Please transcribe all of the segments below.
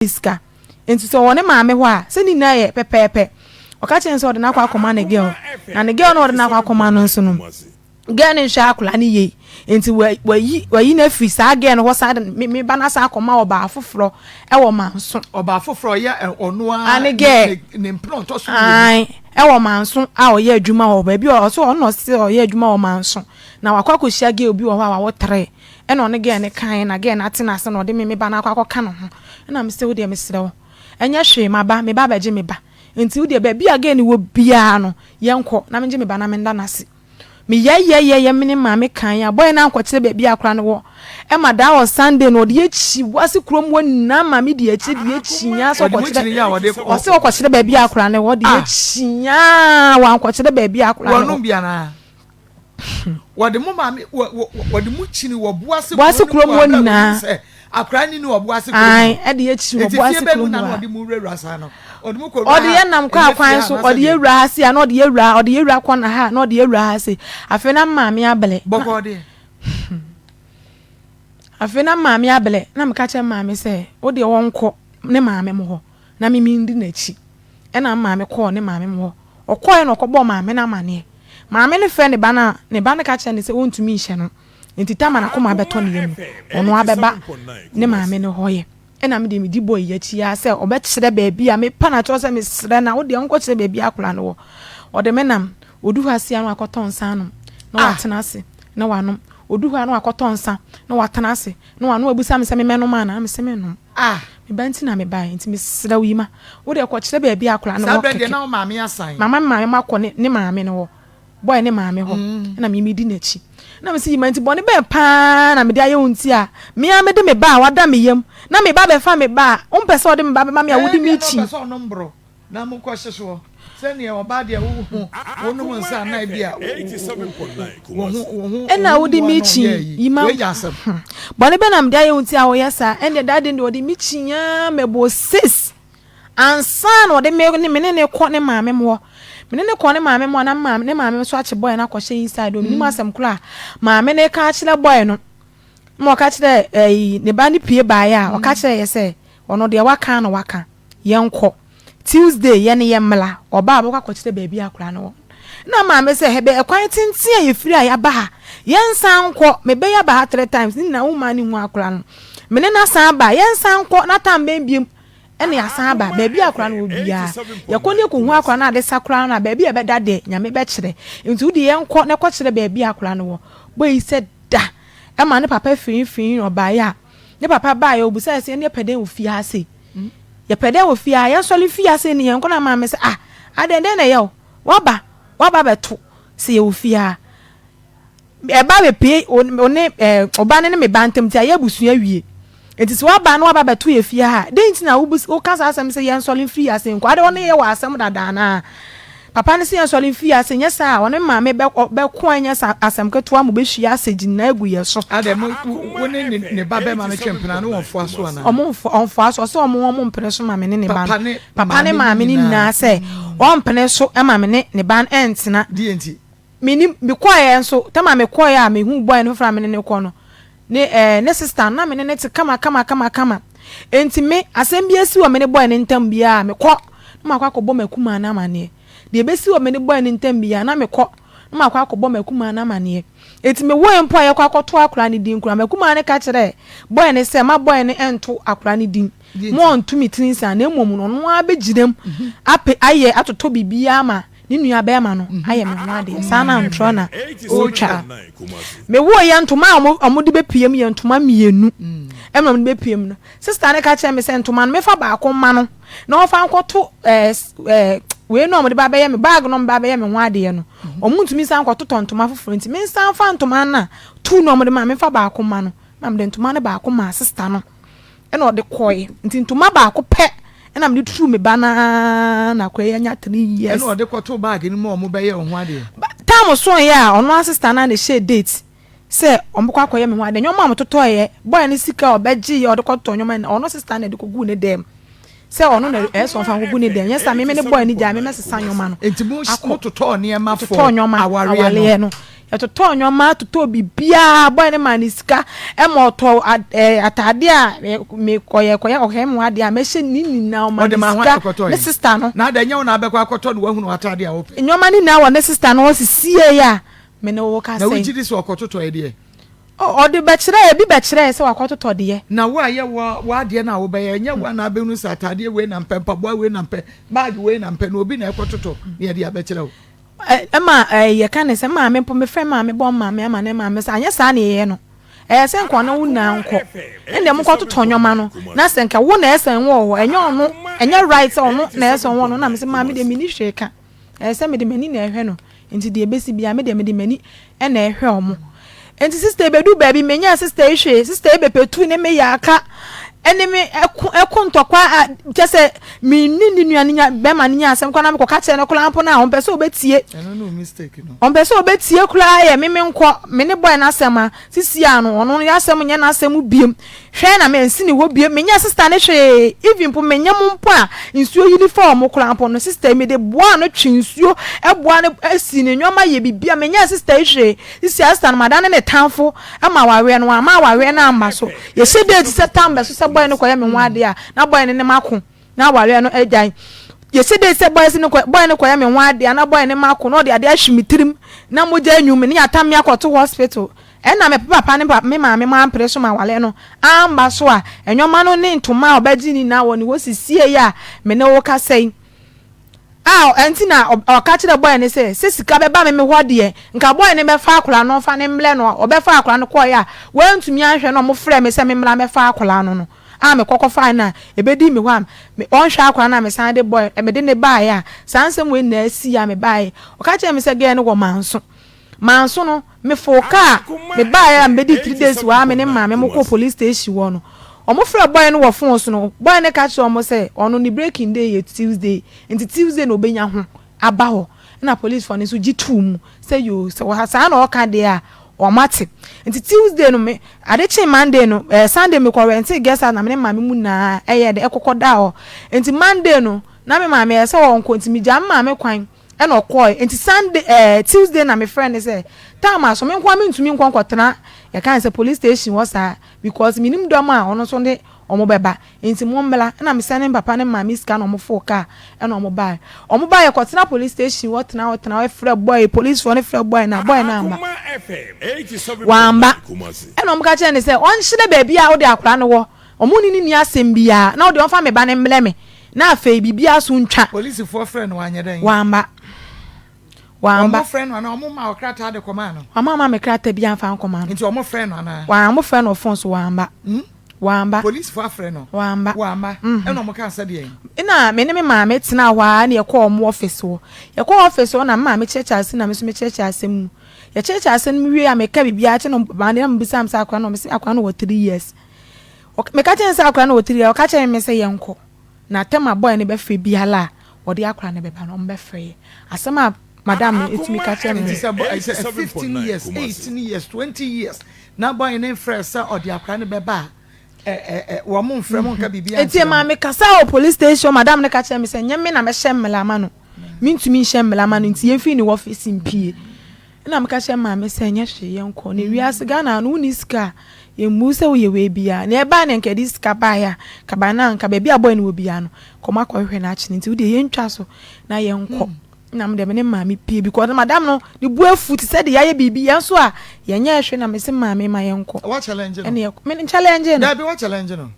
Sika. Nti sɛ ɔwɔ ne maame hɔ a, sɛ ne nyinaa yɛ pɛpɛɛpɛ. Ɔka kyerɛ no sɛ ɔde no akɔ akɔma ne girl. Na ne girl no a ɔde no akɔ akɔma no nso no, girl no nhwɛ akwadaa no yie. Nti wayi wayi no afiri saa girl no hɔ san de me me ba no asan akɔma ɔbaa foforɔ wɔ Manso. Ɔbaa foforɔ a ɔyɛ ɔno ara ne girl. Ne mpena ɔtɔ so mmienu. Ae, ɛwɔ Manso a ɔyɛ adwuma wɔ baabi a ɔsɛ ɔno na ɔsɛ ɔyɛ adwuma wɔ Manso. Na wakɔ akɔhyia girl bi wɔ hɔ a wawo tre. Ɛna ɔne girl no kaeɛ na girl no ate no ase na ɔde me me ba no akɔ akɔka ne ho. Ɛna mese wodeɛ mesrɛ wo ɛnyɛ hwee maba me ba abɛgye me ba nti wodeɛ baabi a girl no wɔ biara no yɛnkɔ na mengye me ba na menda no ase. Meyɛyɛyɛyɛ me ne maame kaeɛ a boy no ankɔkyerɛ baabi a akora no wɔ. Ɛma that was Sunday no ɔde akyi wase kurom hɔ nyinaa ma me di akyire de akyi nyaa sɛ ɔkɔkyerɛ ɔse ɔkɔkyerɛ baabi a akora no wɔ de akyi nyaa wankɔkyerɛ baabi a akora no wɔ. Wɔde mo maame wɔ wɔ wɔde mo kyini wɔ boase Boase kuro kurom no mu hɔ a bere a nyinaa. wɔnim sɛ akwadaa ni ni wɔ boase kurom Ae, hɔ. ɛde yɛ kyini wɔ Eti fie boase bɛn mu kurom na hɔ na a. wɔde mo wurawura saa no? Wɔde mo kɔ wura Ɔde ha, yɛ nam kaa ɛnyɛ fie kwan ha so, anaasɛ ɔde yɛ deɛ? wura ha sei a, na ɔde yɛ wura ha, ɔde yɛ wura kɔna ha, na ɔde yɛ wura ha sei. Afei na maame ablɛ. Na Bɔkɔɔ deɛ. Afei na maame ablɛ, na meka kyerɛ maame sɛ, wo deɛ ɔnkɔ ne maame mo hɔ, na me mendi n'akyi. Ɛna me maame kɔɔ ne maame mo hɔ. Ɔkɔeɛ na ɔkɔbɔɔ maame no amaneɛ. Maame no frɛɛ ne ba no a, ne ba no ka kyerɛɛ no sɛ ɔntumi nhyɛ no. Enti Tamar akoma bɛtɔ ne yam no, ɔno ara bɛba ne maame no hɔ yɛ. Ɛna me deɛ medi boy yi akyi ara sɛ ɔbɛkyerɛ baabi a mepa no akyɛw sɛ mesrɛ no a, wo deɛ ɔnkɔkyerɛ baabi a akwadaa no wɔ. Ɔde me nam, ɔdu hɔ ase a na wakɔtɔ nsa anom, na watena ase na wanom. Ɔdu hɔ a na wakɔtɔ nsa na watena ase na wanom. Wabisa me sɛ memmɛnom anaa? Mese mennom. Ah! Me ba nti na mebaeɛ, nti mesrɛ wo Yima, wo deɛ kɔkyerɛ baabi a akwadaa no Saa wɔ berɛ deɛ kɛkɛ. na wo maame asan. Mama me maame makɔ ne ne maame no hɔ, boy ne maame hɔ, ɛna me medi n'akyi. Ɛna mese Yima, nti bɔne bɛn paa na mede ayɛ wo nti a me ara mede me ba a wada me yam na me ba bɛfa me ba a, wompɛ sɛ wode me ba bɛma me a wodi Ebia me na akyi? ɔpɛ sɛ ɔnom boro na mokɔ hye soɔ sɛdeɛ ɔbaa deɛ wo ho wonom nsa na ebia wo ho wo ho wo Ɛna ho wode mmoa me no kyi yɛ ayi Yima, wei yɛ asɛm. hmm, bɔne bɛn na mede ayɛ wo nti a woyɛ saa? Ɛndeɛ that day deɛ ɔde me kyi ara mɛbɔɔ sis ansa na ɔde me ne me ne no kɔ ne maame hɔ. Me ne no kɔɔ ne maame hɔ a na me maame ne maame nso akye boy no akɔhyɛ inside hɔ. Mennim asɛm korɔ a maame no reka akyerɛ boy no. Ma ɔka kyerɛɛ ɛyi ne ba no pue baeɛ a ɔka kyerɛɛ yɛ sɛ ɔno deɛ waka ara na waka yɛnkɔ. Tuesday yɛne yɛ mmla ɔba a ɔbɛkɔ akɔkyerɛ baabi a akwadaa no wɔ. Na maame sɛ hɛbɛ ɛkwan tenten a yɛfiri a yɛaba ha yɛnsan nkɔ mebɛyɛ aba ha three times ne nyinaa wommaa no nhu akwadaa no. Me ne no asan aba yɛnsan nkɔ na tam bɛn biom ɛna yɛasan aba baabi a akwadaa no wɔ biara yɛkɔ ne yɛkɔhu akwadaa no ade sa koraa no a baabi a ɛbɛda deɛ Nyame bɛkyerɛ nti wo deɛ yɛnkɔ na ɛkɔkyerɛ baabi a akwadaa no wɔ. Boy yi sɛ da ɛma ne papa firinfirin na ɔbaeɛ a ne papa baeɛ ɔbisaeɛ sɛ yɛne yɛpɛ dɛn wɔ fie ha sei yɛpɛ dɛn wɔ fie ha yɛnsɔre mfie ha sei ne yɛnkɔ na maame sɛ ah adɛn dɛn na ɛyɛ wo waba waba bɛto sɛ yɛwɔ fie ha ɛba bɛpie wo ne ɛɛ ɔba ne ne me ba ntam nti ayɛ abusua wie nti sɛ waba na waba bɛto yɛ fie ha dɛn nti na woka saa asɛm sɛ yɛnsɔre mfiri ase nkɔ adɛn ɔne yɛ wɔ asɛm dada anaa Papa no se yɛnsɔre mfiri ase, nyɛ saa a ɔne maame bɛko a ɛnyɛ asɛm ketewa ma ɔbɛhwie asɛgyi nyinaa agu yɛn so. Adɛn, mo, wo ne ne, ne ba bɛrima no twe mpena no wɔmfoa so anaa? Ɔmo mfo, ɔmfoa so, ɔse ɔmo ɔmo mpene so ma me ne ne ba no. Papa ne Papa ne maame no maame no nyinaa. nyinaa sɛ ɔmpene so ma me ne ne ba no ɛntena. Deɛ nti? Mennim, mekɔeɛ nso, tam a mekɔeɛ a mehuu boy no foforɔ a me ne no kɔ no, ne ɛɛ ne sister no, na me ne no te kama kama kama kama. Enti me, asɛm bi asi wɔ me ne boy no ntam biara a, mekɔ na makɔ akɔbɔ m'akumaa no amaneɛ. Deɛ ɛbɛsi wɔ me ne boy no ntam biara, na mekɔ na makɔ akɔbɔ m'akumaa no amaneɛ. Enti mewoeɛ mpo a yɛkɔ akɔto akwadaa no din koraa, m'akumaa no ka kyerɛɛ boy no sɛ, mma boy no nnto akwadaa no din, mma ɔnnto me tiri nsa, na mmom no, ɔno ara bɛgyina mu apɛ ayɛ atotɔ biribiara ama ne nua bɛɛma no ayɛ me ho adeɛ saa na ntorɔ na ɔretwa me woo yɛ ntoma a wɔn de bɛpue mu yɛ ntoma mmienu ɛna wɔn de bɛpue mu no sista no ka kyerɛ me sɛ ntoma no mefa baako mma no na ɔfa nkɔto ɛɛ ɛɛ wei na wɔn de ba bɛyɛ me baag na wɔn ba bɛyɛ me ho adeɛ no wɔn ntumi nsan nkɔtotɔ ntoma foforɔ nti me nsan fa ntoma no a tu na wɔn de ma mefa baako mma no na mede ntoma no baako maa sista no. Ɛna ɔde kɔe. Nti ntoma baako pɛ ɛna mede tuu me ba no ara na akwadaa yi anya 3 years. Ɛna ɔde kɔtoo bag no mu a wɔn bɛyɛ wo ho adeɛ. Time soeɛ a ɔno ara sister no ara na ɛhyɛɛ date sɛ wɔbɛkɔ akɔyɛ me ho adeɛ. Nneɛma a metotɔeɛ, boy no sika a ɔbɛgyeeɛ a ɔde kɔtotɔɔ nneɛma nyinaa, ɔno sister no na ɛde kɔguu ne dan mu sɛ ɔno na ɛyɛ sɛ ɔmfa nkɔgu ne dan mu. Nyɛ saa me me ne boy no gyae me mɛsesa nneɛma no Nti mo akɔ. mototɔɔ nneɛma for Totɔɔ nneɛma awareɛ no. awareɛ no. Yɛtotɔɔ nneɛma, totɔɔ biribiara, boy no maa no sika ma ɔtɔɔ ataadeɛ a mekɔyɛ kɔyɛ ɔkɔyɛ me ho adeɛ a mɛhyɛ ne nyinaa ɔma Ɔde no ma hwan sika, ɛkɔtɔe? ne sister no. Na adɛn, ɛnyɛ wo na abɛkɔ akɔtɔ na woahunu ataadeɛ a wopɛ? Nneɛma no nyinaa wɔ ne sister no hɔ sisiei a me ne wo Na kasa yi. wogye di sɛ ɔkɔtotɔe deɛ? Oh, ɔde bɛkyerɛɛ, ebi bɛkyerɛɛ sɛ wakɔtotɔ deɛ. Na wo a yɛ wo w'adeɛ no a wobɛyɛ, ɛnyɛ wo a na abɛhunu sɛ ataadeɛ wei na mpɛ, mpaboa wei na mpɛ, bag wei na mpɛ, na obi na ɛkɔtotɔ na yɛde abɛkyerɛ wo. Ɛma yɛka ne sɛ, maame mpo, mefrɛ maame bɔ maame ama ne maame sɛ anyɛ saa na yɛyɛ no. Ɛyɛ sɛ nka ɔne wo nyinaa nkɔ. Ɛnna mokɔtotɔ nneɛma no, na sɛ nka wo na ɛsɛ wɔ hɔ, ɛnyɛ ɔno, ɛnyɛ right sɛ ɔno na ɛsɛ wɔ no. Na mesɛ maame deɛ menni hwee ka. Ɛyɛ sɛ mede m'ani na ɛhwɛ no. Nti deɛ ɛbɛsi biara, me deɛ mede m'ani na ɛhwɛ wɔn. Nti sister yi bɛduu baabi, menyaa sister yi hwee. Sister yi bɛpɛtuu ne me yɛ aka ɛne me ɛko ɛko ntɔkwa a kyɛ sɛ menni ne nua no nya bɛrima no nya asɛm koraa na mekɔka kyerɛ no koraa mpo no a ɔmpɛ sɛ ɔbɛtie. Ɛno ne wo mistake no. Ɔmpɛ sɛ ɔbɛtie koraa yɛ me menkɔ me ne boy no asɛm a sisi a no ɔno yɛ asɛm nyɛ n'asɛm biem. Hwɛ na mansi ne hɔ bio, menyɛɛ sister no hwee, even mpo menyɛ mo mpo a nsuo yiri fa wɔn koraa mpo no, sister yi mede boaa no twe nsuo, boa no si ne nnoɔma yɛ biribiara, menyɛɛ sister yi hwee, sisi a sister no madane ne tamfo ma awareɛ no, wamma awareɛ no amma so, yɛhyɛ date sɛ tam bɛso sɛ boy no kɔyɛ me ho adeɛ a, na boy no ne mako na awareɛ no agyae, yɛhyɛ date sɛ boy no boy no kɔyɛ me ho adeɛ a, na boy no mako na ɔde adeɛ ahwe me tirim na mogya anwum me ne yɛatam me akɔto hospital. Ɛnna me papa ne me maame mampere so ma aware no amba so a, nneɛma no ne ntoma a ɔbɛgye ne nyinaa wɔ ne hɔ sisiei a me ne wo kasa yi. A ɛnti na ɔka kyerɛɛ bɔe no sɛ, sɛ sika bɛba me me hɔ deɛ, nka bɔe no bɛfa akwadaa no ɔmfa no mmrɛ no. Ɔbɛfaa akwadaa no kɔeɛ a, wantumi anhwɛ no, wɔfrɛɛ me sɛ memmra mmɛfa akwadaa no no a mekɔ kɔfae no a, ɛbɛdii me hɔ a, me ɔnhwɛ akwadaa no a mesan de bɔe, mede no baeɛ a, saa nsɛm wei nyinaa sii a mebaeɛ. Ɔka kyerɛɛ me sɛ gɛɛ no wɔ manso. Manso no, mefoo kaa, mebaeɛ a mebɛdii 3 days wɔ ha me ne maame mo kɔɔ police station hɔ no, wɔn frɛɛ boy no wɔ phone so no, boy no ka kyerɛɛ wɔn sɛ ɔno ne breaking day yɛ Tuesday, nti Tuesday na ɔbɛnya ho aba hɔ, ɛna police foɔ no nso gye too mu sɛ yoo sɛ saa na ɔka deɛ a wɔn ate. Nti Tuesday no me, ade kyee Monday no, ɛɛ Sunday mekɔ rɛntee guest house na me ne maame mu nyinaa ɛyɛɛ dɛ ɛkɔkɔ daa hɔ, nti Monday no na me maame ɛyɛ sɛ ɔnkɔ nti megyaa me maame kwan Ɛna ɔkɔɔe. Nti Sunday ɛɛ Tuesday na me frɛ no sɛ time aso me nkoa mentumi nkɔ nkɔtena yɛka no sɛ police station hɔ saa because menim dɔm a ɔno nso de wɔn bɛba nti mo mmra. Ɛna me sɛne me papa ne maame sika na wɔn foo car ɛna wɔn baeɛ. Wɔn baeɛ yɛkɔtena police station hɔ tena hɔ tena hɔ frɛ boy policefoɔ no frɛ boy no a boy no amma. Wamba. Ɛna wɔn ka kyerɛ no sɛ ɔnkyerɛ baabi a wode akwadaa no wɔ Ɔmo ne no nni asɛm biaa, na ɔdeɛ ɔmfa me ba no mmrɛ me, na afei biribiaa so ntwa. Polisifoɔ frɛɛ no wanyɛ dɛn? Wamba. Wamba. Ɔmo frɛɛ no anaa ɔmo maa wo krataa de kɔmaa no? Ɔmo amma me krataa biaa mfa nkɔma no. Nti ɔmo frɛɛ no anaa? Wa, ɔmo frɛɛ no wɔ phone so, wamba. Hmm? Wamba. Polisifoɔ afrɛ no? Wamba. Wamba. Mhm. Ɛna ɔmo kaa sɛ deɛn? Nna me ne me maame tenaa hɔ ara na yɛkɔɔ ɔmo office hɔ. Yɛkɔɔ office hɔ na me maame kyerɛkyerɛ asɛm na me nso mekyerɛkyerɛ asɛm mu. Yɛkyerɛkyerɛ asɛm no mu wie a meka biribiaa kyerɛ no, maame no na ɔbisaa me sɛ akwadaa no, mese akwadaa no wɔ 3 years. Meka kyerɛ no sɛ akwadaa no wɔ 3 years, ɔka kyerɛ me sɛ yɛnkɔ. Na tam a boy no bɛfrɛ biara a ɔde akwadaa no bɛba no, ɔmbɛfrɛ yɛ. Asɛm a madam no etumi ka kyerɛ me Nti no. sɛ boy sɛ 15 years, 18 years, 20 years na boy no mfrɛ sɛ ɔde akwadaa no bɛba a, ɛ ɛ ɛ wɔn mfrɛ mo nka biribiara Eti nkyerɛ ɛmaa mo. me kasa wɔ police station, madam no ka kyerɛ me sɛ nyɛ me na mɛhyɛ mmara ama no. Mentumi nhyɛ mmara ma no nti yɛmfiri ne office mpie. Ɛna meka kyerɛ maame sɛ nyɛ hwee yɛnkɔ. Na wiase Ghana no wonni sika a yɛmmu sɛ woyɛ wei biara. Na ɛbaa ne nka yɛde sika baeɛ a, nka by now nka baabi a boy no wɔ biara no, nka ɔmo akɔhwehwɛ no akye no. Nti wodeɛ yɛntwa so na yɛnkɔ. Na me deɛ me ne maame pie because madam no ne bu afu te sɛ deɛ yɛayɛ biribi yɛn nso a yɛnyɛ hwee na me se maame ma yɛnkɔ. Wa challenge no? Ɛne yɛkɔ. Me challenge no. Dabi wa challenge no.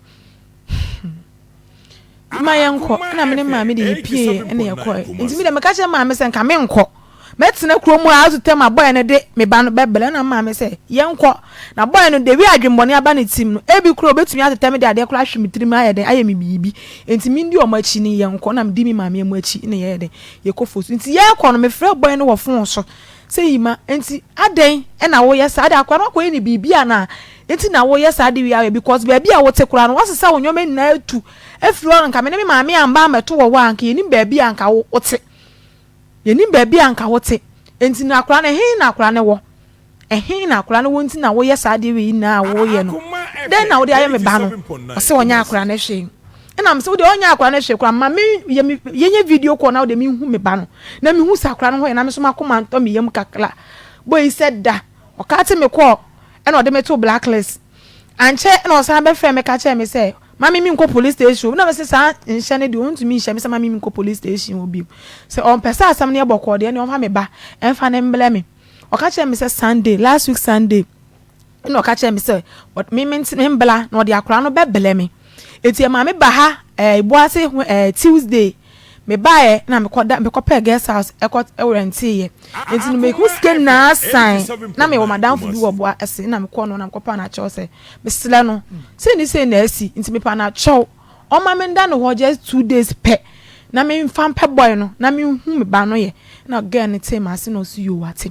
Ma yɛnkɔ. Ɛna me ne maame de yɛpie ɛna yɛkɔɛ. Nti me deɛ meka kyerɛ maame sɛ nka menkɔ. Mɛtena kurom a ato tɛm a boy no de me ba no bɛbrɛ na maame sɛ yɛnkɔ. Na boy no de wi adwemmɔne aba ne tirim no ebi koraa obetumi atetɛ me de adeɛ koraa ahwe me tirim ayɛ dɛn ayɛ me biribi. Nti mendi ɔmo akyi ne yɛnkɔ na medi me maame mu akyi na yɛyɛ dɛn yɛkɔ fo so. Nti yɛkɔ no mefrɛ boy no wɔ phone so sɛ yima nti adɛn ɛna woyɛ saa de akwadaa no akɔyɛ ne biribi anaa nti na woyɛ saa de wi ayɛ because baabi a wote koraa no wasesa wo nneɛma nyinaa atu afiri hɔ. Nka me ne me maame amba ambɛto wɔ hɔ a nka yɛnim baabi a nka wote, yɛnim baabi a nka wote. Nti na akwadaa no ɛhe na akwadaa no wɔ, ɛhe na akwadaa no wɔ nti na woyɛ saa adeɛ wei nyinaa a woyɛ no? Dɛn na wode ayɛ me ba no? Ɔsɛ ɔnyɛ akwadaa no hwee. Ɛna mesɛ wode ɔnyɛ akwadaa no hwee koraa ma me yɛ me yɛnyɛ video call na wode mehu me ba no na mehu sɛ akwadaa no ho yɛ na me nso makoma ntɔ me yam kakra. Boy yi sɛ da. Ɔkate me kɔɔ ɛna ɔde me too blacklist. Ankyɛ na ɔsan bɛfrɛɛ me ka kyerɛɛ me sɛ ma me menkɔ police station hɔ. Na mese saa nhyɛ no deɛ ɔntumi nhyɛ me sɛ ma me menkɔ police station hɔ bio. Sɛ ɔmpɛ sɛ asɛm no yɛ bɔkɔɔ deɛ ɛnneɛ ɔmfa me ba ɛmfa no mbrɛ me. Ɔka kyerɛɛ me sɛ Sunday, last week Sunday ɛna ɔka kyerɛɛ me sɛ me membra na ɔde akwadaa no bɛbrɛ me. Enti ɛmaa me ba ha ɛɛ Iboase ɛɛ Tuesday. Me baeɛ na mekɔ da mekɔ pɛɛ guest house ɛkɔ rɛnteeɛ. Enti no mehu sika nyinaa san na mewɔ madamfo bi wɔ boa ɛse na mekɔ no na mekɔ pa no akyɛw sɛ mesrɛ no sei ne sei na asi nti mepa no akyɛw ɔma me nda no hɔ just 2 days pɛ na memfa mpɛ boy no na menhu me ba no yɛ. Na girl no tee m'ase na ɔse yoo wate.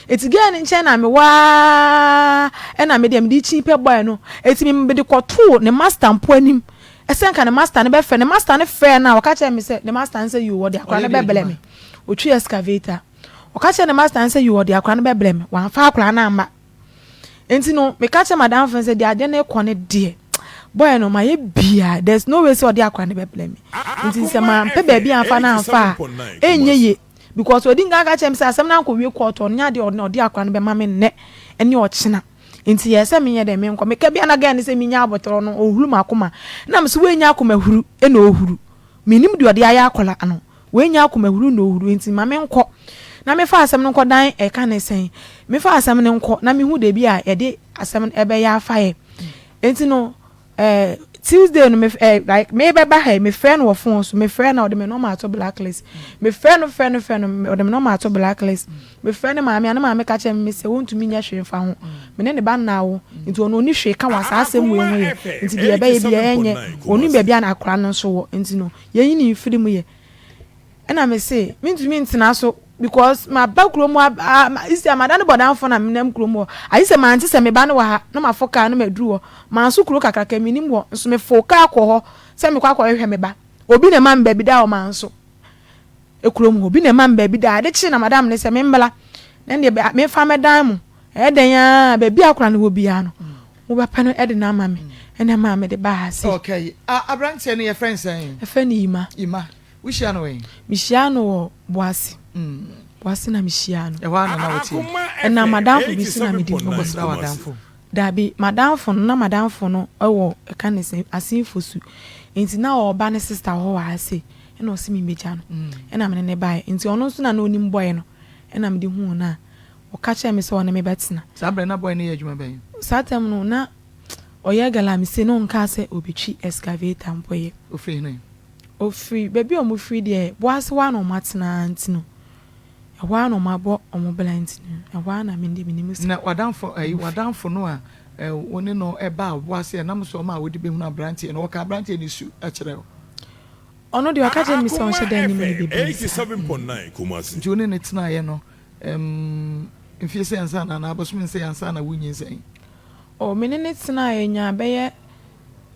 Enti girl no nkyɛn na mewɔ aa ɛna me deɛ mede kyin pɛ boy no. Enti me mede kɔtoo ne master mpo anim ɛsɛ nka ne master no bɛfrɛ ne master no frɛɛ no a ɔka kyerɛɛ me sɛ ne master no sɛ yoo ɔde akwadaa Ɔyɛ no deɛ bɛbrɛ adwuma. Me. Ɔtwi excavator. Ɔka kyerɛɛ ne master no sɛ yoo ɔde akwadaa no bɛbrɛ me. Wamfa akwadaa no amma. Enti no meka kyerɛɛ madamfo no sɛ deɛ adeɛ no rekɔ no deɛ boy no mayɛ biaa there's no way sɛ ɔde akwadaa no bɛbrɛ me. Nti sɛ Akoma mampɛ baabi FM amfa no amfa a 87.9 ɛnyɛ Kumasi. yie because ɔdi nkan ka kyerɛɛ me sɛ asɛm no ankɔwie court ɔno nyɛ adeɛ ɔde akwadaa no bɛma me nnɛ ne ɔkyena. Nti yɛ sɛ menyɛ dɛ menkɔ. Meka bia na girl no sɛ menya aboterɛ no ɔhuru m'akoma. Na mese woanya akoma huru na ɔhuru. Mennim deɛ ɔde ayɛ akwadaa no. Woanya akoma huru na ɔhuru nti ma menkɔ na mefa asɛm no nkɔ dan ɛka ne sɛn. Mefa asɛm no nkɔ na mehu da bi a yɛde asɛm no ɛbɛyɛ afa yɛ. Nti no eh, Tuesday no me eh, like mebɛba ha yi mefrɛ no wɔ phone so, mefrɛ no a ɔde me nɔma ato blacklist. Mefrɛ no frɛ no frɛ no ɔde me nɔma ato blacklist. Mefrɛ ne maame a ne maame ka kyerɛ me sɛ wɔntumi nyɛ hwee mfa ho. Me ne ne ba nna awo nti ɔno ɔni hwee ka wɔ saa asɛm wei ho yɛ. Nti deɛ ɛbɛyɛ biara ɛnyɛ. Ɔnim baabi a akwadaa no nso wɔ nti no yɛnyi ne mfiri mu yɛ. Ɛna me se mentumi ntena so because maba kurom hɔ a isi a mada ne bɔdamfo na menam kurom hɔ. Agye sɛ mante sɛ me ba no wɔ ha na mafo kaa na maduru hɔ. Manso kuro kakraka mennim hɔ nso mefoo kaa kɔ hɔ sɛ mekɔ akɔhwehwɛ me ba. Obi na ɛma me baabi da wɔ manso kurom hɔ. Obi na ɛma me baabi da. Ade kyee na madam no sɛ memmra na ɛndeɛ memfa mmɛdan mo. Ɛyɛ dɛn ara baabi a akwadaa no wɔ biara no mobɛpɛ no de no ama me. Ɛna ɛmaa mede baa ha sei. Okay. Aberanteɛ no yɛfrɛ no sɛn? Yɛfrɛ no Yima. Yima. Wohyia no wɛn? Mehyiaa no wɔ Boase. Boase na mehyiaa no. Ɛhɔ ara na na woteɛ? Ɛnam m'adamfo bi so na mede huu no. Wokɔsraa w'adamfo? Dabi, m'adamfo no, na m'adamfo no wɔ ɛka ne sɛn, Asinfosu. Nti na ɔreba ne sista hɔ wɔ ha sei, ɛna ɔse memmɛgya no. Ɛna me ne no baeɛ. Nti ɔno nso na na ɔnim boy no, ɛna mede huu no a, ɔka kyerɛɛ me sɛ ɔne me bɛtena. Saa berɛ no na boy no yɛ adwuma bɛn? Saa tam no, na ɔyɛ galamsey, na ɔnkaa sɛ ɔbɛtwi excavator mpo yɛ. Ɔfiri hene? Ɔfiri, baabi a wɔfiri deɛ, Boase hɔ ara na wɔatena ara nti no, ɛhɔ ara na wɔabɔ wɔn bra nti no, ɛhɔ ara na me deɛ menim sɛ Na w'adamfo, ɛyi, wɔfiri. w'adamfo no a ɛ, wo ne no baa Boase a ɛnam so ɔmaa wode bɛhunu aberanteɛ no, ɔkaa aberanteɛ no su kyerɛɛ wo? Ɔno deɛ ɔka kyerɛɛ me sɛ Akoma ɔnhyɛ da nnim no FM bebree saa. 87.9 Kumasi. Nti wo ne no tenaeɛ no, ɛm, mfeɛ sɛn ansa na, anaa abosome sɛn ansa na wonyinsɛn? Oh, me ne no tenaeɛ nyaa bɛyɛ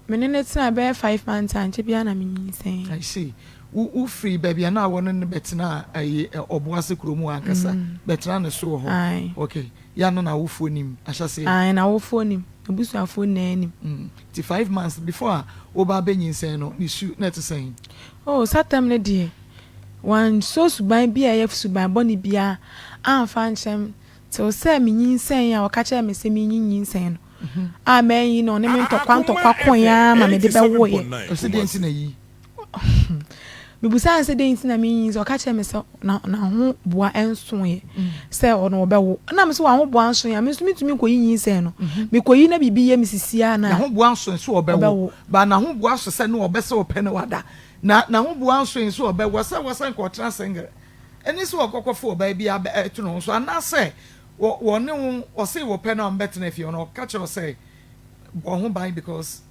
Me ne no tenaa bɛyɛ 5 months a ankyɛ biara na menyinsɛn. I see. Wo wo firi baabi a na wɔ ne no bɛtenaa ɛyi Ɔboase kurom hɔ ankasa bɛtenaa ne so wɔ hɔ. Ae. Okay. Yɛ a na n'awofoɔ nim ahyɛaseɛ? Ae, n'awofoɔ nim. N'abusuafoɔ nyinaa nim. Nti 5 months before a woba abɛnyinsɛn no, ne su na ɛte sɛn? Oh, saa tam no deɛ, wansɔ suban bi a ɛyɛ suban bɔne biara amfa ankyerɛ me till sɛ menyinsɛn a ɔka kyerɛɛ me sɛ menyi nyinsɛn no a manyi no, ɔne me ntɔkwa Akoma ntɔkwa koe FM ara ma mede bɛwoeɛ. 87.9 Ɔse deɛ nti Kumasi. na yi? Mebisaa no sɛ dɛn nti na menyi nyinsɛn, ɔka kyerɛɛ me sɛ na n'ahoboa nsoeɛ sɛ ɔno ɔbɛwo. Ɛna me sɛ w'ahoboa nsoeɛ a, me nso mentumi nkɔyi nyinsɛn no. Mekɔyi na biribi yɛ me sisi ara na N'ahoboa nsoe sɛ ɔbɛwo, ɔbɛwo. but n'ahoboa so sɛ ne ɔbɛsɛ ɔpɛ ne wada. Na n'ahoboa nsoe sɛ ɔbɛwo, sɛ wɔ sɛ nka ɔtena single. Ɛne sɛ ɔkɔkɔfa ɔbaa bi abɛ ɛto ne ho so anaasɛ wɔ wɔne wo ɔse wɔpɛ no a wɔbɛtena fie hɔ no ɔka kyerɛ wo sɛ bɔ ho ban because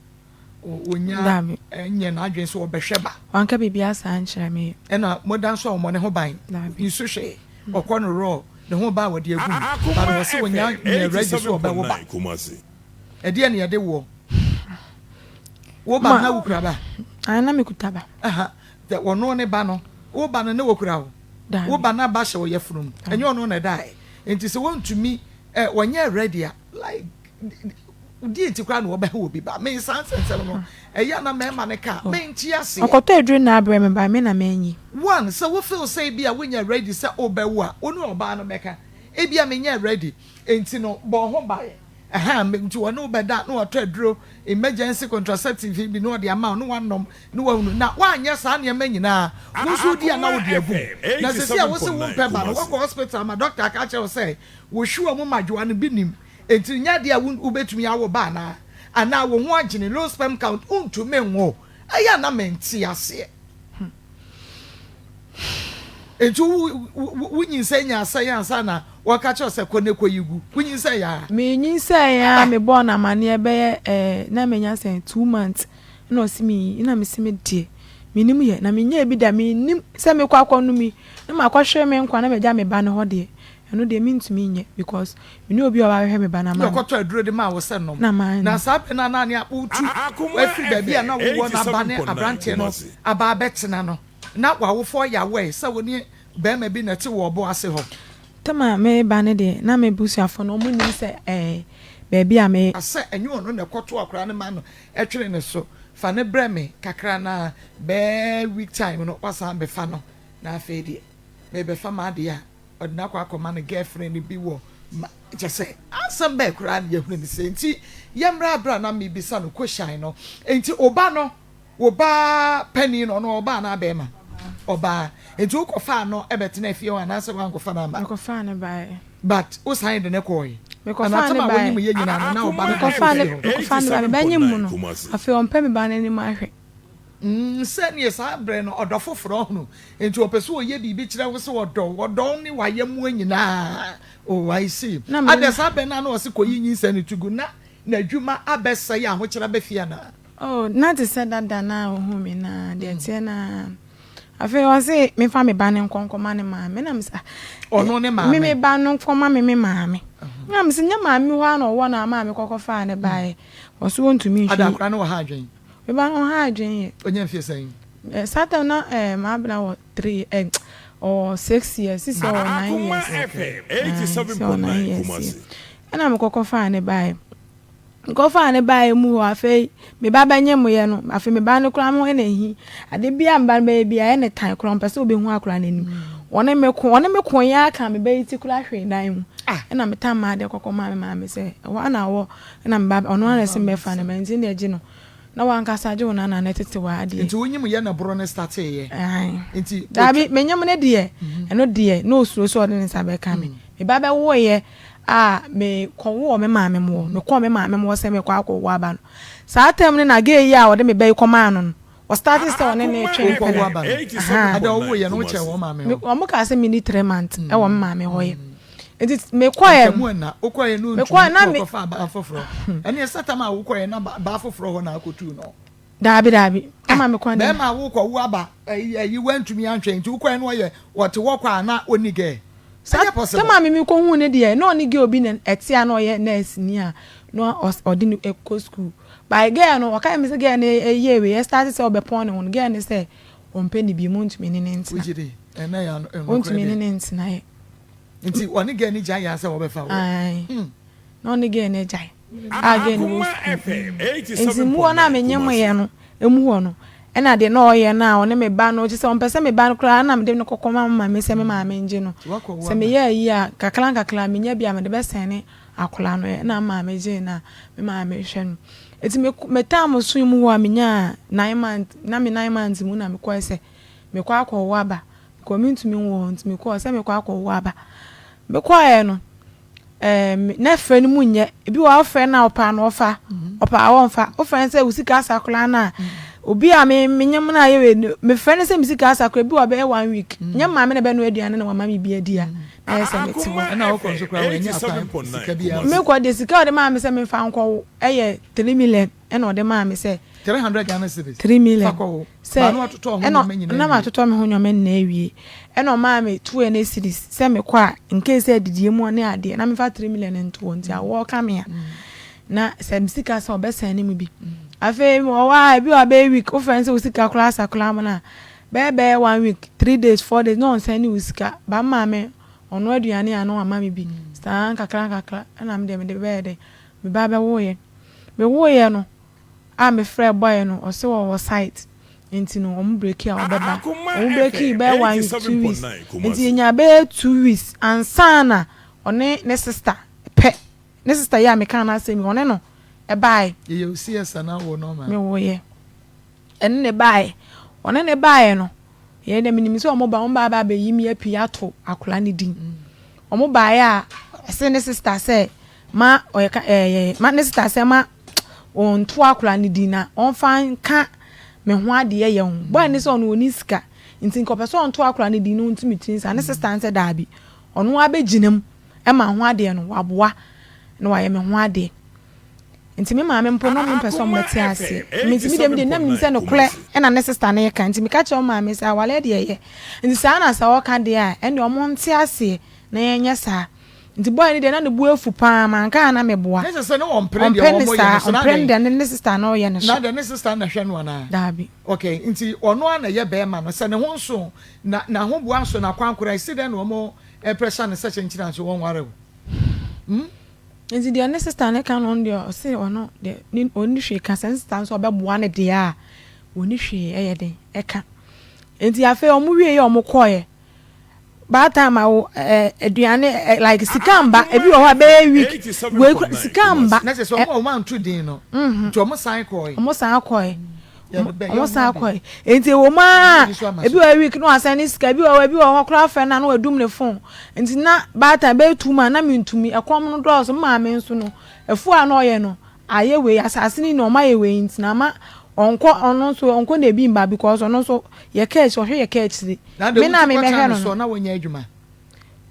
wɔnya Daabi. nyɛ n'adwene sɛ ɔbɛhwɛ ba. Wanka biribiara saa nkyerɛ me. Ɛna moda nso a wɔmmɔ ne ho ban Daabi. nsu hwee ɔkɔ no raw ne ho ban a wɔde agu mu but Akoma wɔse wɔnya FM nyɛ ready sɛ ɔbɛwo ba. 87.9 Kumasi. Ɛdeɛ ne yɛde woɔ wo ba no na wokura ba? Ae na mekuta ba. Aha, ɔno ne ba no, wo ba no ne wɔkura wo? Wo Daabi. ba no aba hyɛ wo yafunu mu, ɛnyɛ ɔno na ɛdaeɛ. Nti sɛ wɔntumi, eh, wɔnyɛ ready a, like, deɛ nti koraa na wɔbɛha obi ba? Me saa nsɛnsɛm no, ɛyɛ a na mmarima no ka a, mente aseɛ. Ɔkɔtɔ aduro na abrɛ me ba, me na manyi. One, sɛ wo feel sɛ ebi a wonyɛ ready sɛ wobɛwo a, wo ne ɔbaa no bɛka. Ebia menyɛɛ ready, enti no bɔ wo ho ban. Ɛhaa, nti wɔne wo bɛda na wɔatɔ aduro, emergency contraceptive bi na wɔde ama wo na woanom na woahunu. Na woanyɛ saa nneɛma nyinaa, wo nso wodi a na wode agu mu. Na seesei a wose wompɛ ba no, woakɔ hospital ma doctor aka akyerɛ wo sɛ wo hwewa mu madwoa no bi nnim, enti nyɛ adeɛ a wobɛtumi awo ba anaa? Anaa wo ho agyene, low sperm count, wontumi nwo. Ɛyɛ a na mente aseɛ. Enti wo nyinsɛn nyaa sɛn ansa na wɔka kyerɛ wo sɛ kɔ na kɔyi gu? Wo nyinsɛn yɛ a? Me nyinsɛn a mebɔɔ no amaneɛ bɛyɛ eh, na manya sɛn 2 months ɛna ɔse menyi, ɛna mese me deɛ mennim yɛ na menyɛɛ bi da, mennim sɛ mekɔ akɔnom yi na makɔhwere me nkwa na magya me ba no hɔ deɛ, ɛno deɛ mentumi nyɛ because menni obi a ɔba bɛhwɛ me ba no Na ama me. ɔkɔtɔ aduro de maa wo sɛ nom. Na Na mannom. saa bere no a na nea woretu afiri baabi a na wowɔ no aba ne aberanteɛ no aba abɛtena no, na w'awofoɔ yɛ aware sɛ wo ne barima bi na ɛte wɔ ɔbo ase hɔ. Tam a mereba no deɛ, na m'abusuafoɔ no, wɔnnim sɛ ɛɛ baabi a me. Sɛ ɛnyɛ ɔno na ɛkɔto akwadaa no ma no twene ne so, fa no brɛ me kakra na bɛɛ week time no wasan abɛfa no, na afei deɛ merebɛfa m'adeɛ a, ɔde no akɔ akɔma ne girlfriend bi wɔ ma kyɛ sɛ asɛm bɛɛ koraa na yɛhunu no sɛ nti yɛmmra berɛ a na mebisa no question no nti ɔba no wo ba panin no ɔno ɔbaa anaa bɛrima ɔbaa nti wokɔfaa no ɛbɛtena fie hɔ anaasɛ woankɔfa no ama? Mekɔfaa no baeɛ. But wosan de ne kɔɔe? Mekɔfaa Anatam ne a baeɛ. wonim yɛ nyinaa no na ɔba no da Mekɔfaa ne fie hɔ? Mekɔfaa ne baeɛ. Mebɛnye mu no, afei ɔmpɛ me ba no anim ahwɛ. Sɛneɛ saa berɛ no ɔdɔ foforɔ hunu nti ɔpɛ sɛ ɔyɛ biribi kyerɛ wo sɛ ɔdɔ wo, ɔdɔ wo ne w'ayɛmmoa nyinaa. Oh, I see. Na me Adɛn saa berɛ no a na ɔse kɔyi nyinsɛn no to gu na n'adwuma abɛsɛe ahokyerɛ aba fie anaa? Oh, na te sɛ dada no a ɔhuu me no ara, deɛ ɛteɛ no ara. Afei ɔse memfa me ba no nkɔ nkɔma ne maame. Na mese ah, Ɔno ne me maame? me ba no nkɔma me me maame. Na mese nyɛ maame hɔ ara na ɔwɔ no a maame kɔkɔfaa no baeɛ. Ɔse ɔntumi Ada nhwɛ. akwadaa no wɔ ha adwene? Me ba no ɔha adwene yɛ. Ɔnya mfie sɛn? Saa time na Maabena wɔ 3 ɔwɔ 6 years, sisi ɔwɔ 9 years. Aye, sisi ɔwɔ 9 years yɛ. Ɛna mekɔkɔfaa ne baeɛ. Mekɔfaa ne baeɛ mu hɔ, afei me ba bɛnye mo yɛ no, afei me ba no koraa mo ɛna ehi. Ade bi a me ba no bɛyɛ bi a ɛyɛ ne tan koraa, ɔmpɛ sɛ ɔbɛhu akwadaa n'anim. Ɔne me ko yɛ aka me ba yi ti koraa hwee dan mu. Ɛna me tam maa adeɛ kɔkɔ maa me maame sɛ ɛhɔ ana wɔ ɛna me ba ɔno ara na ɛsɛ mbɛfa ne ba nti ne gye no. Na wankasa gye wo nana na ɛtete wɔ adeɛ. Nti wonyim yɛ na borɔ no starteeɛ? Aye. Nti Daabi, menyim ne deɛ, ɛno deɛ, na osuro sɛ ɔde ne nsa bɛka me. Me ba bɛwoeɛ a mekɔwoo me maame mu hɔ. Mekɔɔ me maame mu hɔ sɛ mekɔ akɔwo aba no. Saa time no na girl yi a ɔde me ba yi kɔmaa no no, ɔstarte sɛ ɔne ne twe Wokɔwo mpena. aba no? Aha. Ada ɔwoeɛ no wokyɛɛ wɔ maame hɔ? Ɔmo kaa sɛ menni 3 months ɛwɔ me maame hɔ yɛ. Nti mekɔɛ Nka mu ɛna wokɔɛ no Mekɔɛ ntumi na me wɔkɔfa baa foforɔ ɛne ɛsɛ tam a wokɔɛ na baa foforɔ hɔ na akɔtuu no? Daabi, daabi. Ama mekɔ ne Bɛrima a wokɔ wo aba ɛyi wantumi antwɛn nti wokɔɛ no ɔyɛ wɔte hɔ kɔ a na ɔni gɛ Saa ɛnyɛ possible. Tɛm a me mekɔhuu ne deɛ, na ɔne girl bi na ɛte a na ɔyɛ nurse ni a na ɔde no kɔ school. But girl no, ɔka kyerɛ me sɛ girl no ɛyɛ wei, ɛstarte sɛ ɔbɛpɔn ne ho no, girl no sɛ ɔmpɛ ne bio, ɔntumi ne ne ntena. Wogye di ɛnɛ yɛ nokorɛ Ɔntumi ne deɛ ne ntena yɛ. Nti ɔne girl no gyae yɛ sɛ wɔbɛfa wo? Ae. Na ɔne girl no agyae. A girl no wɔ school. Nti mu hɔ no a menye mo yɛ no, emu hɔ no, ɛna deɛ na ɔyɛ no a ɔne me ba no, kyerɛ sɛ ɔmpɛ sɛ me ba no koraa na mede no kɔkɔ ma me maame sɛ me maame ngye no. Nti wakɔ wo Sɛ aba? meyɛ ayi a, kakra nkakra menya bi a mede bɛsɛne akwadaa no ɛna me maame gyee no a me maame hwɛ no. Nti me me time so mu hɔ a menyaa 9 months, na me 9 months mu na mekɔɛ sɛ mekɔ akɔwo aba. Because mentumi nwo hɔ nti mekɔɔ sɛ mekɔ akɔwo aba. Mekɔɛ no, na frɛ no mu nyɛ. Ebi wɔ hɔ a wofrɛ no a ɔpɛ a na ɔfa, ɔpɛ a ɔmfa. Wofrɛ no sɛ wo sika asa koraa no a, obi a me menyem no a yɛ wei no, mefrɛ no sɛ me sika asa koraa, ebi wɔ hɔ a bɛyɛ one week. Nyɛ maame na ɛbɛnoa aduane na wama me bi adi a, na ɛyɛ sɛ mete hɔ. Ɛna wokɔ nso koraa wanya akwan sika biara? Mekɔ deɛ, sika a ɔde maa me sɛ memfa nkɔwo ɛyɛ 3 million ɛna ɔde maa me sɛ 300 Ghana cedis? 3 million. Fa kɔwo. Sɛ Baa no watotɔ ho ɛna nneɛma nyinaa na wie? Matotɔ me ho nneɛma nyinaa awie. Ɛna ɔmaa me 200 cedis sɛ mekɔ a nkei sɛ adidie mu ne adeɛ na memfa 3 million nto hɔ nti awoɔ ka me a na sɛ me sika sɛ ɔbɛsɛn ne mu bi. Afei ɔwɔ a ebi wɔ a bɛyɛ week wofrɛ no sɛ wo sika koraa asa koraa mo no a bɛyɛ one week, 3 days, 4 days na ɔnsɛn ne wo sika ba. Maame ɔno aduane a na wama me bi saa nkakra nkakra ɛna me deɛ mede bɛyɛ dɛ me ba bɛwoeɛ. Mewoeɛ no a mefrɛ boy no, ɔsɛ wɔwɔ site nti no ɔmo break a ɔbɛba. Ɔmo break bɛyɛ one week, 2 weeks, nti yɛnya bɛyɛ 2 weeks ansa na Ɔne ne sister pɛ. Ne sister yi a mekaa n'asɛm yi, ɔne no baeɛ. Yɛyɛ wo CS anaa wowɔ normal? Mewoeɛ. Ɛne no baeɛ. Ɔne no baeɛ no, yɛn deɛ menim sɛ wɔn ba, wɔn ba aba abɛyi me api ato akwadaa no din. Wɔn baeɛ a, ɛse ne sister sɛ ma ɔyɛ ka ɛɛ ma ne sister sɛ ma wɔnto akwadaa no din na wɔmfa nka me ho adeɛ yɛ ho. Boy no sɛ ɔno ɔnni sika nti nka ɔpɛ sɛ ɔnto akwadaa no din na ɔntu me tiri saa. Ne sister no sɛ daabi, ɔno ara bɛgyina mu ma ho adeɛ no, waboa na wayɛ me ho adeɛ. Nti me maame mpo na ɔmo mpɛ sɛ ɔmo bɛte aseɛ. Me nti me deɛ me deɛ na menim sɛ nokorɛ na ne sister no reka nti meka kyerɛ me maame sɛ awareɛ deɛ ɛyɛ nti saa na sɛ ɔka deɛ a ɛndeɛ ɔmo nte aseɛ na yɛnyɛ saa. Nti boy no deɛ na ne bo afu paa manka a na meboa. Ne sɛ na ɔmpere deɛ Ɔmpɛ ne wɔn yɛ saa no so na ɔmpere adɛn? deɛ ne sister no reyɛ no Na so. adɛn ne sister no na ɛhwɛ no anaa? Daabi. Okay nti ɔno ara na ɛyɛ bɛɛma no sɛ ne ho nso na n'ahoboa nso n'akwankora esi dɛn na wɔn pressure no sɛ kyenkyena nso wɔnware wo? Hmm? Nti deɛ ne sister no ka no ɔno deɛ ɔse ɔno deɛ ne ɔnni hwee ka sɛ ne sister nso ɔbɛboa no deɛ a ɔnni hwee ɛyɛ den ɛka nti afei ɔmo wie yɛ ɔmo kɔɛ baa time a wo ɛɛ aduane ɛ like sika mba ebi wɔ hɔ a bɛyɛ week wei kura sika mba Na kyerɛ sɛ ɔmo a ɔmo anto din no nti ɔmo san kɔɛ. Ɔmo san kɔɛ. Ɔmo san kɔɛ. Nti ɛwɔ mu ara ebi wɔ hɔ week na wasan ne sika ebi wɔ hɔ ebi wɔ hɔ koraa afrɛ no a na wadum ne phone nti na baatan bɛyɛ 2 months na mentumi ɛkɔm no dɔɔso me maame nso no afuo a na ɔyɛ no ayɛ wei asase no nyinaa ɔmo ayɛ wei nti na ama ɔnkɔ ɔno nso ɔnkɔ na ebi mba because ɔno nso yɛ ka akyire ɔhwɛ yɛ ka akyire Na de me na wotu me kɔtena mɛhwɛ ne no so no. na wonyɛ adwuma.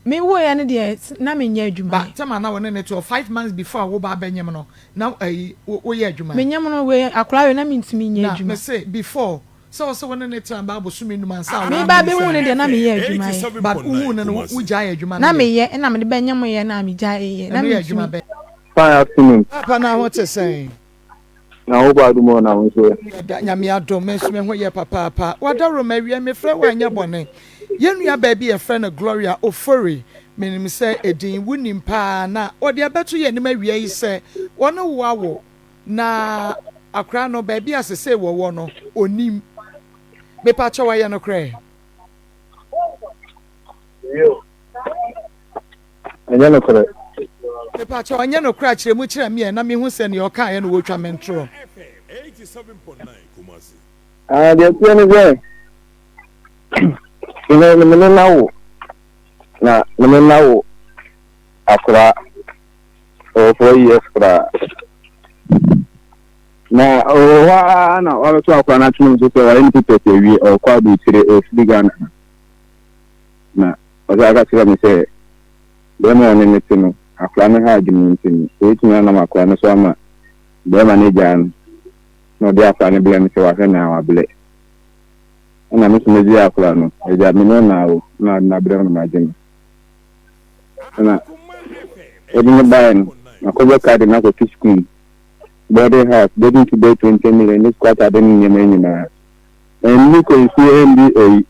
Me wuiɛ no deɛ na menyɛ adwuma Ba yɛ. tɛm a na wo ne no te hɔ 5 months before a wo ba abɛnyem no na ayi wo woyɛ adwuma. Menyem no wei akwadaa wei na mentumi nyɛ Na adwuma. me se before sɛ wo se wo ne no tena bɛyɛ abosome num ansa a Me ba woanyinsɛn bɛhuu no no. deɛ na meyɛ adwuma yɛ. But wohuu no no wo gyae adwuma no Na yɛ. meyɛ ɛna mede bɛnyem yɛ na megyae yɛ na Ɛno yɛ adwuma mentumi. bɛn. Fine afternoon. Papa na ho te sɛn? Na wo ba adom o na wo nso ɛ? Yɛda Nyame adom, me nso me ho yɛ papaapa. W'adaworoma awia mefrɛ wo anyɛ bɔne. Yɛn nua baa bi yɛfrɛ no Gloria Ofori, menim sɛ edin wonim paa na ɔde abɛto yɛn anim awia yi sɛ ɔne wo awo na akwadaa no baabi a sesei wɔwɔ no ɔnim. Mepakyɛw ɛyɛ nokorɛ? Ɛnyɛ nokorɛ. Mepakyɛw ɛnyɛ nokorɛ a kyerɛ mu kyerɛ me ɛ na mehu sɛ nea ɔkaeɛ no wɔtwa me ntorɔ. Ah, deɛ ɛteɛ ne sɛ, me ne me ne no awo, na me ne no awo akora ɔwɔ 4 years koraa. Na ɔwɔ hɔ ara na wabɛto akora no atwene nso sɛ wayɛ ne papers awie, ɔrekɔ aburokyire, ɔrefiri Ghana ha. Na ɔsan ka kyerɛɛ me sɛ barima a ɔne no te no, akwadaa no ha adwene nti no, ɔbɛtumi anam akwadaa no so ama barima no agyaa no, na ɔde akwadaa no brɛ me sɛ wahwɛ no a wabrɛ. Ɛna me nso megye akwadaa no, agya me ne ɔna awo, na ɔde no abrɛ me na magye no. Ɛna ɔde no baeɛ no, makɔbɔ kaade no akɔto sukuu mu, boarding house, getting to bɛyɛ 20 million ne sukuu atade ne nneɛma nyinaa. Ɛnni kwansuo ɛnni ayi.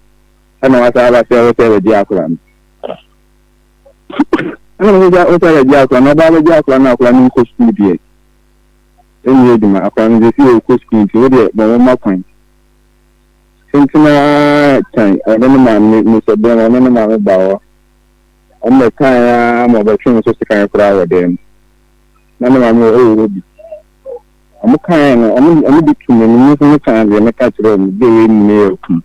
Ɛna wasan aba sɛ ɔsɛ bɛgye akora no. Ɛna mo sɛ ɔsɛ bɛgye akora no, ɔba bɛgye akora no, akora no nkɔ sukuu deɛ. Ɛnyɛ adwuma, akora no sɛ ɔkɔ sukuu nti wo deɛ bɔ wɔn ma kwan. Tentena kyan ɔne ne maame ne sɛ dɛm ɔne ne maame ba hɔ. Wɔn bɛkan ara ma ɔbɛtwe ne so sekan koraa wɔ dɛm. Na ne maame wɔ ɛwɔ hɔ bi. Wɔn kan no, wɔn de tu me, me nso me kan deɛ mɛka kyerɛ wɔn, deɛ wei mu ne yɛ kum.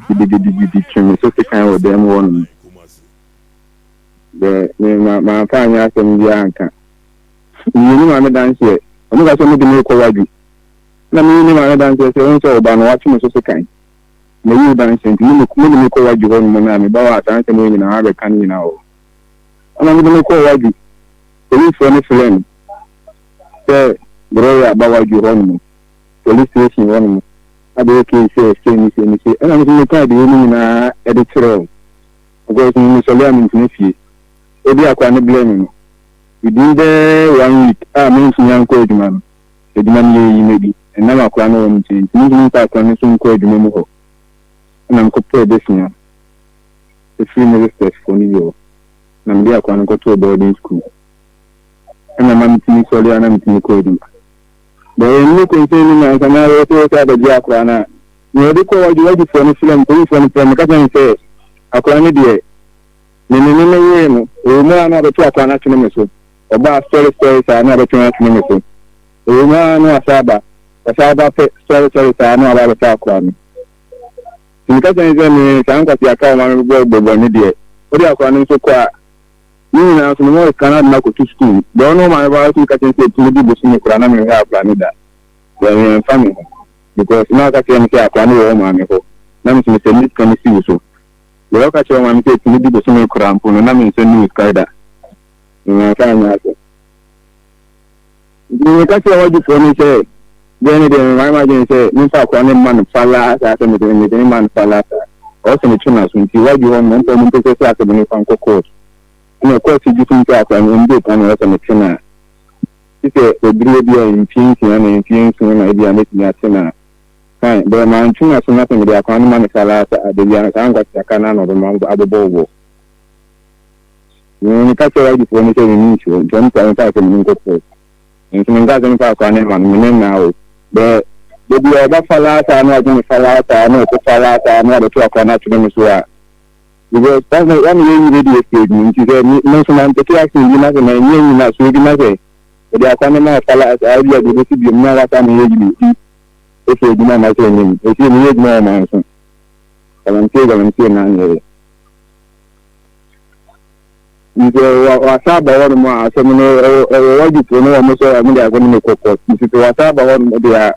Gidigidigidi twe me so sekan wɔ dan mu hɔnom. Dɛ me ma mamfa anyɛ asɛm biara anka. Meyɛ me maame danseɛ. Ɔmo ka sɛ ɔmo de me rekɔ wadwo. Na meyɛ me maame danseɛ sɛ wohu sɛ ɔba no watwe me so sekan. Mayi wo danseɛ nti mo mode me kɔ wadwo hɔnom no a meba hɔ a saa nsɛm wei nyinaa abɛka ne nyinaa wɔ hɔ. Ɛna mode me kɔɔ wadwo. Polisfoɔ no frɛɛ me sɛ Gloria ba wadwo hɔnom, police station hɔnom. Abɛyɛ case sɛ sei ne sei ne sei. Ɛna me nso mekaa deɛ ɛwɔ mu nyinaa de kyerɛɛ wo. Because me mesɔre a mentena fie. Ebi akora no blɛ me no. Within bɛyɛ one week a mantumi ankɔ adwuma no, adwuma no yɛyi me adi. Ɛnam akora no wɔ me nkyɛn nti mentumi mfa akora no nso nkɔ adwuma mu hɔ. Ɛna mekɔpɛɛ bɛsua ɛfiri me sisters foɔ no bi hɔ. Na mede akora no kɔtoo boarding school. Ɛna ma metumi sɔre a na metumi kɔ adwuma. Bɔ yɛn ne kɔnhyɛn no nyansa na yɛsɛ yɛsɛ abɛgye akwadaa no a, nea ɔde kɔ wadwo wadwofoɔ no frɛ me, polisifoɔ no frɛ me, ka kyerɛ me sɛ akwadaa no deɛ Me ne no woe no, ɛwɔ mu ara na wabɛto akora no atwene me so. Ɔbaa sɔre sɔre saa na wabɛto no atwene me so. Ɛwɔ mu ara na wasan aba, ɔsan ba pɛ sɔre sɔre saa na waba abɛfa akora no. Nti meka kyerɛ no sɛ me saa nkwaseaka a ɔma me bobɔ bɔbɔ no deɛ, wode akora no nso kɔ a, ne nyinaa nso mema wo sika no ade no akɔto sukuu. Deɛ ɔne wo maame ba nso meka kyerɛ no sɛ ɛtumi di bosome koraa na menhwɛ akora no da. Deɛ me ɛmfa me ho because na ɔka kyerɛ me sɛ akora no wɔ wo maame hɔ na me nso mesɛ me sika no si wo so. Deɛ ɔka kyerɛ wo maame sɛ ɛtumi di bosome koraa mpo no na me nsa nni wo sika da. Mamfa anyɛ asɛm. Nti meka kyerɛɛ w'adwufoɔ no sɛ, Deɛ ne deɛ memayɛ m'adwene sɛ memfa akoa no mma no falaa saa sɛ mede mede no ma no falaa saa. Ɔwɔ sɛ metwe n'aso nti w'adwu hɔ no mpa mu mpɛ sɛ asɛm no mfa nkɔ kɔɔto. Ɛna kɔɔto gye tom sɛ akoa no ɔndi opa na ɔwɔ sɛ metwe no a, gye sɛ ɔduru ebia mfeɛ nsia anaa mfeɛ nson na ebia mɛtumi ate no a, fine. But mantwe n'aso na sɛ mede akoa no ma no falaa saa a, da biara saa nkwaseaka no ara na ɔbɛma abobɔ wo bɔ. Me meka kyerɛɛ w'adifoɔ no sɛ menni nsuo, nti wɔn taa mfa asɛm no nkɔ court. Nso menkaa sɛ memfa akwadaa no mma no, me ne no awo. Bɛ, da bi a ɔba falaa saa na wagye me falaa saa na ɔkɔ falaa saa na wabɛto akwadaa no atwene me so a, because wɔn wɔn yɛ nyina di stage no nti sɛ me me nso manteke action bi na sɛ manyɛ nyinasoɔ bi na sɛ mede akwadaa no ma falaa saa bi a deɛ ɛbɛsi biom na wasa meyɛ yi di efi adwuma a masɛ anim esi meyɛ adwuma wɔ manso galamsey galamsey na anyɛ yɛ. Nti wɔasan aba hɔnom a, asɛm no ɛwɔ w'adwufoɔ no wɔn sɛ wɔn de asɛm no kɔ court. Nti sɛ wɔasan aba hɔnom deɛ a,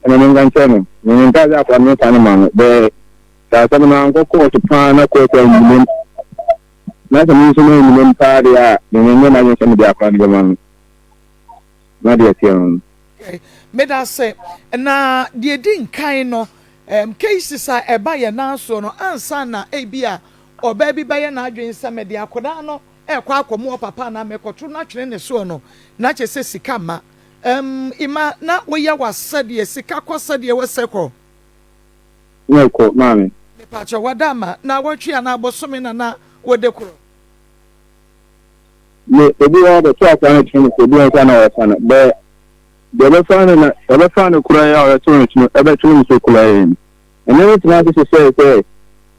ɛna menka nkyerɛ no. Menka sɛ akwadaa no memfa no ma no. Bɛɛ sɛ asɛm no ankɔ court paa na court annyina mu, na sɛ me nso mannyina mu paa deɛ a, menyɛ m'adwene sɛ mede akwadaa no bɛma no. Na deɛ ɛteɛ no no. Okay, meda ase. Na deɛ ɛdi nkan no, um, cases a ɛba yɛn nan soɔ no, ansa na ebia ɔbaa bi bɛyɛ n'adwene sɛ mede akwadaa no rekɔ akɔmo ɔpapa anaa mekɔto no atwene ne soɔ no, na kyerɛ sɛ sika mma. Um, Ima, na woyɛ w'asɛdeɛ, sika kɔ sɛdeɛ ɛwɔ sɛ kɔ. Na ɛkɔ, maame. Mepakyɛ, wada ama naawɔtwe anaa bosome na na wode korɔ? Me, ebi wɔ hɔ a ɔbɛto akwadaa no atwene ne so, ebi wɔ hɔ nso a na ɔrefa no. Bɛɛ, deɛ ɔbɛfa no na ɔbɛfa no koraa yi a ɔbɛto no no ɛbɛto no so koraa yi no. Ɛno no tena ase hyehyɛe sɛ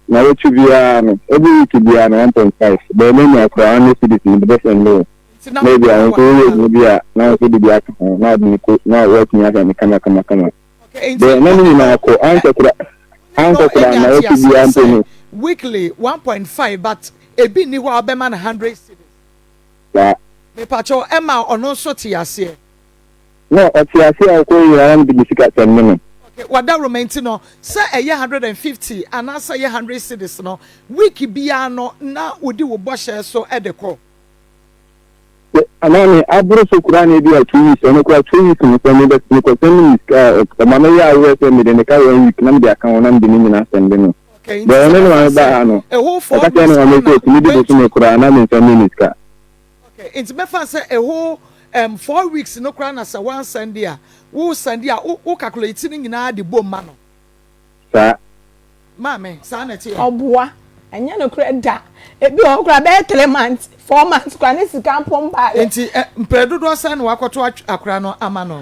nnawɔtwe biara no, every week biara no 1.5 bɛyɛ manya koraa 100 cedis mede bɛsɛnde wo. Nti na Na ebi a wo wobɛboa nso woyɛ akwadaa adwuma no. bi a na wo nso de bi aka ho na wode no kɔ na woatumi ahwɛ no kama kama kama. Okay, nti Bɛyɛ na wo ne ne no nyinaa kɔ ɛ ankyɛ koraa wo ne no ankɔ koraa anya nnawɔtwe nteaseɛ biara mpo sɛ no. weekly 1.5 but ebi nni hɔ a wobɛma no 100 cedis. Saa. Mepakyɛw ɛma ɔno nso te aseɛ. Na ɔte aseɛ a ɔkɔ nyinaa na mede me sika sɛnde no. Okay, wadaworoma nti no sɛ ɛyɛ 150 anaasɛ ɛyɛ 100 cedis no week biara no na wodi wo bɔhyɛ so de kɔ. Sɛ anaa me aboro so koraa na ebi a 2 weeks ɔno koraa 2 weeks no sɛ mebɛ mekɔ sɛnde me sika a ɔma mɛyɛ aware sɛ mede ne ka one week na mede aka ho na mede ne nyinaa sɛnde no. Okay, nti Bɛ sɛ ɔne ne mɛfa maame baa sɛ ha no a whole 4 ɔka kyerɛɛ weeks ne maame koraa sɛ na otumi di bosome woantumi. koraa na mensɛnde ne sika. Okay, nti mɛfa sɛ a whole um, 4 weeks no koraa na sɛ woansɛnde a, wo sɛnde a, wo wo calculate ne nyinaa de bom ma no. Saa. Maame, saa na ɛteɛ? Ɔboa, ɛnyɛ nokorɛ da. Ebi wɔ hɔ koraa bɛyɛ 3 months, 4 months koraa ne sika mpo mbaeɛ. Nti ɛ, mprɛ dodoɔ sɛn na wakɔto atw akora no ama no?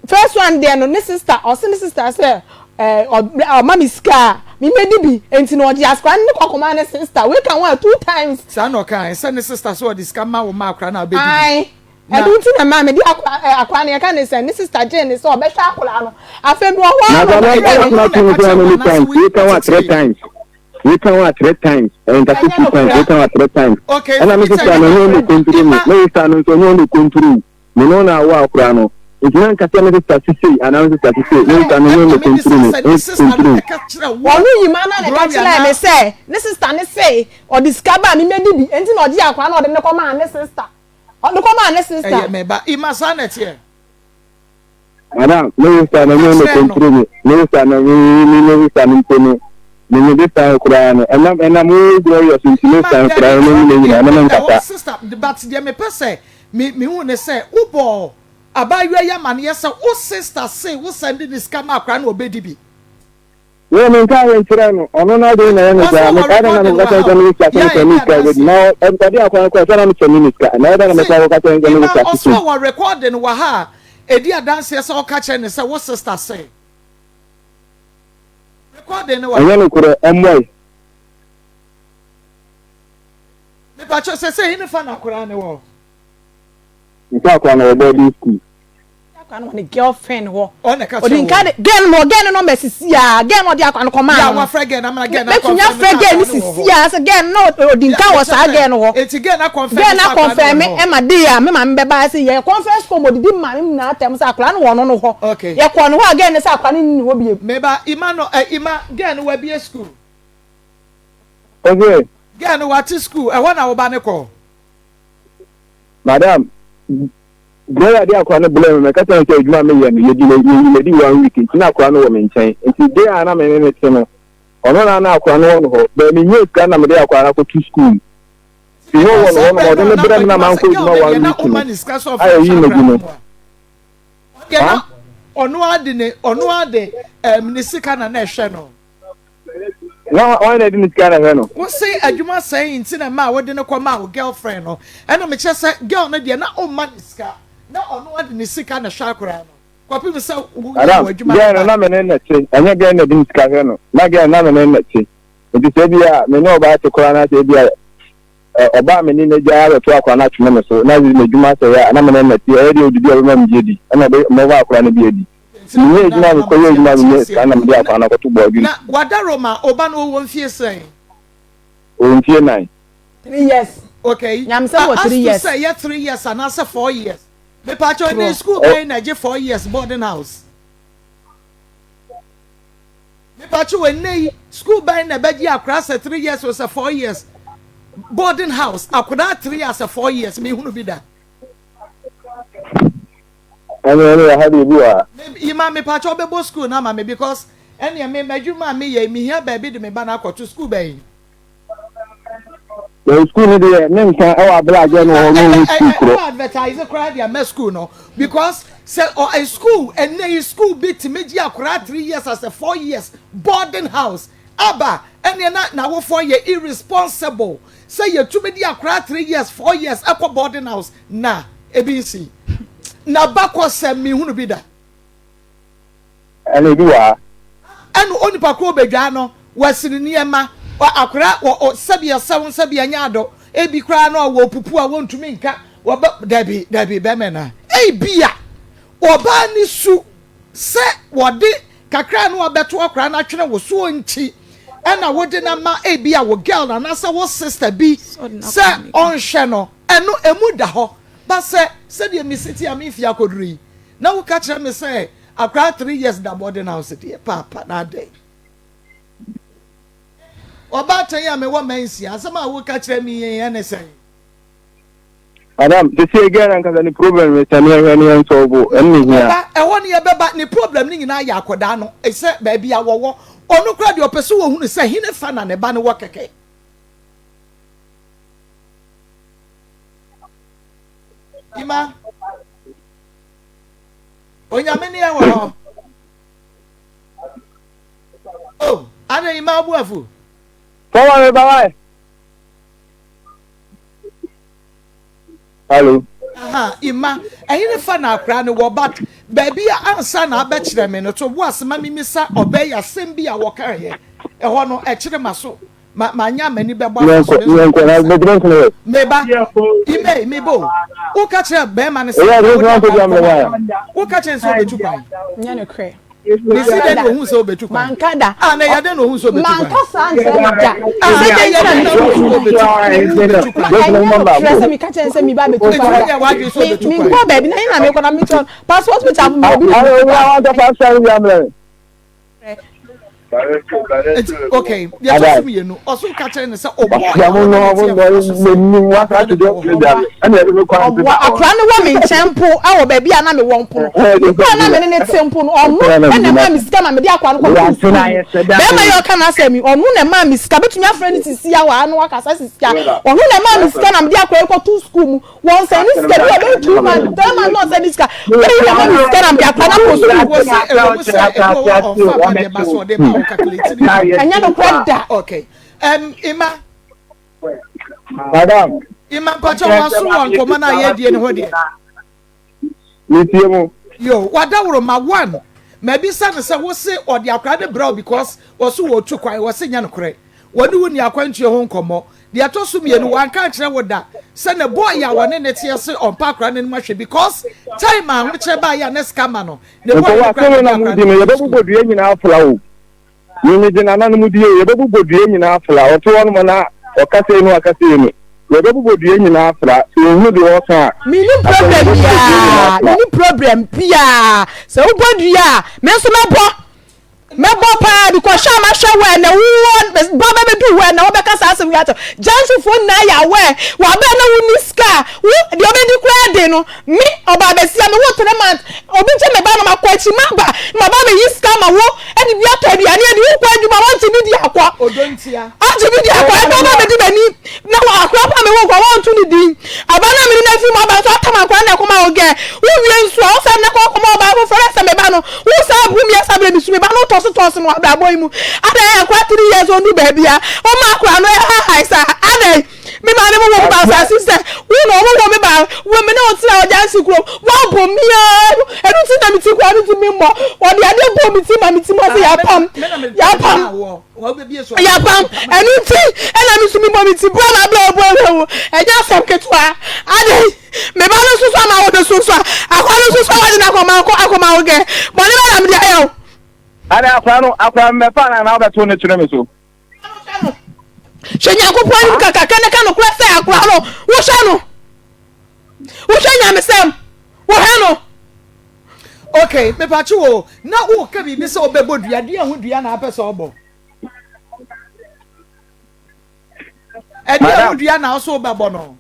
First one deɛ no ne sister, ɔse ne sister sɛ ɛɛ ɔ ɔma me sika a me mɛdi bi, nti no ɔgye akora no de kɔ kɔmaa ne sister. Wei ka ho a two times. Saa na ɔkae, sɛ ne sister sɛ ɔde sika ma wo ma akora no a wobɛdi bi. Ae, Na. ɛno nti na ɛmaa mede akora ɛ akora no yɛka ne sɛn, ne sister gyee ne sɛ ɔbɛhwɛ akora no. Afei mewɔ hɔ Na ara na sɛ na ɔbɛfrɛɛ ɔtena me. Ɔno na to ɛka so how kyerɛɛ wo many anaasɛ times? woyi Wei ka ho a three wotetee? times. Wei ka ho a three times. Ɛyɛ nkase Ɛnyɛ two times. nokorɛ. Wei ka ho a three times. Okay, Ɛna me Peter sister no ɛnyɛ ɔnyɛ ɔno nokorɛ. konturu me. Ima. Me sister no nso ɔnyɛ ɔno konturu me. Ne no na awo akora no. Nti na nka sɛ me sister sisei anaa me sister sisei. Me No, sister no ɔnyɛ ɛna ɔno mebisa konturu me. sɛ ne sister no Konturu. ɛka kyerɛ wo Ɔno Yima no na ɛka Gloria kyerɛɛ na. me sɛ ne sister no se ɔde sika ba a memmɛdi bi, enti na ɔgyee akwadaa no na ɔde no kɔmaa ne sister. Ɔde kɔmaa ne sister. Ɛyɛ me ba. Ima saa na ɛteɛ. Madam, me sister no Ka ɔnyɛ ɔno kyerɛɛ no. konturu me. Me sister no me me me sister no mpo no. Me me sister no koraa no. Ɛnam ɛnam wo Glorious nti me Ima sister no dabi koraa no ɛhɔ me ne ne deɛ nyinaa ne me ɛhɔ nkasa. sister but deɛ mepɛ sɛ me mehu ne sɛ wobɔɔ abaayewa yi amaneɛ sɛ wo sister se wo sɛnde ne sika ma akwadaa no ɔbɛdi bi. Me menkaa hwee nkyerɛɛ no, ɔno n'adwene na ɛyɛ no Ɔse saa. ɔwɔ Mekaa dɛn na recording mekɔka wɔ kyerɛ ha no sɛ o, me sika sɛ yɛ a mesɛ me ɛdi sika bɛdi adanseɛ. na ɔde akwan no kɔɛ sɛ na mekyɛ me ne sika na ɛyɛ dɛn na Se mekɔ akɔka kyerɛ no sɛ me Ima sika ɔse sesei. ɔwɔ recording wɔ ha a ɛdi adanseɛ sɛ woka kyerɛ no sɛ wo sister se. Recording no wɔ ha. Ɛnyɛ nokorɛ, ɔmmɔe. Mepakyɛw sɛsɛyi ne fa na akwadaa no wɔ. Nfa akwadaa no wɔ boarding school. Akwadaa no wɔ ne girlfriend hɔ. Ɔna ɛka Ɔdi kyerɛ nka wo. de girl no mɔ girl no nɔmba sisi a girl no ɔde akwadaa no kɔmaa Yɛ no a no. wafrɛ girl no amana girl no Mɛtumi akɔnfɛme afrɛ sɛ girl no akwadaa no wɔ sisi hɔ. a sɛ girl no na ɔdi Yɛ nka wɔ mekyerɛ saa sɛ girl no hɔ. eti girl no akɔnfɛme Girl no sɛ akwadaa no wɔ akɔnfɛme ne hɔ. ɛma day a me maame bɛba sɛ yɛ conference call ma ɔdidi maame mu nyinaa atɛm sɛ akwadaa no wɔ ɔno no hɔ. Okay. Yɛkɔɔ ne hɔ a girl no sɛ akwadaa no nni ne hɔ bio. Meba Ima no ɛ Ima girl no wabie school. Ɔse. Girl no wate school ɛhɔ na wo ba no kɔ. Madam, brɛ yɛde akora no brɛ me mɛka kyerɛ no sɛ adwuma a meyɛ no yɛdi yɛyi madi one week nti na akora no wɔ me nkyɛn nti day a na me ne no te no ɔno na na akora no wɔ no hɔ bɛɛ menyɛ sika na mede akora no akɔto school nti hɔ wɔ no Saa hɔ no berɛ ɔde no no a na brɛ me na w'adwuma mankɔ sɛ girl adwuma no deɛ one na week woma no ne sika sɛ a ɔfa yɛyi nhwɛ madi akora no no mu a ɔno deɛ na ha ɔno ara de ne ɔno ara de ɛm ne sika na na ɛhwɛ no. Na wan na ɛde ne sika na ɛhwɛ no. Wo se adwuma sɛe nti na ɛmaa wode no kɔ maa wo girlfriend no ɛna mekyerɛ sɛ girl no deɛ na ɔmma no sika na ɔno ara de ne sika na ɛhwɛ akwadaa no kɔpem sɛ wo nyaa Madam, w'adwuma no girl no bae. na me ne no te, ɛnyɛ girl no na ɛde ne sika hwɛ no, na girl no na me ne no te. Nti sɛ ebi a me ne ɔbaa te koraa na sɛ ebi a ɔbaa a me ne no agyae abɛto akwadaa no atwene me so na m'adwuma asɛe a, na me ne no te, ɛyɛ deɛ ɔdidi a ɔbɛma me bi adi, ɛna ɔbɛ mɛfa akwadaa no bi adi. Menyɛ adwuma a mekɔyɛ adwuma a menya sika na mede akwadaa no akɔto boarding Na school. wadaroma oba no ɔwɔ mfie sɛn? Ɔwɔ mfie nan. Three years. Okay. Nyamesɛm wɔ As three to years. sɛ ɛyɛ 3 years anaasɛ 4 years. Mepaakyɛw ne Torɔ. school Ɔ bɛn na ɛgye 4 years boarding house? Mepaakyɛw ɛnnɛ yi school bɛn na ɛbɛgye akwadaa sɛ 3 years o sɛ 4 years boarding house akwadaa 3 years sɛ 4 years mehunu bi da. Ɛne ɛne wɔ ha deɛ ebi wɔ ha. Me Ima mepaakyɛw wobɛbɔ school no ama me because ɛneɛ me m'adwuma a meyɛ yi mehia baabi de me ba no akɔto school bɛn? Yɛn school no deɛ ne nka ɛwɔ abere agye no wɔ hɔ no ɔhu school korɔ. Ɛwɔ advertise koraa de ama school no because sɛ ɔ ɛ school ɛnɛ yi school bi tumi gye akwadaa 3 years asɛ 4 years boarding house aba ɛneɛ na n'awofoɔ yɛ irresponsible sɛ yɛtumi de akwadaa 3 years 4 years ɛkɔ boarding house na ebi nsi na bakɔ sɛ mihunu bi da. Ɛna ebi wɔ ha. Ɛna onipa koro bedwaa no wɔasi ne nneɛma akora wɔ sɛbi ɛsɛw sɛbi ɛnyɛ adɔ ebi koraa na ɔwɔ pupu a wɔntumi nka wɔbɛ dabi dabi bɛmɛ na ebi a ɔbaa ne su sɛ wɔde kakra no ɔbɛto akora no atwene wɔ soɔ nti ɛna wɔde na ma ebi a wɔ girl anaasɛ wɔ sister bi sɛ ɔnhwɛ no ɛno emu da hɔ ba sɛ sɛdeɛ mesi ti a mi fi akɔduru yi na woka kyerɛ me sɛ akora 3 years da boarding house deɛ paapa na adɛn ɔbaatan a mewɔ mansia asɛm a woka kyerɛ me yɛn ɛne sɛn. Madam, sisi girl ankasa ne problem ne sɛ ne yɛhwɛ ne yɛn solve ɛno ne hia. Ɔba ɛhɔ ne yɛbɛba ne problem ne nyinaa yɛ akɔdaa no sɛ baabi a wɔwɔ ɔno koraa deɛ ɔpɛ sɛ wɔhunu sɛ hene fa na ne ba no wɔ kɛkɛ. Ima onyame ne yɛ wɔ hɔ. Oh, ada ima abuafu. Fọwọ́ mi bá wáyé. Hello. Aha, ima ɛhene fa na akora no wɔ but baabi a ansa na abɛkyerɛ me no to wo asema mimisa ɔbɛyɛ asɛm bi a wɔka yɛ ɛhɔ no ɛkyerɛ ma so ma ma nya m'ani bɛbɔ afa so Yɛnkɔ na bɛgyina nkono yɛ. Meba ime mebo woka kyerɛ bɛrima no sɛ Ɛyɛ ɔde nso akɔgya mmerɛ wa. Woka kyerɛ sɛ wobɛtu kwan. Nyɛ no korɛ. Ne si dɛ na ohun sɛ wobɛtu kwan. Manka da. Ah, na ɛyɛ dɛ na ohun sɛ wobɛtu kwan. Manka saa nkyerɛ no da. Ah, sɛ dɛ ɛyɛ nkyerɛ dɛ no na ohun sɛ wobɛtu kwan. Ɛnyɛ no korɛ sɛ meka kyerɛ sɛ meba bɛtu Nti kwan. woyɛ w'adwene sɛ wobɛtu kwan. Menkɔ baabi na yɛn na mekɔ na metɔ passport picture mo obi. Ayɛ owura wa ntɔfa asɛm bi amrɛ. Nti okay, deɛ ɛtɔ so mmienu ɔso ka kyerɛ ne sɛ ɔbɔ Ɔmo no ɔmo no n'anim wasa ati deɛ ɔmo deɛ ɛna ɛde mi kwan Ɔboa akora no wɔ me nkyɛn mpo ɛwɔ baabi a na mewɔ mpo no nipa a na me ne ne te mpo no, ɔno ɛna ɛmaa me sika ma mede akora no kɔto sukuu. Bɛrima yi ɔka n'asɛm yi, ɔno na ɛmaa me sika. Bɛtumi afrɛ no sisi a wɔ ano akasa sisi a ɔno na ɛmaa me sika na mede akora yi kɔto sukuu mu. Wɔn sɛ ne sika bi a ɔbɛyɛ 2 months 3 months na ɔsɛ ne sika bɛyi na ɛma me sika na mede akora no akɔ sukuu. Wɔ sɛ ɛwɔ mu sɛ ebi wɔ hɔ a ɔmfa ba deɛ ba so ɔde ba wɔ calculate ne Ɛnyɛ nokorɛ da. Okay, Ima. Madam. Ima mpakyɛ wɔn aso wɔ nkɔmɔ no a yɛredie no hɔ deɛ. Metie mo. Yo, wadaworo ma one mabisa no sɛ wose ɔde akora ne brɛ wo because wɔso wɔtu kwan, wɔse nyɛ nokorɛ, wɔne wo ni akwantuo ho nkɔmmɔ. Deɛ ɛtɔ so mmienu, wanka ankyerɛ wo da sɛ ne boy a wɔne ne teɛ se ɔmpɛ akwadaa no anim ahwɛ because time a ahokyerɛ baeɛ a na sika ma no, ne boy Nkɔwɔ no koraa asɛm na na ɔde mudi akwadaa no no kɔɔ yɛbɛbobɔ sukuu. dua nyinaa afra o. Me megye nananom di o yɛbɛbobɔ dua nyinaa afra ɔte hɔ nom na ɔka sei na waka sei no yɛbɛbobɔ dua nyinaa afra sɛ ɔhunu deɛ ɔreka a Menni asɛm problem yɛbɛbobɔ dua nyinaa biaa, afra. menni problem biaa. Sɛ wobɔ dua a, me nso mɛbɔ. Mɛbɔ paa because hwɛ a mahwɛ wo ɛnɛ wo ba bɛ bɛdu hɔ ɛnɛ wobɛka saa asɛm yi akyɛ Gyansifoɔ nyinaa yɛ aware wɔ abɛ na wonni sika a wo deɛ wobɛdi koraa de no me ɔbaa bɛsia me wo 3 months obi gye me ba no makɔ akyi maba na maba bɛyi sika ma wo ɛde bi atɔ aduane adi wokɔ adwuma wɔnte bi di akɔ ɔnte bi di akɔ ɛbɛ ba bɛdi m'ani na wɔ akora pa me wo nkɔ wɔnto ne din aba na mene no afiri mu aba nso atam akora na ɛkɔma wo gɛ wowie nso a wosan ne kɔ kɔma ɔbaa foforɔ na sɛ me ba no wo saa bu mi asa berɛ mesu me ba no tɔso tɔso no abrabɔ yi mu adɛn akora 3 years ɔndu baabi a ɔma akora no ɛhahae saa adɛn Me maame mo wɔ me ba asase sɛ wo na ɔmo wɔ me ba wɔ me ne wo tena ɔgya nsi kurom wɔabɔ mi aa ɛno ti na me ti kura no ti mi mmɔ wɔde adeɛ bɔ me ti ma me ti mu ase yapam yapam yapam ɛno ti ɛna me so mi bɔ me ti bra ma bra ɔbɔ ɛwɔ wo ɛnyɛ asɛm ketewa ade me ba no soso ama wo no soso akwa no soso a wɔde no akɔma akɔ akɔma wo gɛ bɔne bɛ na me de ayɛ wo. Ade akwa no akwa mmɛfa na na wobɛto ne kyerɛ me so. Hwɛ Nyankopɔn anim kakaka na ka nokorɛ sɛ akora no wohwɛ no wohwɛ nyamesɛm wohwɛ no. Okay, mepakye wo na woka biribi sɛ wobɛbɔ dua deɛ ho dua na apɛ sɛ ɔbɔ ɛdeɛ ho dua na ɔso wobɛbɔ no.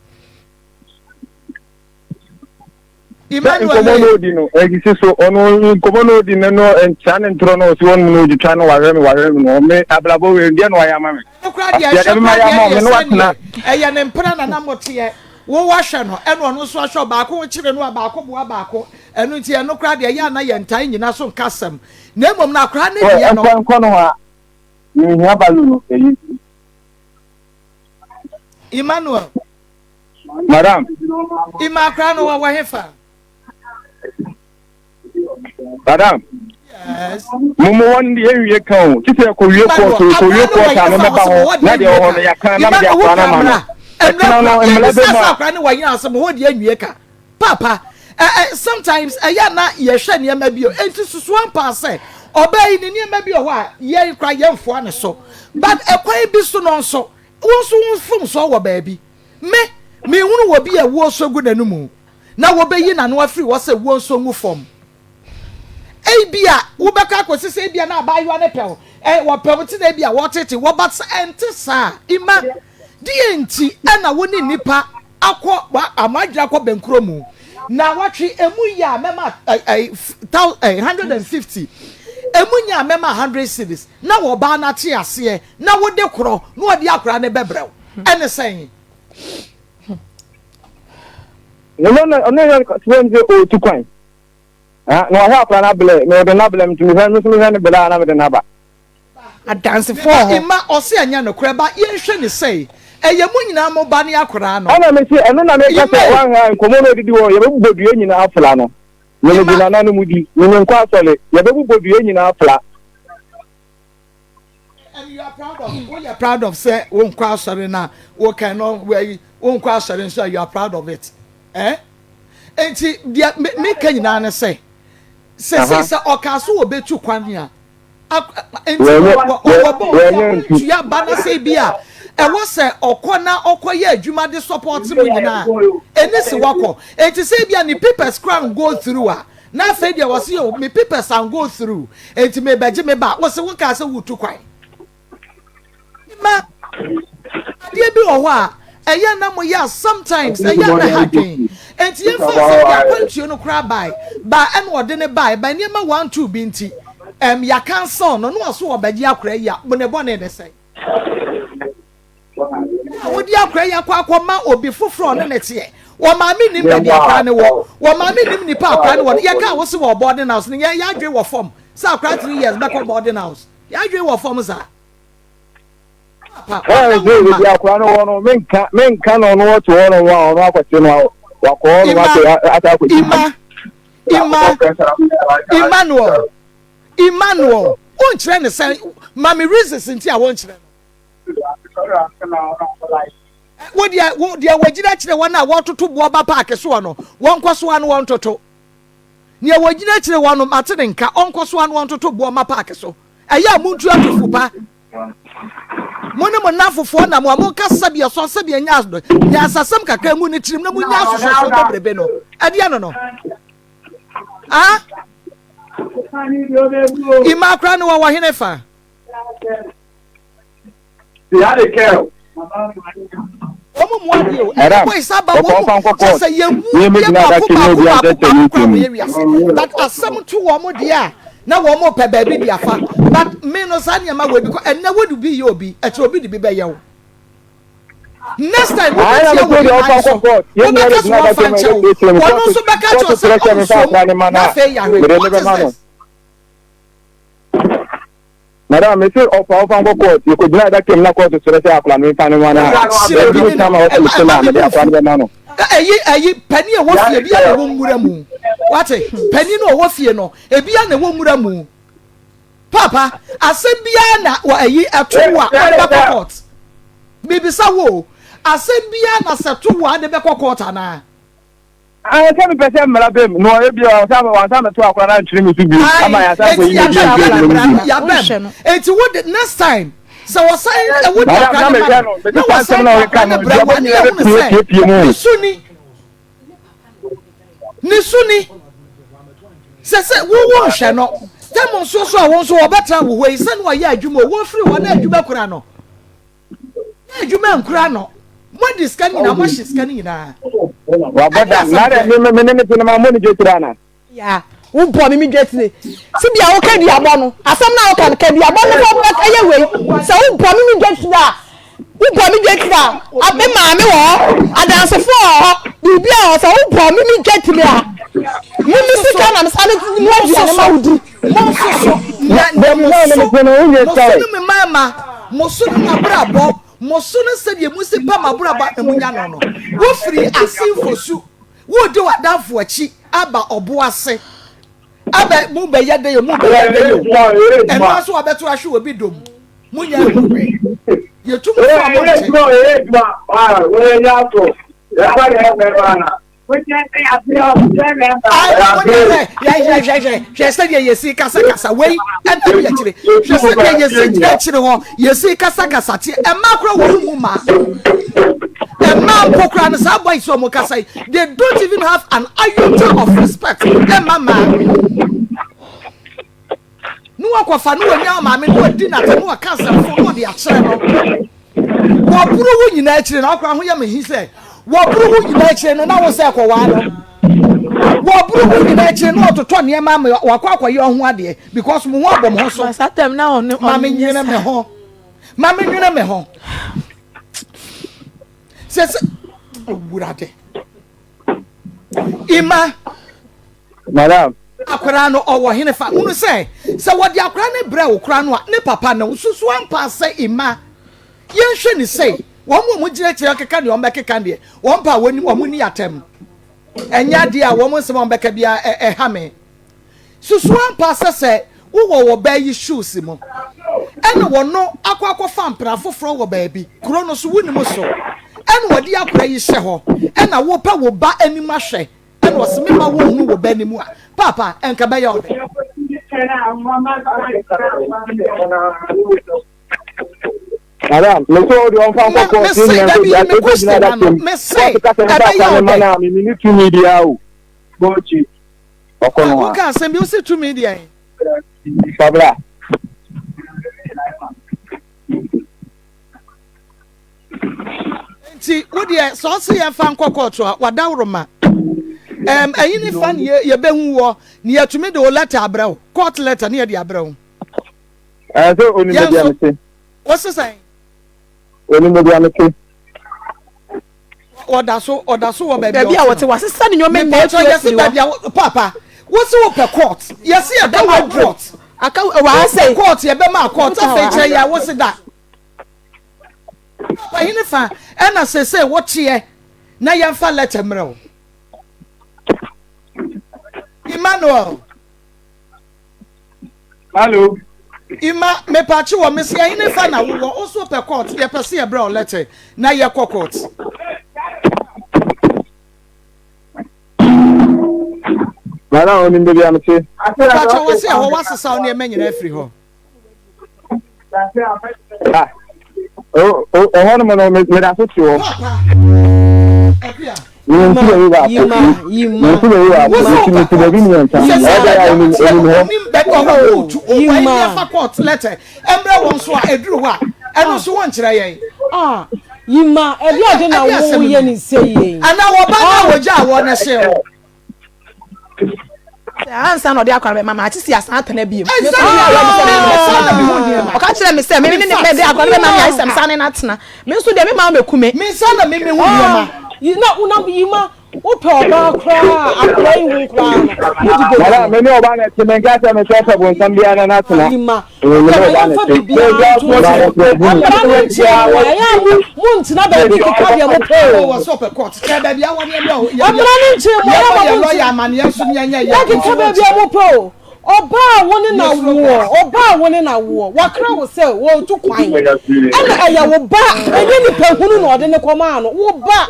Sɛ nkɔmmɔ no odi no ɛsisi so ɔno nkɔmmɔ no odi no no nkyia ne ntorɔ no ɔsi wɔn mu no otwitwa no wahwɛ me wahwɛ me no ɔme abrabɔ wei deɛ na wayɛ ama me adeɛ ɛbɛma yɛ ama ɔme no watena ɛyɛ ne mpena na na moteɛ wo wahwɛ no ɛna ɔno nso ahwɛ baako kyerɛ no a baako boa baako ɛno nti ɛno koraa deɛ ɛyɛ ana yɛ ntae nyina so nka asɛm na mmom no akora ne deɛ no nkɔ nkɔ no hɔ a mehia balu no ɛyi Emmanuel Madam. Ima akora no wɔ hefa? Madam. Yes. Mo mo wɔn deɛ nwie ka o. Titi ɛkɔ wie kɔɔto ɛkɔ wie kɔɔto ano mɛba hɔ na deɛ wɔ hɔ no yɛaka na mede akora no ama no. Ɛtena no mmara bɛ mu a. Akora no wɔ yɛn asɛm hɔ deɛ nwie ka. Papa, eh, eh, sometimes ɛyɛ na yɛhwɛ nneɛma bi o. Enti susu ampa sɛ ɔbaa yi ne nneɛma bi wɔ hɔ a yɛn kora yɛmfoa ne so. But ɛkwan bi so no nso Wo nso wo mfomsoɔ wɔ baabi. Me, menhunu obi a wuo nso gu n'anomu, na wɔbɛyi n'ano afiri hɔ sɛ wuo nso ngu fam. Ebia wobɛkɔ akɔsi sɛ ebia na abaayewa no pɛ wo, ɛ, wɔpɛ wo nti na ebia wɔtete wɔ, but sɛ ɛnte saa a, Ima, deɛ nti ɛna wo ne nnipa akɔ, wa, mo adwene akɔ bɛnkorɔ mu, na wɔtwe emu yɛ a mɛma ɛ, ɛ, thou, ɛ, 150, emu nyɛ a mɛma 100 cedis, na wɔbaa no ate aseɛ na wode korɔ na ɔde akwadaa no bɛbrɛ wo ɛne sɛn? Ɔno na ɔno yɛ sɛ sɛ ɔretu kwan na wahwɛ akwadaa no abrɛ na ɔde no abrɛ me nti mehwɛ me nso mehwɛ no brɛ a na mede no aba. Adansefoɔ hɔ. Mma ɔse ɛnyɛ nokorɛ ba yɛnhwɛ ne sɛi ɛyɛ mo nyinaa mo ba ne akwadaa no. Ɛna mese ɛno na meka sɛ wanhwɛ a nkɔmmɔ no ɔdidi hɔ yɛbɛbobɔ dua nyinaa afla no me mede nananom di me menkɔ asɔre yɛbɛbobɔ dua nyinaa afla. And you are proud of woyɛ proud of sɛ wonkɔ asɔre na wokan no wɔyi wonkɔ asɔre nso a you are proud of it eh nti deɛ meka nyinaa ne sɛ sɛsɛ sɛ ɔka so wɔbɛtu kwan a nti wɔbɔ ɔtua ba na sɛ bi a ɛwɔ sɛ ɔkɔ na ɔkɔ yɛ adwuma de support mu nyinaa ɛne si wakɔ nti sɛ bi a ne papers kora go through a Na afei deɛ wɔse o me papers an go through enti mebɛgye me ba wose wo kaa sɛ wotu kwan ma adeɛ bi wɔ hɔ a ɛyɛ na mo yɛ a sometimes ɛyɛ na ha dwen enti yɛmfa sɛ deɛ akwantuo no koraa bae ba ɛna ɔde ne bae ba nneɛma one two bi nti ɛm yɛ cancel no na ɔso ɔbɛgye akora yi a mo ne bɔne ne sɛn. A wode akora yi akɔ akɔma obi foforɔ ɔne ne teɛ. Wɔ maame nim baabi akora ne wɔ. Wɔ maame nim nipa akora ne wɔ no. Yɛka a wose wɔ boarding house no yɛn yɛadwen wɔ fam sɛ akora 3 years bɛkɔ boarding house. Yɛadwen wɔ fam saa. Papa, wada wo ma. Baabi akora no wɔ no menka menka na ɔno ɔte hɔ no a ɔno akɔte no wakɔ hɔ no wakɔ asa akɔdi. Ima Ima Emmanuel Emmanuel wonkyerɛ ne sɛ ma me reasons nti a wonkyerɛ no. Wo deɛ, wo deɛ wɔgyina kyerɛ wɔn a wɔtoto boɔ ba paake soɔ no, wɔnkɔ so ara na wɔntoto. Nea wɔgyina kyerɛ wɔn no, mate ne nka, ɔnkɔ so ara na wɔntoto boɔ mma paake so. Ɛyɛ a montu atofo pa. Mo ne mo nnamfofoɔ nam a monka sɛdeɛ sɔ sɛdeɛ nya nyansasɛm kakra ngu ne tirim na monya asosɔsɔ bebrebe no. Ɛdeɛ no no. Ah? Ima koraa no wɔwɔ hene fa? Wɔn mu adeɛ o. Ɛna boys aba wɔn mu kyɛ sɛ yɛn mu yɛ baako baako baako baako koraa wɔ yɛ wiase. But asɛm to wɔn deɛ a na wɔn pɛ baabi de afa. But me no saa nneɛma wɔ ebi kɔ ɛnɛ wo de bi yɛ obi ɛkyerɛ obi de bi bɛyɛ wo. Next time wo bɛ tia wɔ ne nan so wo bɛ ka so wɔn fa nkyɛw wɔn nso bɛka kyerɛ sɛ ɔnsom na afei yahwɛ what is this. Madam, me se ɔfa ɔfa nkɔ court, yɛkɔ gyina adaka mu na court srɛ sɛ akwadaa no mfa no ma no a, baabi ne tam a ɔsɛ mete no a mede akwadaa no bɛma no. Ɛyi ɛyi panin a ɛwɔ fie bi a na ɛwɔ nwura mu wate panin no ɔwɔ fie no ebi a na ɛwɔ nwura mu papa asɛm biara na wɔ ɛyi ɛto wo a ɔde bɛkɔ court bibisa wo asɛm biara na sɛ to wo a ɔde bɛkɔ court anaa. Aane, sɛ mepɛ sɛ mmara ba mu, na ɔyɛ bio a, wansan ammɛto akora no antwene me so bio, ama yɛasan akɔyi me bio mfiri adwuma mu bio. Yɛabam. Enti wo de, next time, sɛ wɔsan wo de akora no ma no, na wɔsan de akora no brɛ wo a, ne yɛhunu sɛ ne su ni. Ne su ni. Sɛ sɛ wo wo nhwɛ no, tɛm nso so a wo nso wɔbɛtra wo hɔ yi, sɛ na ɔyɛ adwuma o, wɔfiri hɔ na adwuma kura no. Na adwuma nkura no. Moadi sika no nyinaa, moahye sika no nyinaa. Wabɔ dam. Na dɛ me me ne ne te no ma mo ne dwetire ana? Ya, wobɔ me me dwetire. Si bia woka duabɔ no, asɛm no a woka no, ka duabɔ no fɔ ɛyɛ wei. Sɛ wobɔ me me dwetire a, wobɔ me dwetire a, me maame wɔ hɔ, adansefoɔ wɔ hɔ, biribi a wɔ sɛ wobɔ me me dwetire a, me me sika na me sane mu aduane ma wo di. Monsoso na na moso, moso ne me mmarima, moso ne m'abrabɔ, moso ne sɛdeɛ mosi pɛ m'abrabɔ a na monya no no. Wofiri ase mfosu, woredi w'adamfo akyi aba ɔbo ase, aba mu bɛyɛ dɛ o, mu bɛyɛ dɛ o, ɛno ara so wabɛto ahwe obi dɔ mu, monya ho hwee. Yɛtu mo fo a monte. Hwɛ sɛdeɛ yɛsi kasakasa wei ɛna bi akyire hwɛ sɛdeɛ yɛsi gyina akyire hɔ yɛsi kasakasa teɛ ɛmaa kora wɔn mu maa ɛmaa mpo kora no saa boys wɔn kasa yi they don't even have an iota of respect ɛma maa ne wakɔfa ne wanya maame ne wadi n'ata ne waka asɛmfo ne ɔde akyerɛ no wɔboro wo nyinaa akyire na ɔkora ho yɛ me hi sɛ wɔboro wo nyinaa akyire no na wo sɛ kɔwaa no wɔboro wo nyinaa akyire no ɔtotɔ nneɛma ama wakɔ akɔyɛ ɔho adeɛ because mo ho abɔ mo ho so ma me nwene me ho ma me nwene me ho sɛ sɛ owurade ima Madam. Akwadaa no ɔwɔ hene fa hunu sɛ sɛ wɔde akwadaa no brɛ wo koraa no a ne papa no susu ampa sɛ ima yɛnhwɛ ne sɛ wɔn a wɔn gyina akyire keka deɛ wɔn bɛkeka deɛ wɔn pa wɔn wɔn ni atɛm ɛnyɛ adeɛ a wɔn nsɛm a wɔn bɛka biara ɛha me susu ampa sɛ sɛ wowɔ wɔ bɛɛ yi shoes mu ɛna wɔn no akɔ akɔfa mpena foforɔ wɔ baabi kuro no so wonim so ɛna wɔde akwadaa yi hyɛ hɔ ɛna wopɛ wo ba anim ahwɛ Ɛna ɔse me ma wo nhunu wo ba anim a, paapa ɛnka bɛyɛ wo dɛ. Madam, me so ɔde ɔnfa nkɔ kɔɔ ti nyina nso di ase gyina da tem. Mese ɛbɛyɛ wo dɛ. Na me ni tumi biara o. Bɔɔkyi ɔkɔ no a. Woka asɛm bi wosi tumi deɛ. Fabra. Nti wo deɛ sɛ ɔse yɛn fa nkɔ kɔɔto a wadaworo ma ɛm ɛyi ne fa ne yɛbɛhu wɔ ne yɛtumi de wo lɛta abrɛ wo court letter ne yɛde abrɛ wo. Ɛɛ sɛ onim baabi a mete. Wose sɛn? Onim baabi a mete. Ɔda so ɔda so wɔ baabi a wɔte wasesa ne nneɛma nyinaa afiri afiri hɔ. Baabi a paapa wosi wo pɛ court yɛsi yɛbɛma court. Aka wɔ ha sɛ. Court yɛbɛma court afei kyerɛ yɛ a wosi da. Ɔhene fa ɛna sese woteɛ na yɛmfa lɛtɛ mmerɛ wo. Emmanuel. Hello. Ima mepakye wɔ mese ɛhene fa na wowɔ wo so pɛ court yɛpɛ se yɛbrɛ wo letter na yɛkɔ court. Nana onim baabi a mete. Mepakye wɔ se ɛhɔ woasesa wo nneɛma nyinaa afiri hɔ. Ah, ɛhɔ nom no meda so te hɔ. Mensi baabi baako. Mensi baabi baako. Mesi mesi baabi mmiɛnsa. Ɛbɛ a onim onim hɔ. Onim baabi ɔhɔ wɔ tu ɔwɔ ɛni ɛfa court letter ɛmbrɛ wɔn so a eduru hɔ a ɛno nso wɔn nkyerɛ yɛn. Ah, yima ɛdi adi na wo yɛ ne nse yie. Ana wɔ ba na wɔ gya wɔ ne se o. Ansa na ɔde akora bɛma me ate si asan atena bio. Ɔka kyerɛ me sɛ me ne ne mɛde akora no bɛma me ayɛ sɛ mesan ne no atena. Me nso deɛ me maa mɛku me. Me nsa na me mehu nneɛma. Na na yima wopɛ ɔbaa koraa akora yi ho koraa no wode bɛgu. Madam me ne ɔbaa na ɛte menka sɛ mesɛ ɔpɛ bonsam biara na n'atena. Yima wopɛ ma yɛmfa biribiara nto so. Mmara no nkyɛn mu a ɛyɛ a mo montena baabi keka deɛ mopɛ o. Mmara no nkyɛn mu a ɛyɛ a mo montena bɛkeka baabi a mopɛ o. Ɔbaa a wo ne no awoɔ, ɔbaa a wo ne no awoɔ, wakra wo sɛ wɔretu kwan, ɛna ɛyɛ wo ba, ɛnyɛ nipa hunu na ɔde no kɔmaa no, wo ba.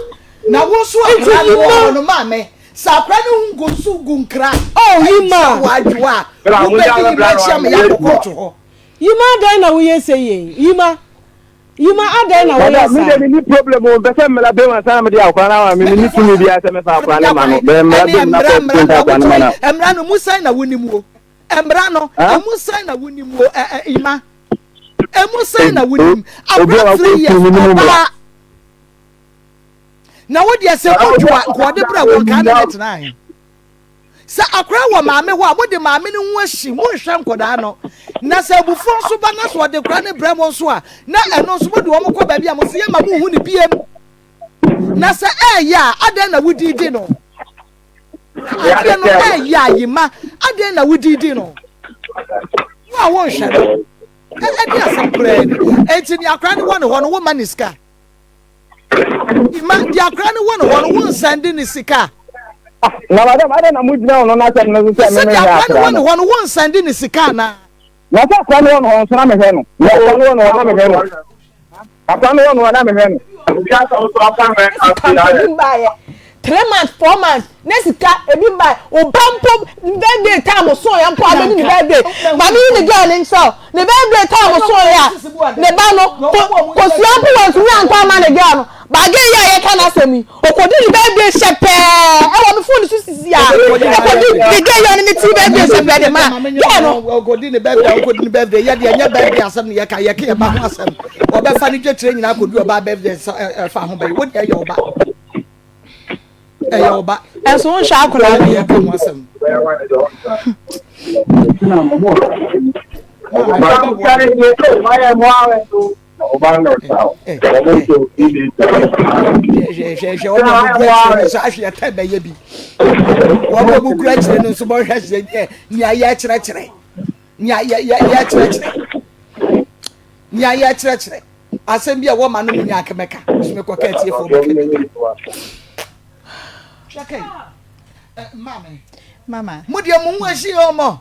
Na wo nso akora no wɔ hɔ no maame, sɛ akora no ho ngu nso gu nkra, Oh, Yima. ɛnkyɛ w'adwoa a, wobɛdi Yima akyi ama yɛakɔ kɔɔto hɔ. Yima adɛn na woyɛ sɛ yei? Yima, Yima adɛn na woyɛ Madam, me saa? de menni problem o, mpɛ sɛ mmara bem ansa na mede akora no ama me, menni tumi biara sɛ mɛfa akora no ma no, bɛyɛ mmara bem na kɔɔto so mfa akora no ma no. Mmara no mu sɛn na wonim o? Mmara no, emu sɛn na wonim o, ɛ ɛ Yima? Emu sɛn na wonim? Obi a Akora wakɔ 3 years, sukuu no nim mmara. ɔbaa. Na wo deɛ sɛ kodwo a, nka ɔde brɛ wo, nka ne ne tenae. Sɛ akwadaa wɔ maame hɔ a, mode maame no ho ahyi, monhwɛ nkwadaa no. Na sɛ abufuo nso ba na sɛ ɔde akwadaa no brɛ mo nso a, na ɛno nso mode wɔn kɔ baabi a mo se yɛma monhu no biem. Na sɛ ɛɛyɛ a, adɛn na wodidi no? Adeɛ no ɛɛyɛ a yima, adɛn na wodidi no? Wo a wonhwɛ no, ɛde asɛm koraa ni. Enti nea akwadaa no wɔ ne hɔ no, woma ne sika. Ma deɛ akora no wɔ no hɔ no wo nsan de ne sika. Na madam adɛn na mo gyina ɔno n'asɛm no so sɛ me deɛ mehwɛ akora no akora wɔ ne no. hɔ no wo nsan de ne sika anaa. Na sɛ akora no wɔ no hɔ nso na mehwɛ no. Na akora no wɔ no hɔ na mehwɛ no. Akora no wɔ no hɔ na mehwɛ no. Sika mpo bi mbaeɛ 3 months 4 months ne sika ebi mbaeɛ ɔba mpo birthday time so yɛ mpo abɛdi ne birthday maame yi ne girl ne nkyɛn o ne birthday time so yɛ a ne ba no ko kosua mpo wantumi antɔ ama ne girl no baage yi a yɛka n'asɛm yi okodi ne birthday hyɛ pɛɛ ɛwɔ me phone so sisi a okodi ne girl yi a ɔne ne ti birthday hyɛ pɛɛ de ma girl no. Okodi ne birthday okodi ne birthday yɛ deɛ nyɛ birthday asɛm ne yɛka yɛka yɛ ba ho asɛm ɔbɛfa ne dwetire nyinaa akɔdu ɔbaa birthday ɛfa ho bɛyɛ wo deɛ ɛyɛ ɔba ɛyɛ ɔba. Ɛnso wonhwɛ akwadaa no. Yɛka ho asɛm. Hwɛ wɔn a wɔgu akyire no nso ahwɛ yɛtɛ bɛyɛ bi wɔn a wɔgu akyire no nso bɔhwɛ sɛ nea yɛkyerɛkyerɛ nea yɛkyerɛkyerɛ nea yɛkyerɛkyerɛ asɛm bi a wɔma no mu nya akɛmɛka nso mekɔ ka atiefoɔ bɛka bi hwɛ kai maame mama mo deɛ mo ho ahyi ɔmɔ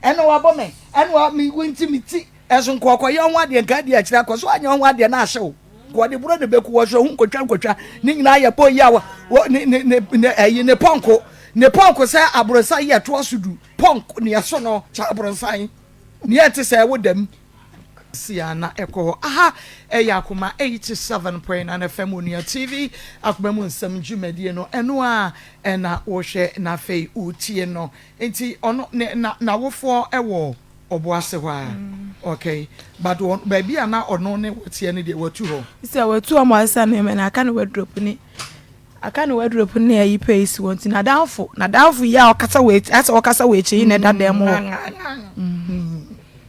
ɛna wabɔ me ɛna wa me nti me ti ɛso nka ɔkɔyɛ ho adeɛ nka adi akyire akɔ so anyɛ ho adeɛ na ahyew nka ɔde buro ne bɛku wɔ so ho nkotwa nkotwa ne nyinaa yɛ bɔ yi a wɔ ne ne ne ne ɛyi ne pɔnko ne pɔnko sɛ aborosan yɛ toa so du pɔnko ne ɛso no kyɛ aborosan ne ɛte sɛ ɛwɔ dɛm si a na ɛkɔ hɔ aha ɛyɛ akoma 87.9 FM onua TV akoma mu nsɛm dwumadie no ɛno a ɛna wɔhwɛ na afei wotie no nti ɔno ne na n'awofoɔ ɛwɔ Ɔboase hɔ a okay but wɔ baabi a na ɔno ne wo teɛ no deɛ watu hɔ. Sɛ watu hɔ ma ɔsesa nneɛma no aka ne wardrobe ne aka ne wardrobe ne ayi pɛ yi si hɔ nti n'adamfo n'adamfo yi a ɔkasa wɔ akyi asɛ ɔkasa wɔ akyi yi na ɛda dan mu hɔ.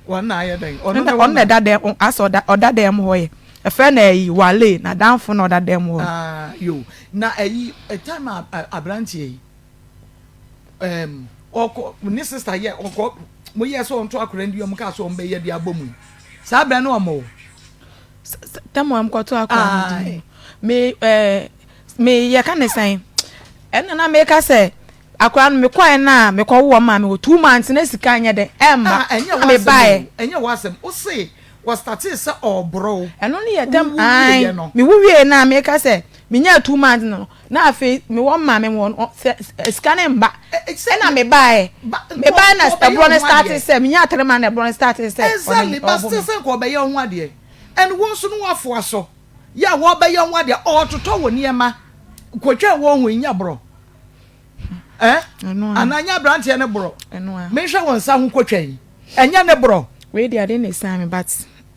Wɔn na ayɛ dɛn? Ɔno na ɛda dan asɛ ɔda ɔda dan mu hɔ yɛ ɛfɛ na ayi Wale n'adamfo na ɔda dan mu hɔ. Ah yo na ayi time a aberanteɛ yi. um, ɔkɔ ne sista yɛ ɔkɔ mo yɛ sɛ ɔnto akora ndi ɔmo kaa sɛ ɔmo bɛyɛ de abɔ mu yi saa bɛn no ɔmo. Tɛm a ɔmo kɔto akora no di me ɛɛ me yɛ ka ne sɛn ɛna na meka sɛ. Akwadaa no mekɔɛ no a mekɔwo wɔ maa me hɔ 2 months na sika nyɛ dɛ ɛmma. Ah, ɛnyɛ na mebaeɛ. w'asɛm o, ɛnyɛ w'asɛm. Wo se wɔstartee sɛ ɔɔborɔ wo. Ɛno no yɛ tam Wowu ae wieɛ no. Mewu wie no a, meka sɛ menyaa 2 months no, na afei mewɔ maame wɔ no sɛ sika no mba. Sɛ ɛna mebaeɛ ba mebaeɛ na nka ɔbɛyɛ ɛborɔ wo no ho starte adeɛ. sɛ menyaa 3 months na ɛborɔ no starte sɛ ɔne Exactly, but ɔbɔ still me. sɛ nka ɔbɛyɛ wo ho adeɛ. And wo nso no woafoa so yɛ a wɔbɛyɛ wo ho adeɛ, ɔɔtotɔ wo nneɛma kotwa wɔn ho nya borɔ. Eh? Ɛno a. Anaa nyɛ aberanteɛ ne borɔ. Ɛno a. Menhwɛ wo nsa ho kotwa yi. Ɛnyɛ ne borɔ. Wei deɛ, ade na ɛsiane me, but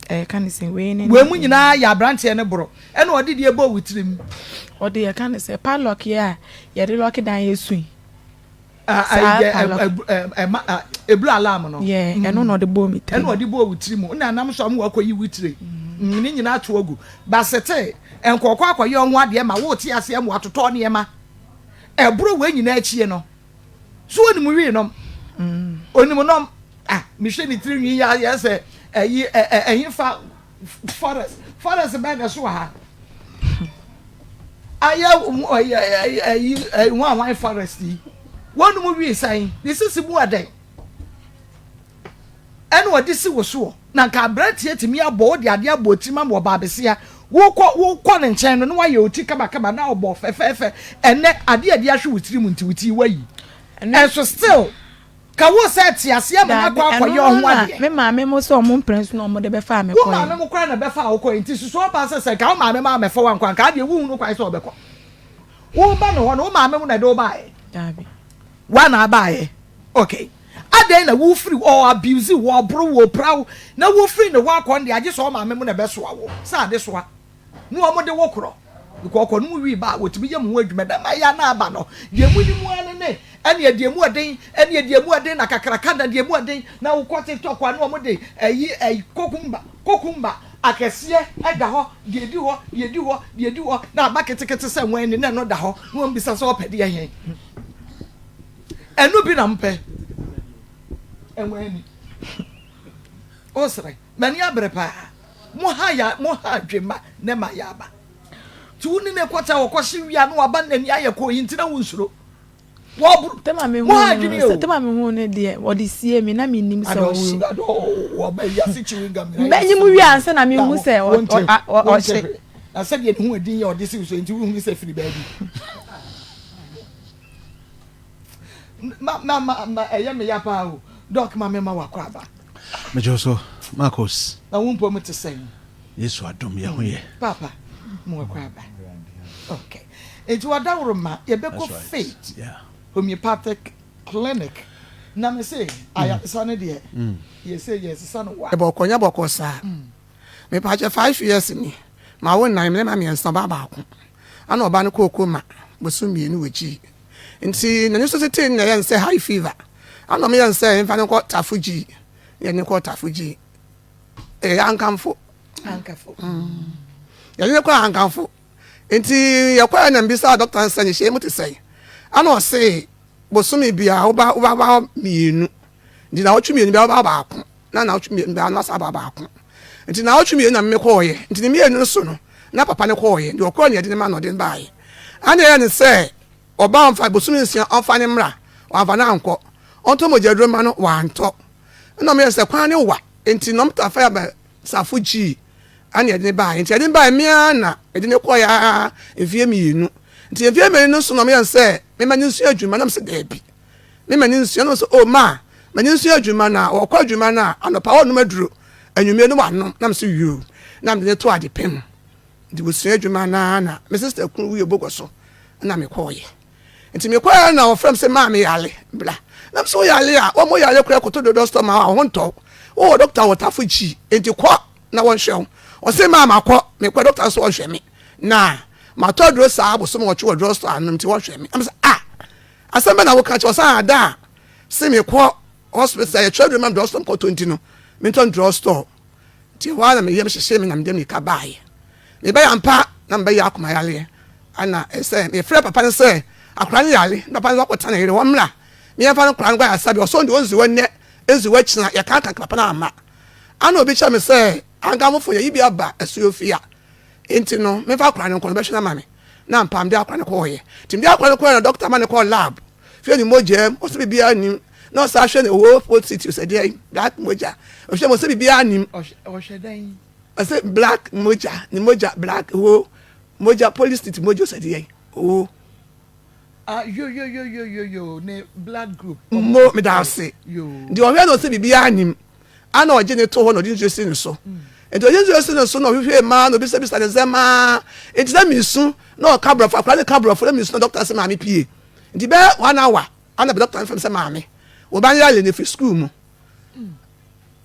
ɛka ne sɛ wei ne Wei mu nyinaa yɛ aberanteɛ ne borɔ. Ɛna ɔde deɛ bɔ wo tirim. Ɔde yɛka ne sɛ padlock yɛ a yɛde lock dan yɛ sui. Ah, Saa ah, padlock. Eblu alarm no. Yɛ ɛno na ɔde bɔɔ me tirim. Ɛna ɔde bɔɔ wo tiri mu na anam so a mo wakɔyi wo tiri ne nyinaa to agu basete nkɔkɔ akɔyɛ ɔho adeɛ ma wote aseɛ ma watotɔ nneɛma ɛboro wei nyinaa akyie no so onim wii nom, onim nom. Ah, mehwɛ ne tiri nwi yɛ ayɛ sɛ ɛyi ɛ ɛ ɛyin fa forest bɛn na ɛso wɔ ha ayɛ ɛyi ɛyi ɛyi wɔn ahwan forest yi wɔn mu wii sɛn ne sisi mu ɛdɛn ɛna ɔde si wɔ soɔ na nka aberanteɛ tumi abɔ wode adeɛ abɔ tirim ama ɔba abesia wokɔ wokɔ ne nkyɛn no na wayɛ oti kamakama na ɔbɔ fɛfɛɛfɛ. Ɛnɛ adeɛ a ɛde ahwɛ wo tirim nti wo ti wayi ɛnso still ka wo sɛ te aseɛ ma no akɔ akɔyɛ ɔho na adeɛ. Me maame mo sɛ ɔmo mpere so na ɔmo de bɛfa me Wo kɔɛ. Maame mo koraa na bɛfa a wokɔ nti susu ɔba sɛ nka wo maame ma mɛfa wo ankɔ anka adeɛ wohunu kwan sɛ ɔbɛkɔ woba no hɔ no, wo maame mo na ɛde wo baeɛ? Daabi. Wa na abaeɛ. Okay, adɛn na wofiri ɔ abuse wɔ ɔboro wɔ pra wo na wofiri ne hɔ akɔ no deɛ, agye sɛ ɔmaame mo na ɛbɛsoa wo sɛ ade soa na wɔn de wo korɔ because ɔkɔ no mu wi ba a wɔtumi yɛ mo ho adwuma dɛm ayɛ ana aba no deɛ mu ni mu ano ne ɛne deɛ mu ɔden ɛne deɛ mu ɔden na kakraka na deɛ mu ɔden na wokɔ TikTok a na wɔn de ɛyi ɛyi kokumba akɛseɛ ɛda hɔ, deɛ di hɔ, deɛ di hɔ, deɛ di hɔ na aba ketekete sɛ wɔn ani na ɛno da hɔ na wɔn bisa sɛ ɔpɛ deɛ hɛn. Ɛno bi na mpɛ ɛwɔn ani ɔsrɛ m'ani abere paa. Mo ha ya, mo ha adwema ne ma ya aba nti wo ne ne kɔta ɔkɔhye wia na waba n'ani ayɛ kɔɔ yi nti na wo nsuro wɔboro Tema me mo ha hu adwene no o. Tema me hu no deɛ, ɔde sie mi na mi nim sɛ ɔhye. Wɔba wiase chewing gum nyinaa. Mɛnyi mu wie ansa na mi hu sɛ ɔhye. Na sɛdeɛ ne ho adin yɛ ɔde si so nti wohunu sɛ firi baabi ma ma ma ma ɛyɛ me ya paa o. Doc, ma me ma wakɔ aba. Megye so, Marcos. Na wo mpɔ mu te sɛn? Yesu adom, yɛ ho yɛ. Papa, mo wakɔ aba. Okay, nti wadaworo ma yɛbɛkɔ That's right. Faith Homeopathic Clinic na me se ayaresa no deɛ yɛsɛ yɛsesa no wa. Bɔkɔ nyɛ bɔkɔ saa. Mepakyɛ, 5 years ni ma wo nan mmarima mmiɛnsa, ɔbaa baako, ana ɔbaa no kɔɔ coma bosom 2 wɔ gyii nti n'ani so tete na ɛyɛ nsɛ high fever, ana ɔmo yɛ nsɛ mfa no nkɔ Tafo gyii, yɛde no kɔɔ Tafo gyii, ɛyɛ Ankamfo. Ankafo. Yɛde no kɔɔ Ankamfo nti yɛkɔɛ na mbisa dɔkta nsɛ ne hyɛ mu te sɛn, ana ɔse bosome biara woba woba mmienu nti na wɔtwe 2 biara woba baako na wɔtwe 2 biara na wasa aba baako nti na wɔtwe 2 na mme kɔɔyɛ nti ne mmienu no so no na papa no kɔɔyɛ deɛ ɔkɔɔ ne yɛde ne ma na ɔde ne baayɛ, ana ɛyɛ ne sɛ ɔba ɔmfa bosome 6 ɔmfa ne mmra, wamfa no ankɔ, ɔntɔ mogya duro ma no wantɔ, ɛna ɔmo yɛ sɛ kwan ne wa nti na ɔmo ta fa yɛ safo gyii ana yɛde ne baayɛ nti yɛde ne baayɛ mmea na yɛde ne kɔɔyɛ aa mfie 2 nti mfie 2 no so na ɔmo yɛ sɛ mema ne nsua adwuma na mo sɛ daabi, mema ne nsua na mo sɛ o ma ma ne nsua adwuma na ɔkɔ adwuma na anɔpa ɔnom aduro, anwummerɛ no wanom, na mo sɛ yoo, na mede ne to ade pem nti wɔsua adwuma naa na me sister kunu wuye bogɔ so na mekɔɔyɛ nti mekɔɛ na wɔfrɛ m sɛ maa meyale bra, na m sɛ woyale a wɔn yale koraa kɔtɔ do dɔstɔ ma wo ho ntɔ wowɔ dɔkta wɔ Tafo gyi nti kɔ na wɔnhwɛ wo. Ɔse maa makɔ, mekɔ dɔkta nso wɔnhwɛ me na matɔ aduro saa bosom 8 wɔ drugstore anom nti wɔnhwɛ me. Am sɛ ah, asɛm bɛ na woka kyerɛ ɔsan ada a se mekɔ hospital yɛtwerɛ aduro ma me drugstore mkɔtɔ nti no mentɔ drugstore nti ɛhɔ ara na meyam hyehyɛ me na mede mirika baeɛ. Mebɛyɛ ampa na mebɛyɛ akoma yareɛ ana ɛsɛ mefrɛ papa no sɛ akora no yare na papa no wakɔtena ne yere hɔ mmra meyɛmfa no kora no kɔ ayaresabea. Ɔsɔ deɛ ɔnsi hɔ nnɛ nsi hɔ akyina yɛka ka papa no amma, ana obi kyerɛ me sɛ ankamfo yɛyi bi aba asuofie a nti no memfa akora no nkɔ no bɛhwɛ no ama me na mpa mede akora no kɔɔyɛ nti mede akora no kɔɔyɛ na dɔkta ma no kɔɔ lab. Hwɛ ne mogya mu, ɔsɛ biribiara nnim. Na ɔsan hwɛ ne whole positive sɛ deɛ black mogya. Ɔhwɛ mu ɔsɛ biribiara nnim. Ɔhwɛ dɛn? Ɔsɛ black mogya, ne mogya black whole mogya polycystic mogya ɔsɛ deɛ whole. Ah yo yo yo yo yo yo ne blood group. Mo meda ase. Nti ɔhwɛ na ɔsɛ biribiara nnim. Ana ɔgye ne to hɔ na ɔde nsuo si ne so. Nti ɔde nsuo si ne so na ɔhwehwɛ maa na obisabisa ne nsɛm maa. Nti na mesu na ɔka borɔfo akwadaa no ka borɔfo na mesu na dɔkta sɛ maame pie. Nti bɛyɛ one hour ana dɔkta no frɛ me sɛ maame wo ba no yare no firi sukuu mu.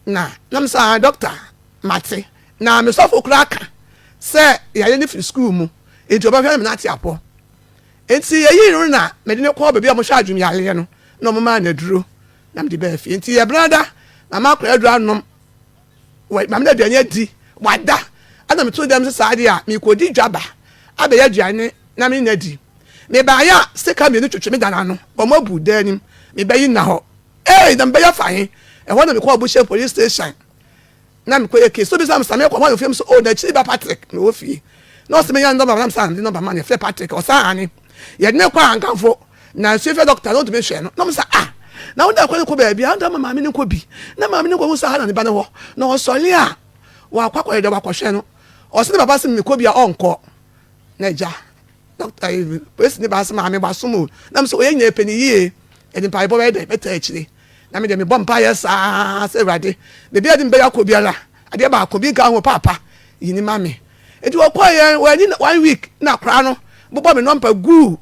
Na na me sɛ ah dɔkta mate na me sɔfo koraa ka sɛ yare no firi sukuu mu nti ɔbɛhwɛ no na ate apɔ. Nti yɛyii no na mede no kɔɔ baabi a wɔhwɛ adwene yareɛ no na wɔmaa no aduro na mede baa fie. Nti yɛbrɛ da na makɔ aduro anom wɔ maame no aduane adi wada ɛna meto dɛm sɛ saa deɛ a mekɔdi dwa ba abɛyɛ aduane na me nna di. Mebaeɛ a sika mmienu twetwe me dan ano wɔn abu dan nim mebɛyi nna hɔ ei na mebɛyɛ fa he ɛhɔ na mekɔɔ Bushire police station na mekɔyɛ case so bisa me sɛ mekɔ hɔ na ofie m so oh n'akyiri ba Patrick na ɔwɔ fie na ɔsɛ menya nɔmba na mesa mede nɔmba ma no yɛfrɛ Patrick ɔsan ane yɛde ne kɔ ankamfo na nso efɛ dɔkta na ɔntumi nhwɛ no na ɔmo sɛ ah na wode akɔ ne kɔ baabi a ma maame ne nkɔ bi na maame ne nkɔ hu sɛ ha na ne ba ne hɔ na ɔsɔre a wakɔ akɔyɛ dɛ wakɔhwɛ no ɔsɛ ne papa sɛ mekɔ bi a ɔnkɔ na agya dɔkta yi polisi ne ba sɛ maame wasom o na mesɛ ɔyɛ nyina pɛ ne yie ɛde mpaebɔ bɛyɛ dɛ bɛta akyire na me deɛ mebɔ mpaeɛ saa sɛ awurade baabi a de mebɛyɛ akɔ biara adeɛ baako bi nka ho paapa yi ne ma me nti wɔkɔɔ yɛn wɔani one week na akwaraa no bobɔ me nɔmpa guu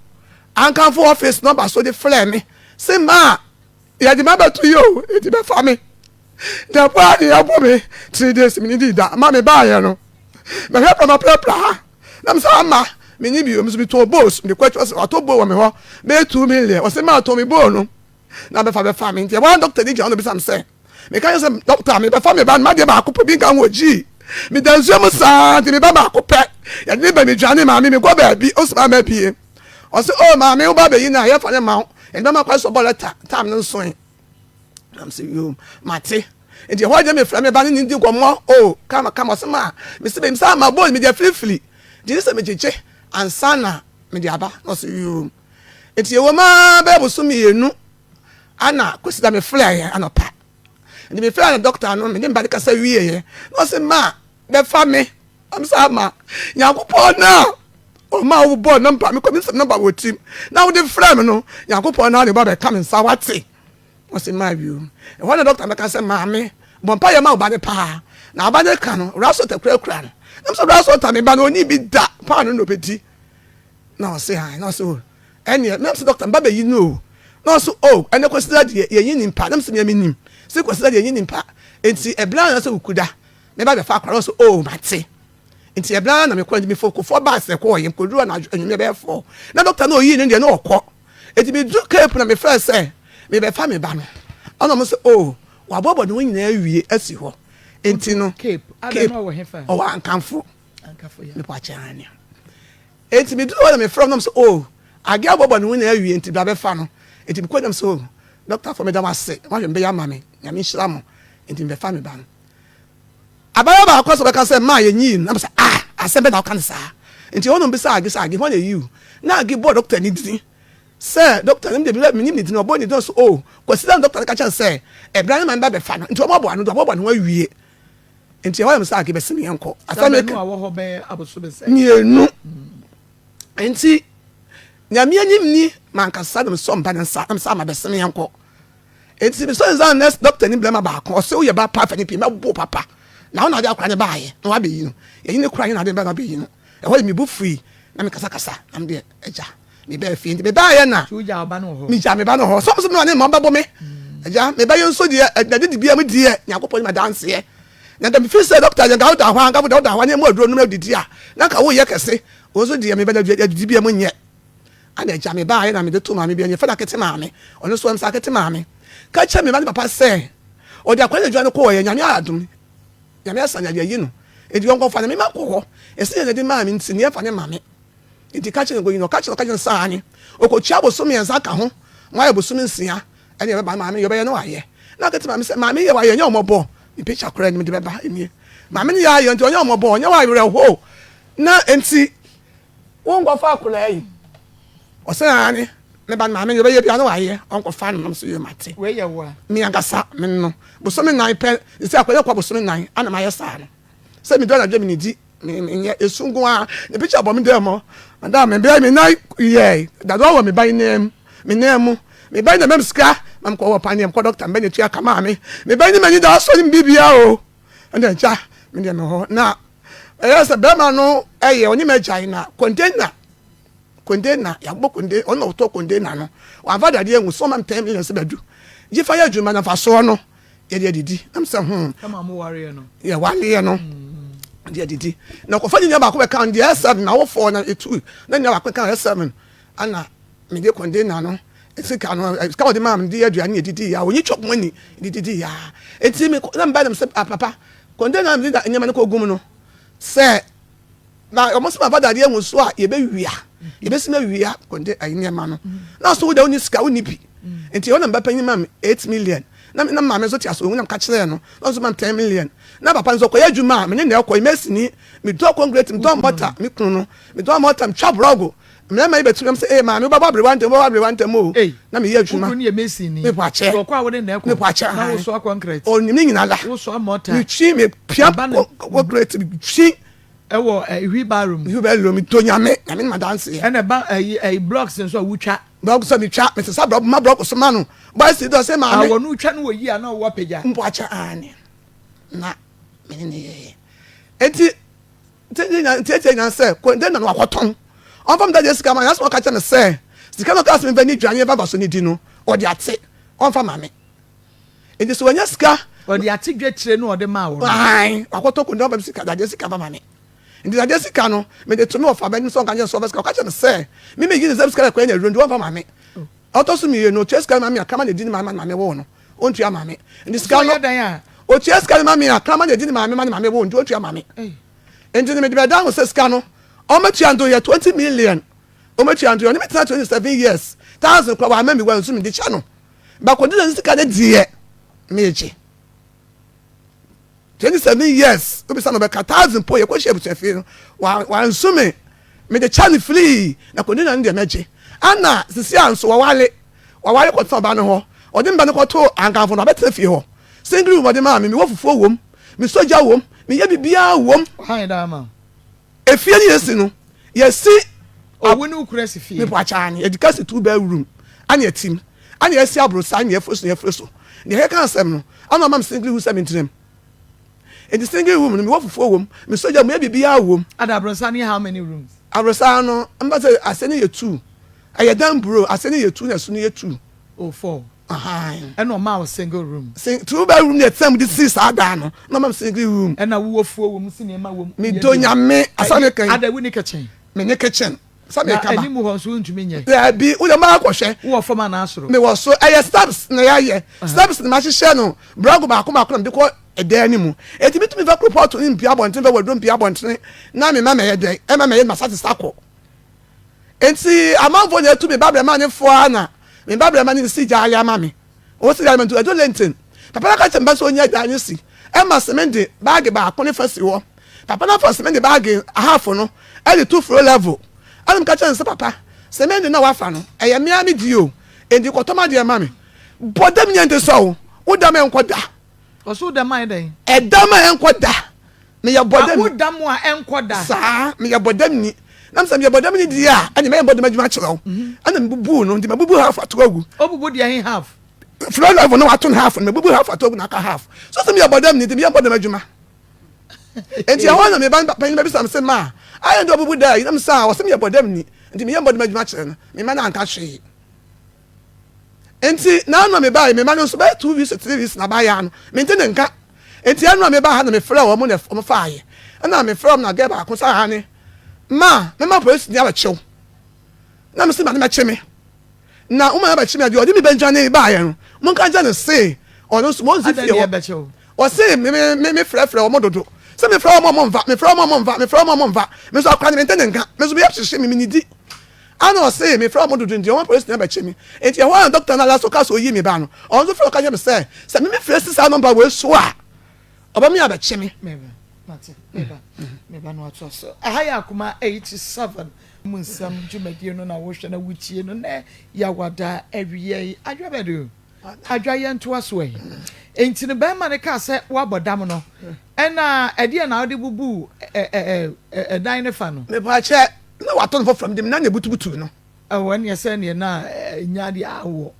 ankamfo office nɔmba so de frɛ me se maa yɛde ma bɛto yi o nti bɛfa me na ɛbɔ a ne yɛbɔ me 3 days me ne di da ma me baayɛ no mɛhwɛ prama prapra ha na mesɛ ama menye bio nso metɔn bowls mede kɔ akyi ɔsɛ watɔ bowl wɔ me hɔ bɛyɛ 2 million ɔsɛ maa tɔn me bowl no na bɛfa bɛfa me nti ɛwɔ dɔkta ni gyina hɔ na obisa me sɛ meka yɛ sɛ dɔkta mebɛfa me ba no madeɛ baako pɛ bi nka ho gyii meda nsuo mu saa nti meba baako pɛ yɛde ne ba medwane maame mekɔ baabi ɔsɛ maame abie ɔsɛ o maame wo ba bɛyi no a yɛfa ne ma wo yɛde bɛma kwan sɛ ɔbɔ lɛta tam no nsoe nam sɛ yo mate nti ɛhɔ agya mefrɛ me ba ne ne di nkɔmmɔ o kama kama ɔsɛ ma mese bɛm sɛ ama bɔɔl mede afirifiri nti ne sɛ megyegye ansa na mede aba na ɔsɛ yo nti ɛwɔ ma bɛyɛ boso mmienu ana kwasi da mefrɛ yɛ anɔpa nti mefrɛ no dɔkta no mede mba no kasa wieɛ na ɔsɛ ma bɛfa me am sɛ ama nyankopɔn no a ɔma wo bɔɔ nɔmba mekɔ me nsɛm nɔmba wɔ tirim na wode frɛ me no nyankopɔn no a ne ba bɛka me nsa wate ɔsɛ maa bio ɛhɔ na dɔkta bɛka sɛ maame bɔ mpa yɛ ma wo ba ne paa na aba ne ka no rasɔta kurakura no nam sɛ rasɔta me ba no ɔni bi da paa no na ɔbɛdi na ɔsɛ ha na ɔsɛ o ɛneɛ nam sɛ dɔkta mba bɛyi no o na ɔsɛ o ɛnɛ kwasida deɛ yɛnyi nimpa nam sɛ meɛ menim sɛ kwasida deɛ yɛnyi nimpa nti ɛberɛ a na sɛ wokuda meba bɛfa akwadaa ɔsɛ o mate nti ɛberɛ a na mekɔ nti mefo kofoɔ baas na ɛkɔɔ yɛ nkɔduru anadwo anwummerɛ bɛyɛ fɔ na dɔkta no ɔyii no deɛ na ɔkɔ nti medu Cape na mefrɛ sɛ mebɛfa me ba no ɛna ɔmo sɛ o waboaboa ne ho nyinaa awie asi hɔ nti no Cape Cape ɔwɔ Ankamfo mepɔ akyɛn nti meduru hɔ na mefrɛ ɔmo sɛ o age aboaboa ne ho nyinaa awie nti bra bɛfa no nti mekɔ nam sɛ o dɔkta fo meda mo ase mohwɛ mbɛyɛ ama me Nyame nhyira mo nti mebɛfa me ba no abayewa baako sɛ ɔbɛka sɛ maa yɛnyii no na sɛ ah asɛm bɛ na ɔka no saa nti ɔno bisa age sɛ age hɔ na ɛyi o na age bɔɔ dɔkta ne dini sɛ dɔkta no deɛ menim ne dini ɔbɔ ne dini so o kwasi da no dɔkta no ka kyɛn sɛ ɛbra ne ma ba bɛfa no nti ɔmo abɔ ano ɔmo abɔ ne ho awie nti ɛhɔ yɛ sɛ age bɛsi ne yɛnkɔ asɛm eka mmienu nti Nyame anim ni mankasa na mesɔ mba ne nsa na mesɛ ama bɛsi ne yɛnkɔ nti mesɔ ne nsa nurse doctor ni blɛma baako ɔsɛ woyɛ ba pa fani pii mɛbo papa na wo na ade akora ne baayɛ na wabɛyi no yɛyi ne kora yɛ na ade ba na wabɛyi no ɛhɔ yɛ mebu firi na mekasakasa na mede agya mebɛɛ fie nti mebaayɛ na megya me ba no hɔ sɛ ɔmo sɛ me ne ma bɛbɔ me agya mebɛyɛ nso deɛ ɛdade de bia mu deɛ Nyankopɔn ne madanseɛ na nka mefiri sɛ dɔkta yɛ nka woda hɔ a nka woda hɔ ne mu aduro nom adidi a na nka woyɛ kɛse wo nso deɛ mebɛda adidi bia mu nyɛ ana agya mebaayɛ na mede to maame bi ɛnyɛ fɛ na kete maame ɔno nso ɛm sɛ akete maame ka kyerɛ me ba ne papa sɛ ɔde akwa ne adwuma no kɔɔ yɛ Nyame adom Nyame asa nyade ayi no enti ɔnkɔfa no mema kɔ hɔ ɛsɛ yɛ nade maa me nti ne ɛfa ne ma me nti ka kyerɛ no kɔyi no ɔka kyerɛ ɔka kyerɛ saa ne ɔkɔtua bosom 3 ka ho ma ayɛ bosom 6 ɛne ɛbɛba maame yɛ ɔbɛyɛ no ayɛ na akete maame sɛ maame yɛ wayɛ nyɛ ɔmɔbɔ ne picture koraa anim de bɛba nie maame no yɛ ayɛ nti ɔnyɛ ɔmɔbɔ ɔnyɛ wɔ awerɛho na nti wonkɔfa akwadaa yi ɔsɛ ane. Me ba no maame deɛ ɔbɛyɛ biara na wayɛ, ɔnkɔfa no na me nso yɛ mate. Wei yɛ wo a? Me ankasa me no, bosome nan pɛ, sɛ akɔyɛ kɔ bosome nan ana mayɛ saa no. Sɛ medu anadwo a menidi, me menyɛ esu nko ara. Ne picture bɔ me dan mu, madam me bɛ me nan yɛe, dadoa wɔ me ba yi nan mu, me nan mu. Me ba yi na ɛma me sika ma mekɔ wɔ paneɛ, mekɔ doctor, me ba yi na etua ka maa me. Me ba yi ne m'ani da so ne me biribiara o. Ɛna agya, me deɛ me hɔ. Na ɛyɛ sɛ bɛrima no ɛyɛ ɔne m'agyae na container Container, yɛabɔ container, ɔno na ɔtɔ container no. Wamfa dadeɛ angu so, ɔma me 10 million sɛ bɛdu. Gye fa yɛ adwuma na mfasoɔ no, yɛde adidi. Na mesɛ hmm. Kama mo wareɛ no. Yɛ wareɛ no. Yɛde adidi. Na ɔkɔfa ne nua baako bɛka no, deɛ ɛyɛ seven, na awofoɔ na ɛtu. Na nua baako ka ɛyɛ seven. Ana mede container no, sika no, sika wɔde maa me de yɛ aduane yɛdidi ya. Ɔnyi chop money, yɛde didi ya. Enti me, na meba na mesɛ, ah papa, container no mede nneɛma no kɔgum no, sɛ Na wɔn nso ma dadeɛ ahu so a yɛbɛwia, yɛbɛsi awia kɔnde ayi nneɛma no. Na so wo deɛ wonni sika, wonni bi. Nti ɛhɔ na me ba panyin maa me 8 million. Na na maame nso te ase, ohu na meka kyerɛɛ no. Na ɔno nso maa me 10 million. Na papa nso ɔkɔyɛ adwuma a, me ne na ɛkɔ, mesini, medɔ concrete, medɔ mɔta, me kunu no, medɔ mɔta, metwa borɔgo. Mmarima yi bɛtu nam sɛ, ee maame, wobɛbɔ aberewa ntɛm, wobɛbɔ aberewa ntɛm o. Na meyɛ adwuma. Wo kunu yɛ masonni. Mebɔ akyɛ. Nti ɔkɔ a wo ne na ɛkɔ. Mebɔ akyɛ, Na wosoa concrete. Ɔnim ne nyinaa la. Wosoa mɔta. Metwi, mepia concrete, metwi. Ɛwɔ ɛ wheelbarrow mu. Wheelbarrow mu to nyame nyame ne ma danseɛ. Ɛna ɛba ɛyi ɛyi blocks nso a wotwa. Blocks a metwa mesesa blocks ma blocks so ma no boys dɔ sɛ maame. Awɔ no twa no wɔ yi a na ɔwɔ apagya. Mpo akyɛ aane na mene ne yɛyɛ eti ntiatia nyina sɛ container no wakɔtɔn ɔmfa me dadeɛ sika ma na asɛm ɔka kyerɛ me sɛ sika no ɔka sɛ memfa ni dwane ɛmfa mfaso ne di no ɔde ate ɔmfa ma me. Nti sɛ wanya sika. Ɔde ate dwetire na ɔde maa wo no. Ae, wakɔtɔ kontomire aba sika, dadeɛ sika ba ma me. Nti dadeɛ sika no, mede to me wɔfa b'anim sɛ ɔnka nkyerɛ no sɛ ɔmfa sika. Ɔka kyerɛ me sɛ, me meyi ne nsam sika na ɛkɔyɛ no aduro nti ɔmfa ma me. Ɔtɔ so mmienu, ɔtua sika no ma me a, kraman na ɛdi ne maame ma ne maame woo no. Ɔntua ma me. Nti sika no, ɔtua sika no ma me a, kraman na ɛdi ne maame ma ne maame woo no nti ɔntua ma me. Nti no mede bɛdan ho sɛ sika no, ɔmmɛtua nti ɔyɛ 20 million. Ɔmmɛtua nti ɔne me tena 27 years. Thousand koraa wamma me, wansu me de kyɛ no. Bakɔdi na ne sika ne deɛ meegye. 27 years wobisa no bɛka thousand po yɛkɔhyia abusuafie no wansu me mede kyɛ no firii na kɔdi na ne deɛ mɛgye. Ana sisi a nso wɔwale wɔwale kɔtena ɔba no hɔ ɔde mba no kɔto ankamfo no abɛtena fie hɔ single room ɔde maa me mewɔ fufuo wom mesɔ gya wom meyɛ biribiara wom. Efie no yɛsi no, yɛsi. Oh, wo ne wo kunu asi fie? Mepo akyɛ ane, yɛde ka si two bedroom, ane atim, ane yɛasi aborosan, ane yɛfiri so, yɛfiri so. Deɛ yɛka asɛm no, ana ɔma me single room sɛ mentena mu. Nti single room no, mewɔ fufuo wom, mesɔ gya, meyɛ biribiara wom. Ada aborosan no yɛ how many rooms? Aborosan no, mba sɛ ase no yɛ two, ɛyɛ dan buro, ase no yɛ two na ɛso no yɛ two. Oh, four. Ahan. Ɛna ɔmaa wo single room. Sing two bedroom na ɛtena mu de sii saa dan no. Na ɔma me single room. Ɛna wowɔ fuo wɔ mu si nneɛma wɔ mu. Me do nyame asa ne kan. Ada wo ni kitchen. Me ne kitchen. Sɛ me kaba. Na anim hɔ nso wontumi nyɛ. Daabi wo de maa kɔhwɛ. Wowɔ fam anaa soro. Me wɔ so ɛyɛ steps na yɛayɛ. Steps na mahyehyɛ no brɔgo baako baako na mede kɔ ɛdan no mu. Eti metumi fa kuropɔto no mpue abɔntene fa waduro mpue abɔntene na me ma mɛyɛ dɛn ɛma mɛyɛ masase sa kɔ. Enti amanfoɔ nyinaa tu me ba brɛma ne foɔ ara na me ba brɛma no si gyaale ama me. Ɔsi gyaale ma nti ɛdu Linton. Papa no aka kyerɛ me ba sɛ ɔnyɛ gyaale no si. Ɛma semende baage baako ne fa si hɔ. Papa no afa semende baage half no de to floor level. Ɛna meka kyerɛ no sɛ papa, semende no a wafa no, ɛyɛ me ara me deɛ o. Enti kɔtɔ m'adeɛ ma me. Bɔ dam nyɛ nte sɛ wo. Wo dam ɛnkɔ da. Ɔse wo dam ayɛ dɛn? Ɛdam a ɛnkɔ da. Meyɛ bɔdamni. Wo dam a ɛnkɔ da. Saa, meyɛ bɔdamni. Na mesɛ meyɛ bɔdamni deɛ a, ɛne mɛyɛ bɔdam adwuma akyerɛ wo. Ɛna mebubuu no, nti mabubu half ato agu. Obubu deɛ he half? Floor level no wato no half no, mabubu half ato agu na aka half. So sɛ meyɛ bɔdamni nti meyɛ bɔdam adwuma. Nti ɛhɔ na me ba panyin bɛbisa me sɛ, ma, ayɛ nti wabubu da yi? Na mesɛ, a, ɔsɛ meyɛ bɔdamni nti meyɛ bɔdam adwuma kyerɛ no. Me mma no anka hwee. Nti n'ano a mebaeɛ, me mma no nso bɛyɛ 2 weeks 3 weeks na baeɛ ano, mente ne nka. Enti ɛno a mebaa ha na mefrɛɛ wɔn na wɔfaaeɛ. Ɛna mefrɛɛ wɔn na girl baako sɛ aane ma mɛma polisini abɛkye wo. Na mese ma no mɛkye me. Na woma no abɛkye me a deɛ ɔde me bɛdwane baeɛ no monka nkyerɛ no se ɔno nso monsi fie hɔ. Ɔse me me me frɛfrɛ wɔn dodo. Sɛ mefrɛ wɔn a wɔmfa, mefrɛ wɔn a wɔmfa, mefrɛ wɔn a wɔmfa. Me nso akora no mente ne nka. Me nso meyɛ hyehye me menidi. Ana ɔse mefrɛ ɔmo dodo nti ɔmo polisini abɛkye me. Nti ɛhɔ ara na dɔkta no ara so kaa sɛ ɔyi me ba no. Ɔno nso frɛ ɔka kyerɛ me sɛ, sɛ me mefrɛ si saa nɔmba wei so a, ɔbɛme abɛkye me. Mate, meba, meba no atoa so. Aha yɛ Akoma 87 mu nsɛm dwumadie no na wohwɛ na wotie no nɛ Yawada awia yi. Adwa bɛdu, adwa yɛn toa so ɛ. Enti no bɛrima no kaa sɛ woabɔ dam no, ɛna ɛdeɛ na wode bubuu ɛdan no fa no? Mepaakyɛ, na watɔ no foforɔ, mede me nan na ebutubutuu no. Ɛwɔ ɛneɛ sɛ ɛneɛ na nya deɛ awoɔ.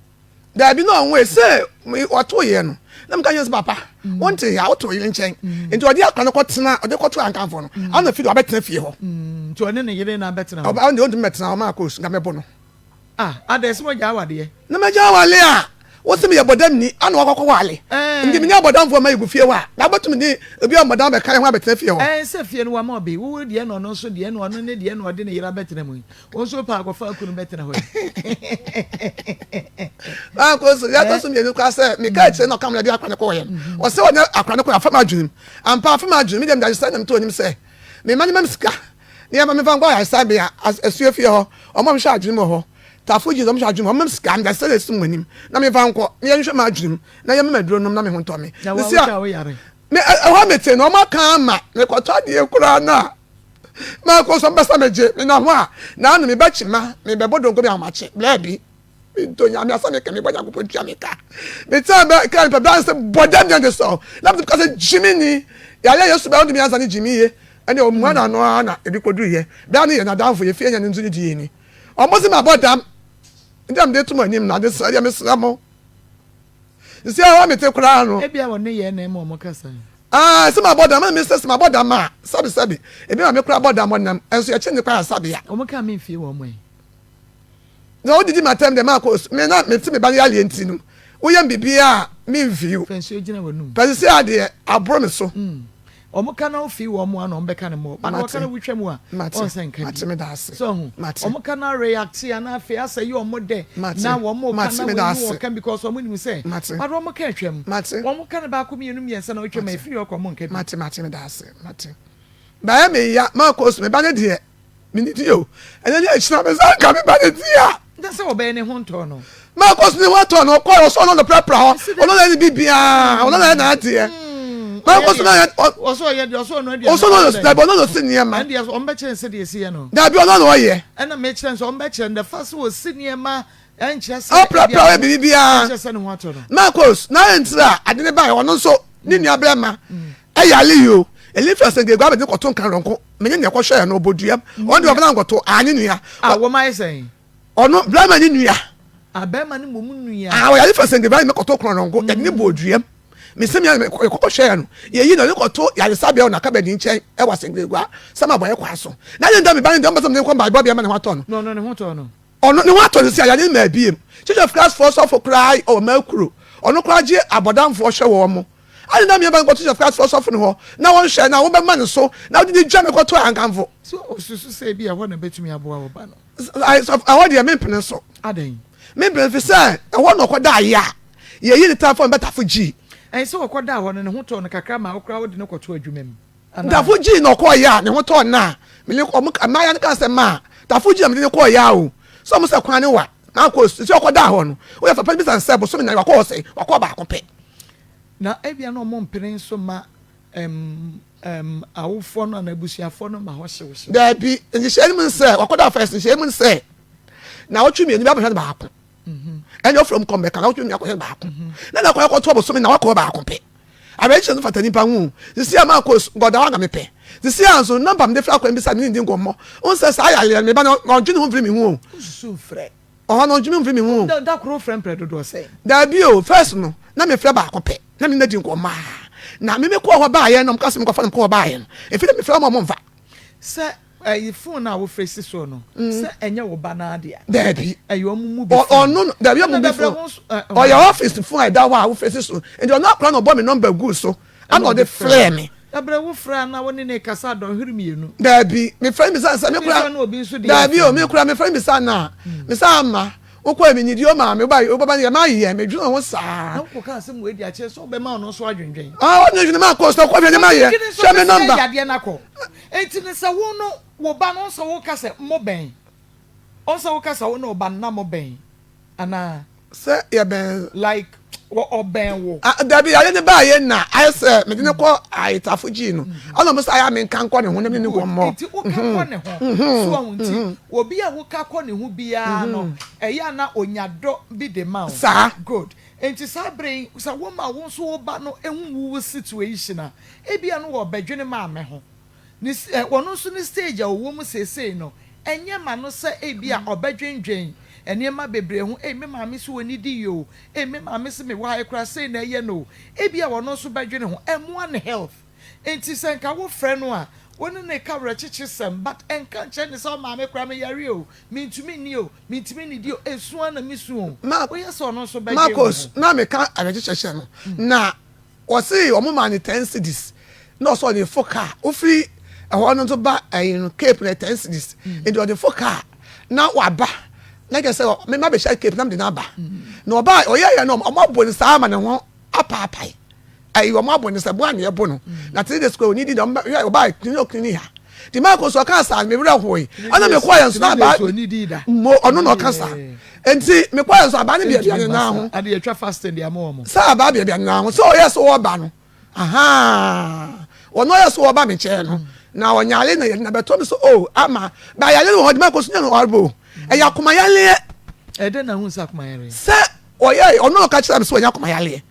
Daabi na ɔnwoe sɛ ɔtoo yɛ no na meka kyerɛ sɛ papa mm. wonte yɛ a woto yere nkyɛn mm. nti ɔde akora no kɔtena ɔde kɔto ankamfo no mm. ana fi de wabɛtena fie hɔ nti ɔne ne yere na abɛtena hɔ ɔne ɔntumi bɛtena hɔ maa kɔs nka mɛbo no ah adɛ sɛ mogya awadeɛ na magya awale a wosi meyɛ bɔdamni ana wakɔkɔ wale nti menyɛ abɔdamfoɔ ma yɛgu fie hɔ a na wobɛtumi de obi a bɔdam bɛka yɛ ho abɛtena fie hɔ ɛn sɛ fie no wama ɔbe wo deɛ na ɔno nso deɛ na ɔno ne deɛ na ɔde ne yere abɛtena mu yi Wo nso wopɛ akɔfa kunu bɛtena hɔ yi. Baako nso, deɛ ɛtɔ so mmienu koraa sɛ meka akyire na ɔka mo de akora no kɔɔyɛ no. Ɔsɛ ɔne akora no kɔɛ afa m'adwenem. Ampa afa m'adwenem, me deɛ mede ayesɛ na meto anim sɛ mema no ma me sika na yɛma memfa nkɔ ayaresabea, asuo fie hɔ, wɔn a wɔhwɛ adwenem wɔ hɔ, Tafo Jesus wɔn hwɛ adwenem hɔ, wɔn ma me sika, mede ayesɛ na esi mo anim na memfa nkɔ na yɛnhwɛ m'adwenem na yɛma me aduro nom na me ho ntɔ me. Na wo a wotwa wo yare. Me ɛhɔ a mete no wɔn aka ama mekɔtɔ adeɛ koraa no a Mako so mpɛ sɛ megye me na ho a na ano mebɛkye ma mebɛbɔ donko me ahomakye blɛ bi medɔ nyame asɛ meka mebɔ nyankopɔn tua me ka metaa bɛ ka nipa bɛ sɛ bɔ dɛm deɛ de sɔ na mete ka sɛ gyimi ni yɛayɛ yesu bɛ wodumi ansa ne gyimi ye ɛne ɔmua na ano ara na ebi kɔduru yɛ bɛa ne yɛ nadamfo yɛ fie nyɛ ne nso ne die ni ɔmo se mabɔ dam nti na mede to mo anim na ade srɛ deɛ mesrɛ mo sisi a mete koraa no ebia wɔne yɛ na ɛma ɔmo kasa Ah, sɛ mabɔ dam, ɛna me sɛ sɛ mabɔ dam a, sɛbi sɛbi, ebi ma me koraa bɔ dam ɔnam, ɛnso yɛkye ne koraa sabea. Wɔn kaa me nfie wɔn ɛ. Na wodidi m'atɛm deɛ maakɔ su, me na mete me ba no yareɛ nti no, woyɛ me biribiara a memfii wo. Fa nsuo gyina w'anum. Pɛ sisi adeɛ, aboro me so. Mm. Wɔn ka na wofii wɔn a na wɔn bɛka no mmɔ. Ba na wɔka na wotwa mu a, wɔn nsa nka bi. Mate, meda ase. So ho. Mate. Wɔn ka na react a na afei asɛ yɛ wɔn dɛ. Mate. Na wɔn ka Mate, na meda wɔn ase. wɔn ka because wɔn nim sɛ. Mate. But wɔn ka atwam. Mate. Wɔn ka no baako mmienu mmiɛnsa na wotwam a efiri hɔ kɔ wɔn nka bi. Mate, mate, meda ase. Mate. Bɛyɛ me ya, makɔ so, me ba no deɛ, me ne di o. Ɛnɛ ne akyina me nsa nka me ba no di a. Nta sɛ wɔbɛyɛ ne ho ntɔ no. Makɔ so ne ho atɔ no, ɔkɔɛ, ɔsɔ ɔno na prapra hɔ, ɔno na ɛne biribiara, ɔno na ɛyɛ n'adeɛ. Makɔ so na yɛ, ɔsɔ ɔyɛ deɛ, ɔsɔ ɔno aduane. Ɔsɔ ɔno na, dabi ɔno na ɔsi nneɛma. Ɛndeɛ ɔmo bɛkyerɛ no sɛdeɛ esi yɛ no. Dabi ɔno na ɔyɛ. Ɛna mekyerɛ no sɛ ɔmo bɛkyerɛ no the fact sɛ ɔsi nneɛma ɛnkyerɛ sɛ. Ɔprapra ɔyɛ biribiara. Ɛnkyerɛ sɛ ne ho atɔ no. Marcus, na ayɛ ntira a ade ne baeɛ, ɔno nso ne nua bɛrima ɛyare yi o. Elifas nka egua bɛde kɔto nka rɔnko, menye nea ɛkɔhwɛɛ no ɔbɔ duam. Ɔno deɛ ɔbɛna nkɔto, aa ne nua. Ah, wɔn ayɛ sɛn? Ɔno, bɛrima ne nua. Ah, bɛrima ne mmom nua. Ah, ɔyɛ Elifas nka egua bɛde kɔto korɔnko, yɛde ne bɔɔ duam. Mese me yɛkɔkɔ hwɛɛ no, yɛyi no, yɛde kɔto yaresabea wɔ n'akabadi nkyɛn ɛwɔ Asɛngbegua, sɛ ma bɔyɛ kwan so. Na ne nda me ba ne deɛ ɔmpɛ sɛ mede nkɔ mpaebɔ bea ma ne ho atɔ no. Na ɔno ne ho tɔ no. Ɔno ne ho atɔ no sɛ ayare mmaa biem. Church of Christ foɔ sɔfo koraa ɔwɔ Makuro. Ɔno koraa gye abɔdamfoɔ hwɛ wɔn mo. Adɛn na meɛba nkɔto Church of Christ foɔ sɔfo no hɔ na wɔnhwɛ na wobɛma no so na wode no dwa me kɔto ankamfo. So osusu sɛ ebia ɛhɔ na ebetumi aboa wo ba no? Ɛhɔ deɛ mempene so. Adɛn? Mempene ɛfiri sɛ ɛhɔ na ɔkɔdaeɛ a yɛyi ne tamfo no bɛtafo gyii. Ɛn sɛ ɔkɔdaa hɔ no ne ho tɔɔ no kakra ma wo koraa wode no kɔtoo adwuma mu. Dafo gyii na ɔkɔɔ yɛ a ne ho tɔɔ no a, me ne ɔmo mmayewa no kaa sɛ maa Dafo gyii na mede no kɔɔ yɛ a o, sɛ ɔmo sɛ kwan no wa na akɔ su, sɛ ɔkɔdaa hɔ no, woyɛ papa no bisa no sɛ bosome nan wakɔ hɔ sɛn, wakɔ baako pɛ. Na ebia na ɔmo mpene nso mma ɛm ɛm awofoɔ no anaa abusuafoɔ no mma hɔ hyewhyew. Daabi, nhyehyɛe no mu ne sɛ, wakɔda first, nhyehyɛe mu ne sɛ, naawɔtwe mmienu bi abɛhwɛ no baako. Ɛne ɔfrɛ mu kɔ mbɛka naawɔtwe mmienu akɔhwɛ no baako. Na na akɔ akɔto abosome na wakɔ baako pɛ. Awerɛkyekyerɛ no fata nipa ho. Sisi a makɔ su, God awa na mepɛ. Sisi a nso, number mede frɛ akwan bisa me ne ndi nkɔmmɔ. Wohu sɛ saa yareɛ no, me ba no, ɔndwene ho mfiri me ho o. Wosusu mfrɛ. Ɔhɔ no, ɔndwene ho mfiri me ho o. Da, da koro wofrɛ mprɛ dodoɔ sɛn? Daabi o, first no, na mefrɛ baako pɛ, na me ne no adi nkɔmmɔ a. Na me mekɔɔ hɔ baeɛ no, wɔka sɛ menkɔfa no mekɔɔ hɔ baeɛ no, ɛfiri dɛ mefrɛ wɔn a wɔmfa. Sɛ ɛyi phone a wofrɛ si soɔ no, sɛ ɛnyɛ wo ba no ara dea? Daabi. Ɛyɛ wɔn mu bi phone. Ɔno no, daabi wɔn mu bi phone. Ɔyɛ office phone a ɛda hɔ a wofrɛ si so. Nti ɔno akora na ɔbɔ me number guu so, ɛna ɔde frɛɛ me. Dabrɛ wo frɛ a na wo ne no rekasa dɔnhwere mmienu. Daabi, mefrɛ no bisa no sɛ me kora. Daabi o, me kora mefrɛ no bisa no a, mesa ama. Wokɔɛ me nidi o maame, woba wobɛba no yɛ ma yɛ, medwene ho saa. Na wokɔ kaa sɛ mu adi akyerɛ sɛ ɔbɛma ɔno nso adwendwen. Ah, ɔne dwene ma kɔ so kɔ hwɛ ne ma yɛ, hwɛ me number. Yadeɛ no akɔ. Enti no sɛ wo no wo ba no ɔnsɛ wo ka sɛ mo bɛn, ɔnsɛ wo ka sɛ wo ne wo ba no na mo bɛn anaa? Sɛ yɛ bɛn. Like. Ɔbɛn wo. Ah, dabi, yare no baeɛ na ayɛ sɛ mede no kɔ ayetafo gyii no. Ɛna ɔmo sɛ ayɛ a menka nkɔ ne ho na mene no nkɔmmɔ. Nti woka kɔ ne ho. So wahu nti obi a woka kɔ ne ho biara no, ɛyɛ a na onya dɔ bi de ma wo. Saa. Good. Nti saa bere yi, sɛ woma wo nso wo ba no hu wo situation a, ebia no ɔbɛdwene maame ho. Ne s ɛ ɔno nso ne stage a ɔwɔ mu seesei no, ɛnyɛ ma no sɛ ebia ɔbɛdwendwen nneɛma bebree ho, Ei, me maame se ɔnnidi yie o, ei, me maame se mewɔ ha yi koraa sei na ɛyɛ no o. Ebia ɔno nso bɛdwene ho. Ɛmmoa ne health. Enti sɛ nka wofrɛ no a, wo ne no reka awerɛkyekyesɛm, but ɛnka nkyerɛ no sɛ wo maame koraa meyare o, mentumi nni o, mentumi nnidi o, esu ara na mesu o. Ma Woyɛ sɛ ɔno nso bɛdwen wo Marcos, ho. na meka awerɛkyekyɛhyɛ no, na Ɔse ɔmo maa no ten cedis na ɔse ɔde fo car ofiri ɛhɔ no nso ba ɛyi no cape no ten cedis nti ɔde fo car na waba na kyerɛ sɛ me ma bɛhyɛ cape na mede no aba na ɔba ɔyɛ yɛ no ɔmo abo no saa ma ne ho apaapae ɛyi ɔmo abo no sɛ boa na ɛbo no na 3 days kɔ oni di na ɔmo yɛ ɔba kini okini ha nti maa kɔ so ɔka saa me werɛ hoe ɛna me kɔ yɛ nso na aba mo ɔno na ɔka saa Enti mekɔɛ nso abaa no biabia ne nan ho. Ade yɛtwa fasting de ama wɔn. Sɛ abaa biabia ne nan ho sɛ ɔyɛ sɛ ɔba no ahaa ɔno ɔyɛ sɛ ɔba me nkyɛn no na ɔnyare na yɛde na bɛtɔ me so o ama ba yare no wɔ hɔ de ma kɔ so nya no ɔrebo o ɛyɛ akoma yareɛ. Ɛdɛn na ahun sɛ akoma yareɛ. Sɛ ɔyɛ ɔno ɔka kyerɛ me sɛ ɔnya akoma yareɛ.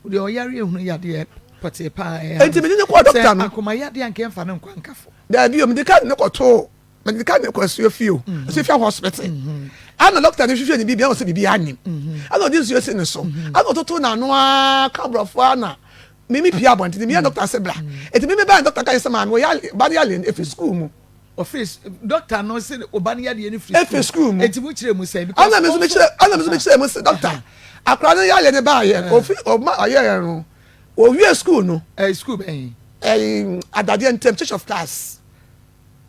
Deɛ ɔyare ehunu yadeɛ pɔtee paa ɛyɛ. Enti mede ne kɔɔ dɔkta no. Sɛ akoma yadeɛ anka ɛmfa no nkɔ ankafo. Daabi o mede ka ne kɔtoo mede ka ne kɔ asuafie o mm-hmm. asuafie hospital mm-hmm. ɛna dɔkta no hwehwɛ ne biribi ɛna ɔsɛ biribi anim mm-hmm. ɛna ɔde nsuo si ne so ɛna ɔtoto n'ano aa ka borɔfo ana mimi pie abɔnten mi yɛ dɔkta sɛ bla eti mimi baa dɔkta ka yɛ sɛ maame ɔyɛ ba no yɛ no efiri sukuu mu. Ɔfiri dɔkta no sɛ ɔba no yadeɛ no firi efiri sukuu mu eti mu kyerɛ mu sɛ. Ɛna mi nso mi kyerɛ ɛna mi nso mi kyerɛ mu sɛ dɔkta akora no yadeɛ no baa yɛ ofi ɔma ɔyɛ yɛ no owie sukuu no. Ɛɛ sukuu bɛn. Ɛɛ adadeɛ ntɛm Church of Christ.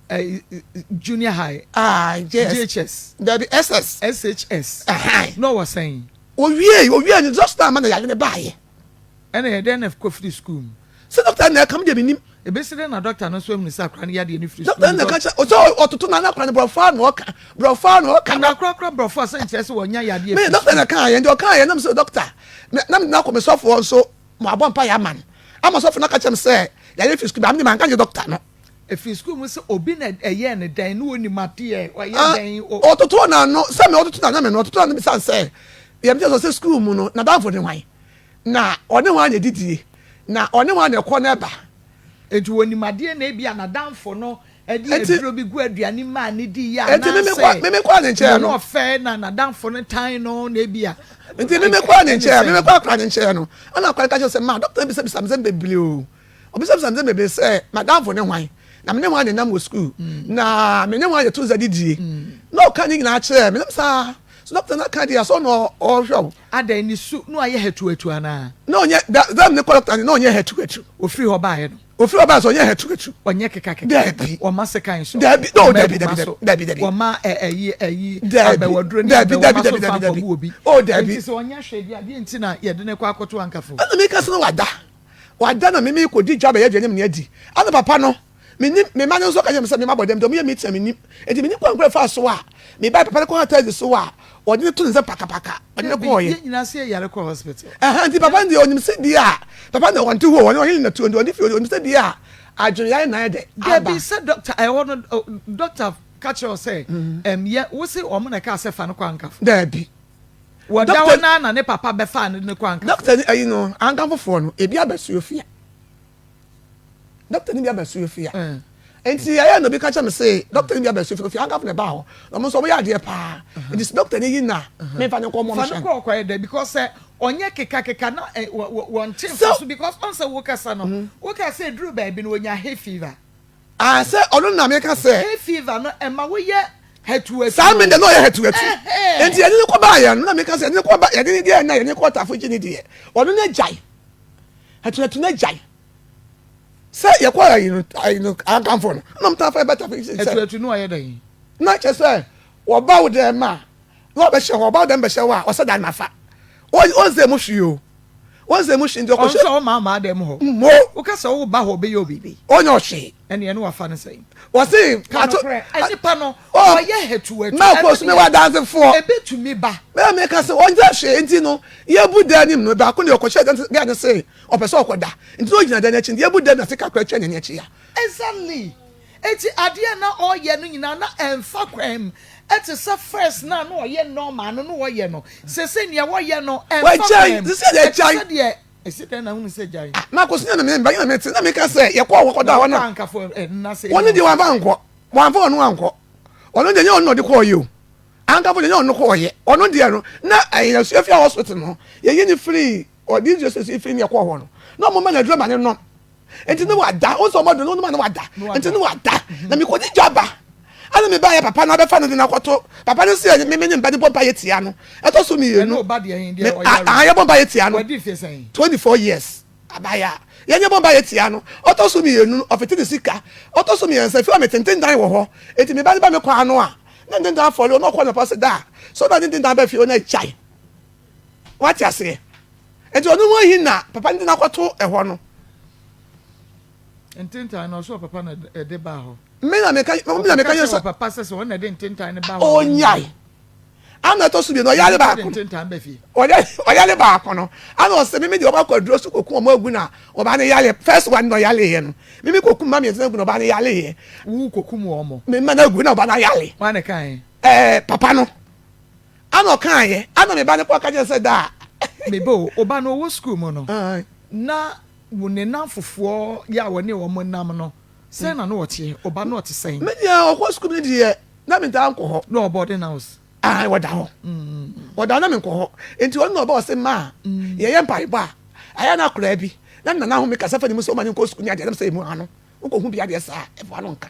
Eh, junior high. Ah, JS. JHS. Dabi, SS. SHS. Ɛhɛn. Na ɔwɔ sɛn? Owie, owie no just time na yare ne baayɛ. Ɛna yɛ dɛn na kɔ firi school mu? Sɛ doctor na ɛka mi deɛ mi nim. Ebesi dɛn na doctor no nso ehunu sɛ akora no yadeɛ no firi school mu? Doctor na ɛka kyerɛ, ɔsɛ ɔtoto na akora no borɔfo a na ɔka, borɔfo a na ɔka. Na akora kora borɔfo a sɛ nkyerɛ sɛ wɔnya yadeɛ firi school. Me doctor na ɛka yɛ, nti ɔka yɛ nam sɛ doctor, na me na akɔ me sɔfoɔ nso, mo abɔ mpa yɛ ama no. Ama sɔfo no aka kyerɛ me sɛ yare firi school mu, ame de manka nkyerɛ doctor no. Ɛfiri sukuu mu sɛ obi na ɛyɛɛ no dɛn na ɔnim adeɛ ɔyɛ dɛn o. Ɔtotoo n'ano sɛ me ɔtoto n'ano me no ɔtoto n'ano bisa sɛ yɛm kyerɛ sɛ sukuu mu no n'adamfo ne hwan na ɔne hwan na ɛdidie na ɔne hwan na ɛkɔ na ɛba. Enti ɔnim adeɛ na ebia n'adamfo no de aduro bi gu aduane mu a ne di yɛ anaasɛ deɛ na ɔfɛ na n'adamfo no tan no na ebia. Nti me mekɔɔ ne nkyɛn me mekɔɔ akora ne nkyɛn no ɛna akora no ka kyerɛ sɛ ma dɔkta no bisabisa me nsɛm bebree o. Ɔbisabisa me nsɛm bebree sɛ, M'adamfo ne hwan? Na me ne hwan na ɛnam wɔ sukuu? Na me ne hwan na yɛto nsa didie? Na ɔka ne nyinaa kyerɛɛ me. Na me saa, so dɔkta no aka deɛ a, sɛ ɔno ɔrehwɛ wo. Adɛn, ne su na wayɛ hatuhatu anaa? Na ɔnyɛ, da, da me ne kɔ dɔkta no, na ɔnyɛ hatuhatu. Ɔfiri hɔ baeɛ no? Ɔfiri hɔ baeɛ so, ɔnyɛ hatuhatu. Ɔnyɛ kekakeka? Daabi. Ɔmma sekan so? Daabi, no, Ɔmma daabi, abuma daabi, so? daabi, daabi. Ɔmma ɛ, ɛyi, ɛyi, Daabi, abɛwaduro ne daabi, daabi, abɛwoma so daabi, mfa daabi, daabi. nkɔgu obi? Oh, daabi. Enti sɛ ɔnyɛ hwee deɛ a, deɛn nti na yɛde no kɔ akɔto ankafo? Ɛna meka sɛ na wada. Wada na me merekɔdi dwa bɛyɛ aduane mene adi. Ɛna papa no, mennim, me mma no nso ka kyerɛ me sɛ me mabɔ dam nti wɔyɛ meeting a mennim. Nti mennim kwan koro a ɛfaa so a mebae papa no kɔɔ taxi so a wɔde no to ne nsam pakapaka ɔde no Dabi, kɔɔeɛ. yɛn nyinaa sɛ yɛyare kɔ hospital. Ɛhɛn, nti papa no deɛ ɔnim sɛ bi a, papa no deɛ ɔnte hɔ o, ɔne ɔhene na tuo nti ɔnte fie ɔnim sɛ bi a adweneyareɛ na ayɛ dɛ aba. Dabi, sɛ doctor, ɛhɔ no doctor ka kyerɛ wo sɛ, ɛm, yɛ, wo se wɔn na ɛkaa sɛ fa no kɔ Ankafo. Dabi. Wɔda hɔ no ara na ne papa bɛfaa no de no kɔɔ Ankafo. Dɔkta ni ayi no Ankafofoɔ no ebi aba Suofia. Dɔkta ni bi aba Suofia. Nti ɛyɛ na obi ka kyerɛ me se dɔkta ni bi aba Suofia ofi Ankafo na ɛbaa hɔ. Na ɔmo nso ɔmo yɛ adeɛ paa. Nti sɛ dɔkta ni yi na memfa no nkɔ ɔmo Fa no kɔ ɔkɔyɛ dɛ because sɛ ɔnyɛ kekakeka na wɔnte mfa so because ɔn sɛ wokasa no woka sɛ eduru baabi no onya hay fever. Ah sɛ ɔno na meka sɛ. Hay fever no ɛma woyɛ hatuhatu. Saa me deɛ na ɔyɛ hatuhatu. Nti yɛde no kɔ baa yɛn no na meka sɛ yɛde no kɔ ba yɛde ne deɛ na yɛde no kɔ tafo gye ne deɛ ɔno na gyae hatuhatu na gyae sɛ yɛkɔ ayi no ayi no akanfo no na ɔmo tafa yɛ bɛ tafo gye sɛ. Hatuhatu no ɔyɛ dɛn. Na kyɛ sɛ wɔba wo dɛm a na ɔbɛhyɛ hɔ ɔba wo dɛm bɛhyɛ hɔ a ɔsɛ dan nafa ɔnsɛ mu hwee o. Wɔn sɛ mu hwee nti ɔkɔhyɛ. Ɔno sɛ ɔma ɔma adan mu hɔ. Mo. Woka sɛ woba hɔ ɔbɛyɛ wo biribi. Ɔnyɛ ɔhwee. Ɛne ɛne wafa no sɛn. Wɔse. Ka nokorɛ nipa no ɔyɛ hatuhatu. Mako so mewɔ adansefoɔ. Ɛbɛtumi ba. Mɛ meka sɛ ɔnyɛ hwee nti no yɛbu dan no mu no baako deɛ ɔkɔhyɛ dan gɛɛ no se ɔpɛ sɛ ɔkɔda nti na ɔgyina dan no akyi nti yɛbu dan no ase kakra twɛn n'ani akyi a. Exactly. Enti adeɛ a na ɔyɛ no nyinaa na ɛnfa kwan mu. Ɛte sɛ first no a na ɔyɛ normal no na ɔyɛ no. Seesei nea ɔyɛ no ɛnfa kwan mu. Ɛte sɛ deɛ ɛsi dɛn na wohu sɛ gyae. Mako so na me ba na mete na meka sɛ yɛkɔɔ hɔ kɔdaa hɔ na wɔne deɛ wɔamfa ankɔ wɔamfa ɔno ankɔ ɔno deɛ nyɛ ɔno na ɔde kɔɔ yɛ o ankafo deɛ nyɛ ɔno kɔɔ yɛ ɔno deɛ no na ɛyɛ asuafie a hospital no yɛyi ne firi ɔde nsuo firi ne ɛkɔɔ hɔ no na ɔmo ma no aduro ma ne nom nti ne wada wo sɛ ɔmɔdo no wonoma ne wada nti ne wada na mekɔdi dwa ba ana me baayɛ papa no abɛfa no de no akɔto papa no sɛ me ne mba de bɔ mpa yɛ tia no ɛtɔ so mmienu yɛbɔ mpa yɛ tia no 24 years abaya yɛnyɛ bɔ mpa yɛ tia no ɔtɔ so mmienu ɔfete ne sika ɔtɔ so mmiɛnsa fi wa me tenten dan wɔ hɔ eti me ba ne ba me kɔ ano a na ntentan afɔre ɔno ɔkɔ ne pa se da so na ne ntentan bɛ fie ɔno agyae wate aseɛ Nti ɔno ho ahi na papa no de no akɔto ɛhɔ no. Ntentan no ɔsɛ ɔpapa na ɛde baa hɔ. Me na meka me na meka yɛ sɛ ɔpapa sɛ sɛ ɔno na ɛde ntentan no baa hɔ. Ɔnyae. Ana ɛtɔ so mmienu ɔyare baako. Ɔyare baako no ana ɔsɛ mimi deɛ ɔba kɔ aduro so kɔku ɔmo agu na ɔbaa no yare first one na ɔyare yɛ no mimi kɔku mma mmiɛnsa agu na ɔbaa no yare yɛ. Wo kɔkum wɔn. Mma no agu na ɔbaa no ayare. Wɔn na kan. Ɛɛ papa no. Ana ɔkaeɛ, ana me ba no kɔɔ ka kyerɛ sɛ daa. Me ba o, wo ba no ɔwɔ sukuu mu no, na wo ne nnamfofoɔ yɛ a wɔne wɔn nam no, sɛn na na ɔteɛ? Wo ba no ɔte sɛn? Me deɛ ɔkɔ sukuu mu no deɛ, na mentaa nkɔ hɔ. Na ɔwɔ boarding house? Ae, ɔda hɔ. Ɔda hɔ na menkɔ hɔ. Nti ɔno na ɔba ɔse ma yɛyɛ mpaebɔ a, ayɛ na akwadaa bi, na ne nana home kasa fa ne mu sɛ ɔma no nkɔ sukuu ne adeɛ, na mesɛ ɛmu ano, wokɔhu bi adeɛ saa a, ɛboa no nka.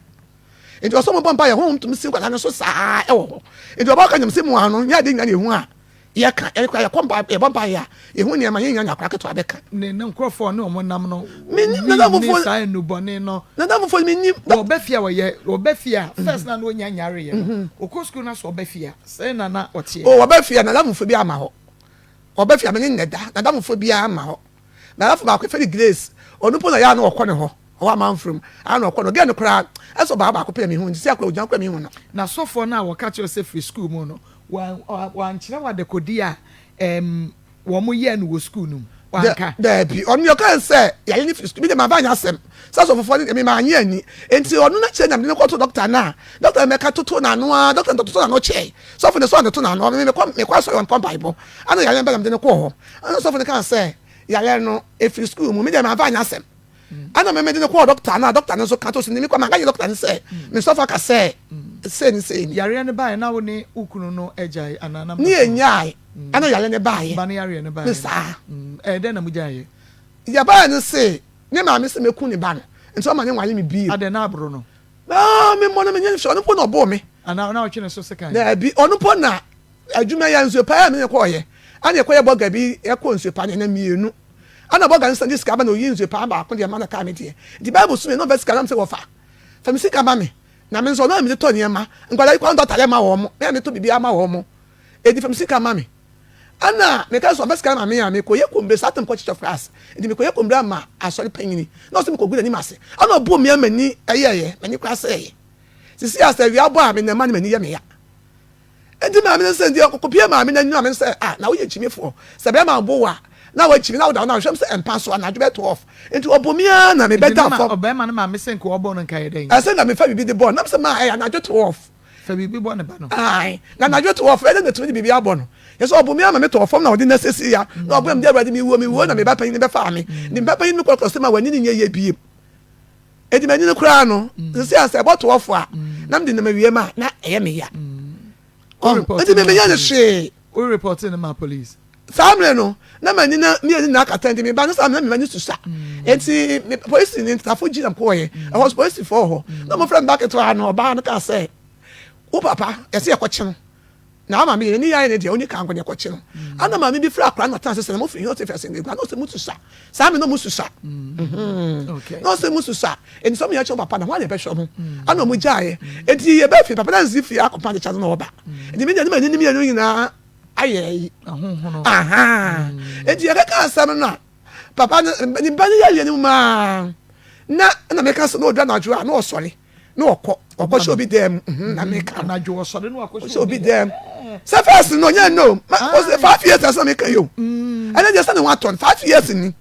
Nti ɔsɛ ɔmo bɔ mpaeɛ honhom tumi si nkwadaa no so saa ɛwɔ hɔ. Nti ɔba ɔka nyam sɛ mu ano nyɛ ade nyina na ehu a yɛka yɛn koraa yɛkɔ mpa yɛbɔ mpaeɛ a ehu nneɛma yɛn nyina na akwadaa ketewa bɛka. Ne ne nkorɔfoɔ ne ɔmo nam no Menim wii ne saa nnubɔne no. Nadamfofoɔ no menim. Ɔba fie a ɔyɛ ɔba fie a first na na ɔnya nyareɛ no ɔkɔ sukuu na sɛ ɔba fie a sɛn na na ɔteɛ. Oh ɔba fie a nadamfofoɔ biara ma hɔ ɔba fie a mene nnɛ da nadamfofoɔ biara ma hɔ. N'adamfo baako yɛfrɛ no Grace, ɔno mpo na ɛyɛ a na ɔkɔ ne hɔ, ɔwɔ amanforo mu, a na ɔkɔ no. Girl no koraa, ɛsɛ ɔbaa baako pɛ na mehu, nti sɛ akora ogyina koraa mehu no. Na sɔfoɔ no a wɔka kyerɛ wo sɛ firi sukuu mu no, wankyerɛ wo adekodeɛ a ɛɛm wɔyɛɛ no wɔ sukuu no mu? Wanka? Daabi, ɔno deɛ ɔkae sɛ yɛayɛ no firi sukuu, me deɛ mamfa anyɛ asɛm, sɛ asɔfofoɔ no deɛ me mannye anni, nti ɔno na kyerɛ na mede no kɔto dɔkta no a, dɔkta no mɛka toto n'ano ara, dɔkta no toto n'ano kyɛe, sɔfo no sɛ ɔntoto n'ano, me mekɔ mekɔ asɔre hɔ mekɔ mpaebɔ, ɛna yare no ba na mede no kɔɔ hɔ. Ɛna sɔfo no kaa sɛ, Yareɛ no, ɛfiri sukuu mu. Me deɛ mamfa anyɛ asɛm. Ɛna me mede no kɔɔ dɔkta no a dɔkta no nso ka to so ne me kɔ manka kyerɛ dɔkta no sɛ me sɔfo aka sɛ sei ne sei ni. Yareɛ no baeɛ na wo ne wo kunu no agyae anaa na Ne yɛnnyae. Ɛna yareɛ no baeɛ. Ba no yareɛ no baeɛ. Ne saa. Ɛyɛ dɛn na mogyaeɛ? Yɛbaeɛ no se ne maame se mɛku ne ba no nti ɔma ne nware me bio. Adɛn na aboro no? Aa memmɔ no menyɛ no hwee ɔno mpo na ɔboo me. Anaa na ɔtwe ne so sekan? Daabi ɔno mpo na Adwuma yi a nsuo pa a me ne kɔɔyɛ ɛna yɛkɔyɛ bɔga bi yɛkɔɔ nsuo pa no ɛna mmienu ɛna bɔga no san de sika ba na oyi nsuo pa baako deɛ ma na kaa me deɛ nti bible so me na ɔbɛ sika na me sɛ wɔfa fa me sika ma me na me nso ɔno na me de tɔ nneɛma nkwadaa yi kwan tɔ atare ma wɔn mo na me tɔ biribi ama wɔn mo edi fa me sika ma me ɛna me ka sɛ ɔbɛ sika ma me a me kɔ yɛ kombre saa tem kɔ church of Christ nti me kɔ yɛ kombre ama asɔre panyini na ɔsɛ me kɔ gu n'anim ase ɛna ɔbɔ mi ama ni ɛyɛɛyɛ m'ani kora sɛɛyɛ sisi asɛ awia bɔ a me nɛma ne m'ani yɛ me ya. Enti maame no sɛ, nti ɔkɔpie maame no anim maame no sɛ, ah, na woyɛ kyimifoɔ. Sɛ bɛrima bo wo a, na wakyimi na woda hɔ na hwɛm sɛ mpa so anadwo bɛyɛ 12. Nti ɔbɔ mi ara na mebɛda fam. Ɔbɛrima no maame sɛ nka ɔbɔ no nka yɛ dɛn? Ɛsɛ nka mefa biribi de bɔ no. Nam sɛ maa ɛyɛ anadwo 12. Fa biribi bɔ ne ba no. Ae, na anadwo 12 ɛdɛ na tumi de biribi abɔ no. Yɛ sɛ ɔbɔ mi ama metɔɔ fam na ɔde na sɛsi ya. Na ɔbɔ mi de awurade mewuo mewuo na me ba panyin bɛfaa me. Ne ba panyin no kɔkɔ sɛ ma w'ani nyɛ yie biem. Enti m'ani no koraa no, sisi a sɛ ɛbɔ toɔfo a, na mede nam awia mu a, na ɛyɛ me ya. Enti me menyɛ no hwee. Wo report no ma police? Saa mmerɛ no, na m'ani na me ani na akata nti me ba no saa mmerɛ na m'ani susa. Enti me polisi ne ntafo gyi na mekɔɔyɛ. Ɛhɔ nso polisifoɔ wɔ hɔ. Na wɔfrɛ me ba ketewa no, ɔbaa no kaa sɛ, wo papa, yɛsɛ yɛkɔkye no. Na ama me yɛni yɛayɛ ne deɛ ɔni kan nko deɛ kɔkye no. Ana maame bi frɛ akora na ɔtena ase sɛ na mo firi hin ɔte fɛ sɛ ngua na ɔsɛ mu susa saa me na ɔmo susa na ɔsɛ mu susa enti sɛ ɔmo yɛ kyɛw papa na ho ayɛ bɛhwɛ ɔmo ana ɔmo gyaeɛ enti yɛ bɛ fi papa na nsi fie akɔpa ne kyɛ na ɔba enti me deɛ ne ma ne nim yɛ no nyinaa ayɛ yi aha enti yɛkɛka asɛm no a. Papa no, ne ba no yareɛ no mu maa na na meka sɛ na ɔduru anadwo a na ɔsɔre na ɔkɔ ɔkɔhyɛ obi dan mu mhm, na meka anadwo ɔsɔre na wakɔhyɛ obi dan mu sɛ first no ɔnyɛ no ɔsɛ 5 years asɛm meka yɛ o mm. ɛnɛ deɛ sɛ ne ho atɔ no 5 years ni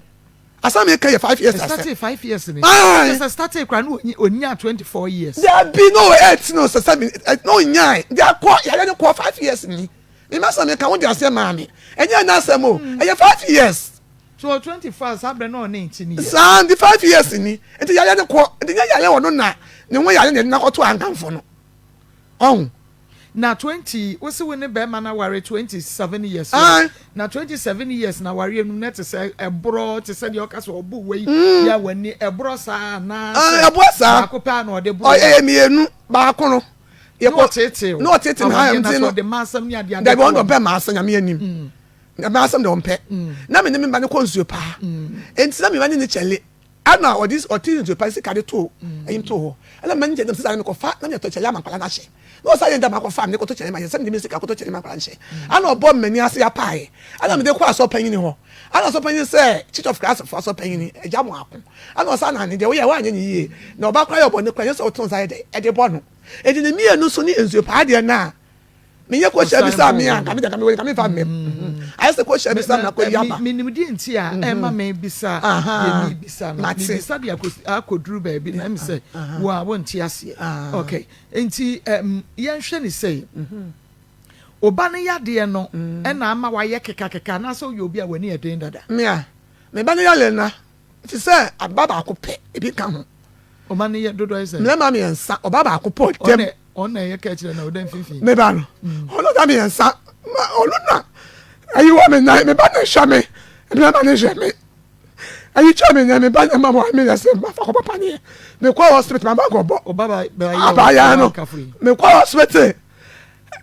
asɛm meka yɛ 5 years asɛm started 5 years ni sɛ started kora no ɔnya 24 years. Dabi, no 8 no sɛ 7 no ɔnyae de akɔ yɛayɛ no kɔ 5 years ni. Mema sɛ meka wo de aseɛ maa me, ɛnyɛ ɛnɛ asɛm o, ɛyɛ 5 years. So wɔ 24 saa berɛ na ɔne 19 years. Saa nti 5 years ni nti yɛayɛ no kɔ nti nyɛ yɛayɛ wɔ no na ne ho yare na yɛde no akɔto ankamfo no ɔho. Na 20 wosi wo ne bɛrima no aware 27 years. Aye. Na 27 years na awareɛ num na te sɛ ɛborɔ te sɛ deɛ ɔka sɛ ɔbo wei yɛ w'ani ɛborɔ saa anaa? Ah, ɛboa saa. Baako pɛ a na ɔde borɔ. Ɛyɛ mmienu, baako no na ɔtete na ɔtete na ha nti no ɔde ma asɛm ne adeade. Dabi, ɔno ɔpɛ maa asɛm, Nyame anim maa asɛm deɛ ɔmpɛ. Na me ne me ba no kɔ nsuo paa nti na me ba ne ne kyɛle ɛna ɔde ɔte nsuo paa sika de to ɛyim to hɔ ɛna me ba ne kyɛle sisa ne kɔfa na me tɔ kyɛle ama nkwadaa no ahyɛ na ɔsa yɛ ndam akɔfa me kɔtɔ kyɛle ma yɛ sɛ me de me sika kɔtɔ kyɛle ma nkwadaa no hyɛ ɛna ɔbɔ mmani ase apaeɛ ɛna me de kɔ asɔ panyin hɔ ɛna asɔ panyin sɛ Church of Christ fo asɔ panyin ɛgya mo ako ɛna ɔsa na ne deɛ woyɛ woanyɛ ne yie na ɔba koraa yɛ ɔbɔ ne koraa nyɛ sɛ ɔtɔn nsa yɛ dɛ ɛde bɔ no. Enti ne mmienu so ne nsuo paa deɛ no a menyɛ kɔhyia bisa me a nka me deɛ nka me nka me fa mmam ayɛ sɛ kɔhyia bisa me akɔyi aba. Menim deɛ nti a ɛma me bisa deɛ me bisa no, me bisa de akɔduru baabi na ɛmi sɛ wo a wonte aseɛ. Okay, nti yɛnhwɛ ne sei, ɔba no yadeɛ no ɛna ama wayɛ kekakeka anaasɛ woyɛ obi a w'ani yɛ den dada? Me a, me ba no yare no te sɛ aba baako pɛ, ebi nka ho. Ɔma no yɛ dodoɔ yɛ sɛ? Mmarima mmiɛnsa, ɔbaa baako pɔ dɛm. Ɔno na ɛyɛ ka kyerɛ na ɔda mfimfini. Me ba no, ɔno da mmiɛnsa, ma ɔno na ayi wɔ me nan, me ba na ɛhwɛ me, mmarima no hwɛ me. Ayi twa me nan, me ba na ɛma wɔ me yɛ sɛ ma fa kɔ papa ne yɛ. Me kɔ hospital, ma ba nkɔ bɔ. Abaayaa no, me kɔ hospital,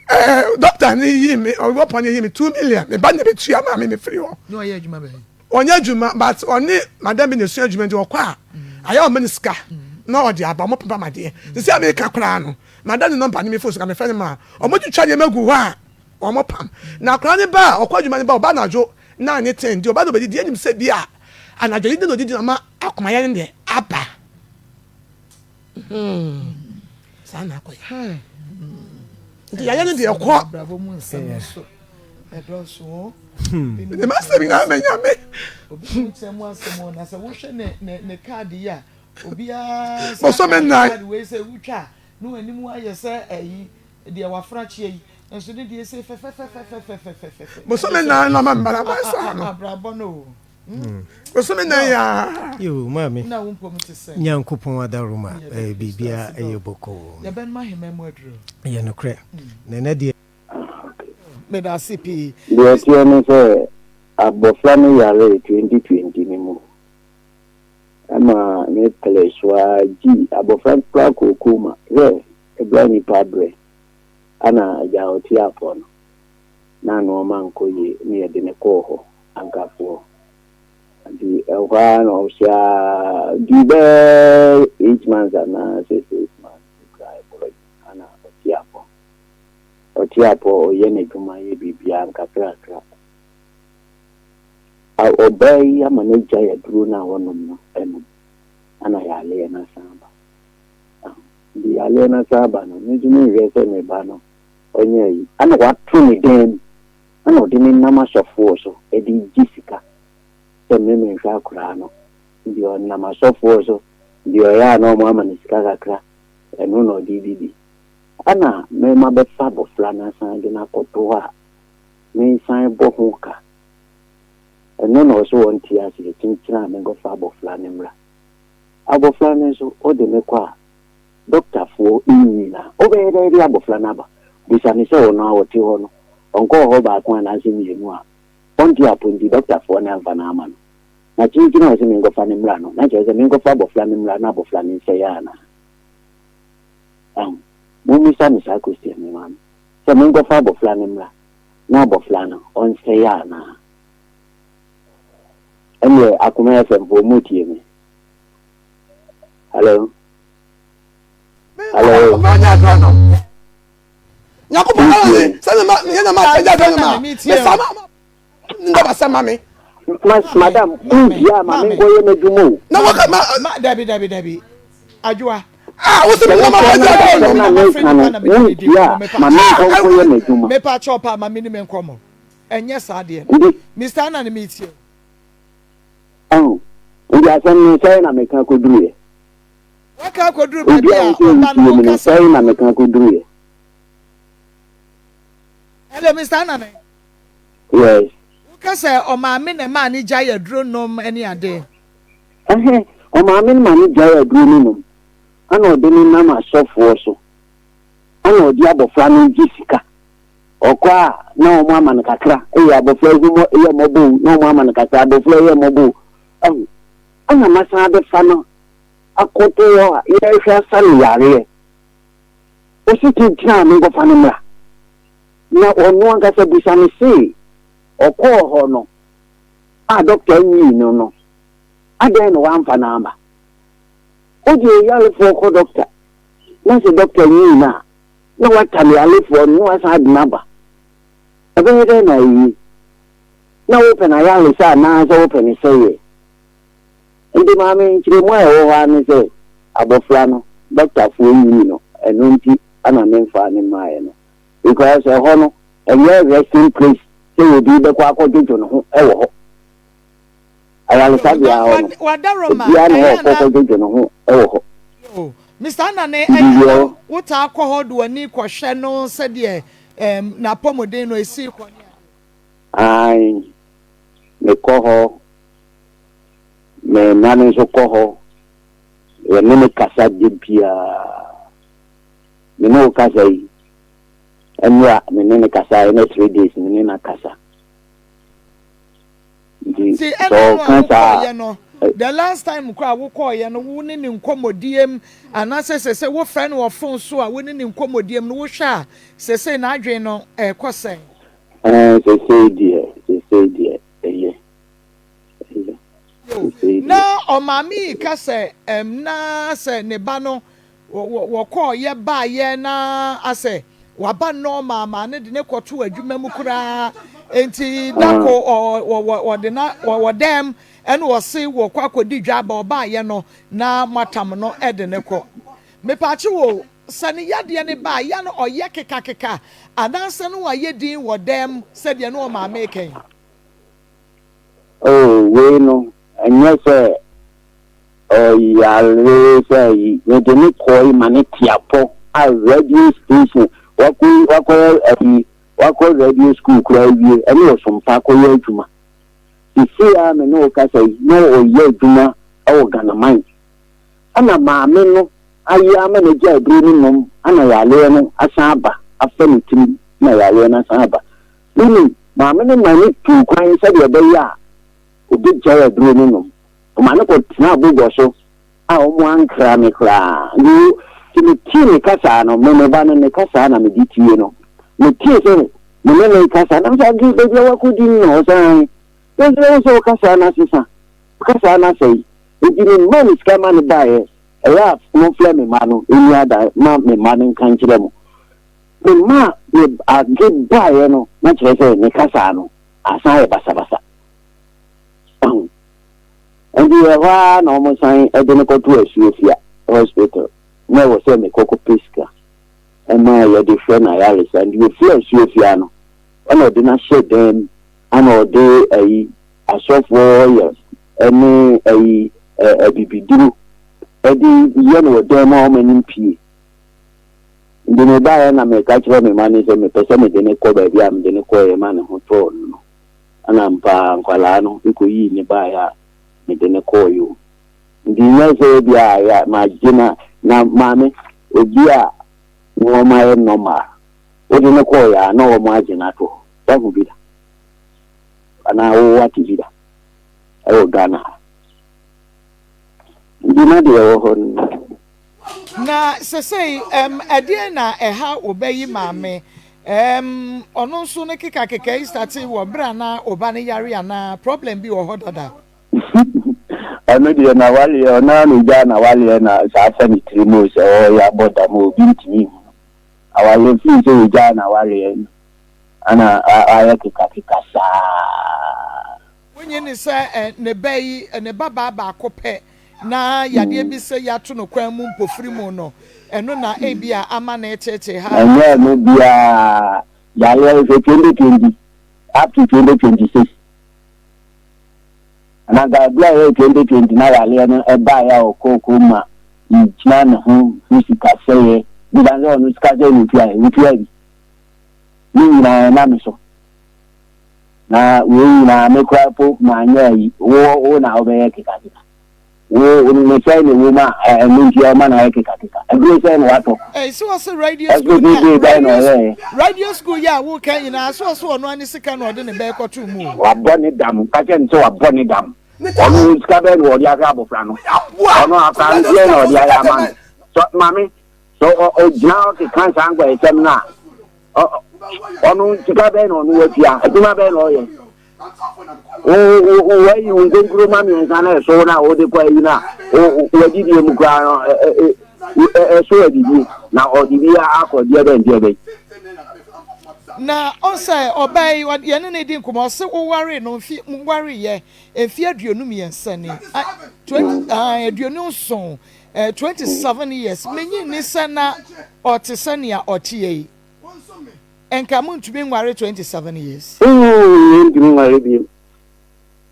ɛɛ doctor ne yi me, ɔwɔ pa ne yi me 2 million, me ba na bɛ tua ma me me firi hɔ. Ne ɔyɛ adwuma bɛn? Ɔnyɛ adwuma but ɔne madam bi na esua adwuma nti ɔkɔ a ayɛ ɔma no sika na ɔde aba ɔmo pempa madeɛ sisi a meka koraa no madam ne nɔmba ne me phone so ka mefrɛ no ma ɔmo twitwa nneɛma gu hɔ a ɔmo pam na akwadaa ne ba a ɔkɔ adwuma ne ba ɔba anadwo 9 ne 10 nti ɔba na ɔbɛdidi anim sɛ bi a anadwo yi de na ɔdidi na ama akomayɛ no deɛ aba hmm saa na akɔyɛ nti yɛayɛ no deɛ kɔ ne ma sɛm nyinaa ma Nyame. Bosome nnan. Bosome nnan na ma mbara ba saa no. Bosome nnan yaa. Yo, maame. Nyankopɔn adaroma, biribia ɛyɛ bɔkɔɔ. Ɛyɛ nokorɛ. Na ɛnɛ deɛ. Meda ase pii. Deɛ ɛteɛ ne sɛ, abɔfra no yaree 2020 no mu ma ne pere so ara gyii abɔfra no koraa kɔɔ coma. Hwɛ ɛberɛ a nnipa abrɛ ana agya ɔte apɔ no na nnoɔma nkɔ yie na yɛde no kɔɔ hɔ ankafoɔ. Nti ɛhɔ ara na ɔhyɛ ara dii bɛyɛ 8 months anaa sɛ 6 months koraa ɛbɔɔ ana ɔte apɔ. Ɔte apɔ, ɔyɛ n'adwuma yɛ biribiara nkakrakra. Ɔbaa yi ama no agyae aduro no a ɔnom no nom, ɛna yareɛ no asan aba. Nti yareɛ no asan aba no, me nso menhwɛ sɛ me ba no ɔnyɛ ayi. Ɛna wato ne dan mu, ɛna ɔde ne nam asɔfoɔ so de gye sika sɛ me menhwɛ akwaraa no. Nti ɔnam asɔfoɔ so, deɛ ɔyɛ a na wɔn ama no sika kakra, ɛno na ɔde didi. Ɛna me mabɛfa abɔfra no asan de no akɔto hɔ a mensan bɔ ho ka. Ɛno na ɔse ɔnte aseɛ, kyenkyene a menkɔfa abɔfra no mmra. Abɔfra no nso, wode no kɔ a, dɔktafoɔ nyi no a, wobɛyɛ dɛn de abɔfra no aba? Bisa no sɛ ɔno a ɔte hɔ no, ɔnkɔɔ hɔ baako anaasɛ mmienu a, ɔnte apɔ nti dɔktafoɔ no amfa no ama no. Na kyenkyene a ɔse menkɔfa no mmra no, na kyerɛ sɛ menkɔfa abɔfra no mmra na abɔfra no nsɛe anaa? Ahu? Mommisa me saa question no ma me. Sɛ menkɔfa abɔfra no mmra na abɔfra no ɔnsɛe anaa? Ɛnneɛ Akoma FM foɔ motie me? Hello? Hello? Nyankopɔn ala ne sɛ ne ma meyɛ na ma agya dɔ no ma mefa ma ndɔ basɛ ma me. Ma madam wonhia a ma menkɔyɛ m'adwuma o. Na waka ma. Ma dabi dabi dabi adwoa. Ah wosi mi na ma ma gya duro nom. Na meka no wonhia a ma menkɔ nkɔyɛ m'adwuma. Mepa kyɛw paa ma me ne me nkɔmɔ ɛnyɛ saa deɛ no Mister Annan metie wo. Ahu nti asɛm no sɛn na meka kɔduruiɛ. Waka akɔduru baabi a ɔba no woka sɛ. Sɛn na meka kɔduruiɛ. Hello Mister Annan. Yes. Woka sɛ ɔmaame na ɛmaa no gyae aduro nom ne ade. Ɛhɛ, ɔmaame no ma no gyae aduro no nom, ɛna ɔde no nam asɔfoɔ so, ɛna ɔde abɔfra no gye sika. Ɔkɔ a na wɔn ama no kakra, ɛyɛ abɔfra yi ho yɛ mmɔbɔ o, na wɔn ama no kakra, abɔfra yi yɛ mmɔbɔ o. Ɛho, ɛna masan abɛfa no akɔto hɔ a yɛrehwɛ asa no yareɛ. Ɔsi kyenkyena a menkɔfa no mmra. Na ɔno ankasa bisa no se, ɔkɔɔ hɔ no a dɔkta nyii no no, adɛn na wamfa no amma? Wode oyarefoɔ kɔ dɔkta, na sɛ dɔkta nyii no a, na watam yarefoɔ no na wasan de no aba. Ɛbɛyɛ dɛn na ayie? Na wopɛ no ayaresa anaasɛ wopɛ no sɛeɛ? Nti maame, nkyerɛmu a ɛwɔ hɔ ara ne sɛ abɔfra no, dɔktafoɔ nyii no, ɛno nti na memfaa no mmaeɛ no. Because ɛhɔ no ɛnyɛ resting place sɛ obi bɛkɔ akɔdwodwo ne ho wɔ hɔ. Ayaresabea hɔ no, obiara ne hɔ ɔkɔ kɔdwodwo ne ho wɔ hɔ. Yo, Mister Anane, ɛyɛ na wotaa kɔ hɔ de w'ani kɔhwɛ no sɛdeɛ n'apɔmuden no esi kɔ ne ade? Ae, mekɔ hɔ, me mma no nso kɔ hɔ, yɛne no kasa da biara. Me ne wo kasa yi, ɛnora me ne no kasa, ɛnɛ 3 days me ne no akasa. Nti Nti sɛ ɛna no a ɔka saa wokɔɔyɛ no, the last time koraa a wokɔɔyɛ no, wo ne ne nkɔmmɔdiem anaasɛ sese wofrɛ no wɔ phone so a wo ne ne nkɔmmɔdiem no wohwɛ a sese n'adwene no ɛrekɔ sɛn? Ɛɛ sesei deɛ, sesei deɛ ɛyɛ, ɛyɛ, Yo, sesei deɛ. na ɔmaame yi ka sɛ ɛm na sɛ ne ba no Wɔkɔɔeɛ baeɛ na asɛ waba normal maa no de no kɔtoo adwuma mu koraa nti da ko wɔde na wɔwɔ dɛm ɛna wɔse wɔkɔ akɔdi dwa aba ɔbaeɛ no na moatam no de no kɔ. Mepakye wo sɛ ne yadeɛ no baa ya no ɔyɛ kekakeka anaasɛ no wayɛ din wɔ dɛm sɛdeɛ ne ɔmaame reka yi? Oh wei no ɛnyɛ sɛ Ɔyare sɛ ayi mede no kɔe ma ne te apɔ a radio station wakɔ wakɔyɛ ayi wakɔ radio school koraa awie ɛne ɔsompa kɔyɛ adwuma sisi a me ne wo kasa yi na ɔyɛ adwuma ɛwɔ Ghanaman ɛna maame no ayɛ ama no agya aduro no nom ana yareɛ no asan aba afa ne tirim na yareɛ no asan aba meaning maame no ma ne tuu kwan sɛdeɛ ɛbɛyɛ a obɛgyae aduro no nom. Ɔma no kɔtenaa bogɔ so a wɔankra me koraa. Nti nti metee ne kasaa no, me me ba no ne kasaa na mede tie no. Metee sɛ me ne no rekasa na mesɛ ade baabi a wakɔdi no na ɔsɛ ae. Na sɛ ɛwɔ sɛ ɔkasaa no asesa, ɔkasaa no asɛe. Nti memaa no sika ma no baeɛ. Ɛyɛ a momfrɛ me mma no ɛni ada ma me mma no nka nkyerɛ mo. Memaa me ade baeɛ no na kyerɛ sɛ ne kasaa no asan ayɛ basabasa. Ahu. Nti ɛhɔ ara na wɔsan de no kɔtoo Asuofia hospital. Na ɛwɔ sɛ mekɔ kɔpɛ sika ma yɛde hwɛ n'ayaresa. Nti yɛfiri Asuofia no, ɛna ɔde no ahyɛ dan mu, ɛna ɔde ayi asɔfoɔ oil ne ayi abibiduro de yɛ no wɔ dan mu a ɔma no mpue. Nti mebaeɛ na meka kyerɛ me mma no sɛ mepɛ sɛ mede no kɔ baabi a mede no kɔeɛ ma ne ho tɔɔ no no. Ɛna ampa ara nkwadaa no kɔyii no baeɛ a mede no kɔeɛ o. Nti nyɛ sɛ ebi a ya magye na na maame obi a nneɛma yɛ normal wode no kɔeɛ a na wɔn agye no ato hɔ. Woahu bi da? Anaa wo wate bi da ɛwɔ Ghana ha? Nti na deɛ ɛwɔ hɔ no. Na sesei ɛm ɛdeɛn na ɛha wo ba yi maame? Ɛm ɔno nso ne kekakeka yi startee wɔ berɛ a na wo ba no yare anaa problem bi wɔ hɔ dada? Ɔno deɛ n'awareɛ ɔno ara na ɔgyaa n'awareɛ na saa afa ne tirim o sɛ ɔreyɛ abɔ dam o obi ntumi nhunu. Awareɛ firi sɛ ɔgyaa n'awareɛ no ana ayɛ kekakeka saa. Wonnye nni sɛ ne ba yi, ne babaa baako pɛ, na yadeɛ bi sɛ yɛato no kwan mu mpofiri mu no, ɛno na ebia ama no reteetee ha Ɛnyɛ anaa? ɛno biara, yareɛ no sɛ 2020 up to 2026, na anka ɛberɛ a ɛyɛ 2020 na yareɛ no ɛbaeɛ a ɔkɔɔ kurom a yɛgyina ne ho ho sikasɛeɛ, bisa no sɛ ɔno sikasɛeɛ na ɔtuaeɛ, ɔtua bi, ne nyinaa ɛnam me so. Na wei nyinaa me koraa po manyɛ ayi, wo wo na wobɛyɛ kekakeka. Wo ne sɛn na ɛwɔ mu a ɛno nti ɔma no ayɛ kekakeka. Aduro sɛn na watɔ? Ɛyi sɛ ɔsɛ radio school Hospital na bill bɛn na radio ɔyɛɛ? radio school yi a woka nyinaa sɛ ɔsɛ ɔno ani sika na ɔde ne bɛɛ kɔto mu o. Wabɔ ne dam, ka kyerɛ no sɛ wabɔ ne dam. Ɔno sika bɛn na ɔde ahwɛ abɔfra no? Ɔno akora no deɛn na ɔde ayɛ ama no? Sɛ maame, sɛ ɔgyina hɔ keka saa nkwansɛm no a, ɔno sika bɛn na ɔno watua adwuma bɛn na ɔyɛ wayi wo nkonkuroma mmiɛnsa na ɛso na wode kɔ ayi no a wadidie mu koraa no ɛso adidie na ɔde bi akɔ deɛ bɛn deɛ bɛn. Na ɔsɛ ɔbaa yi yɛne no di nkɔmmɔ ɔse wowaree no mfe mowareyɛ mfe 23 ni 27 27 years menye nni sɛ na ɔte sɛ nea ɔteɛ yi. Nka montumi nware 27 years. Ooh, yɛntumi nware biem.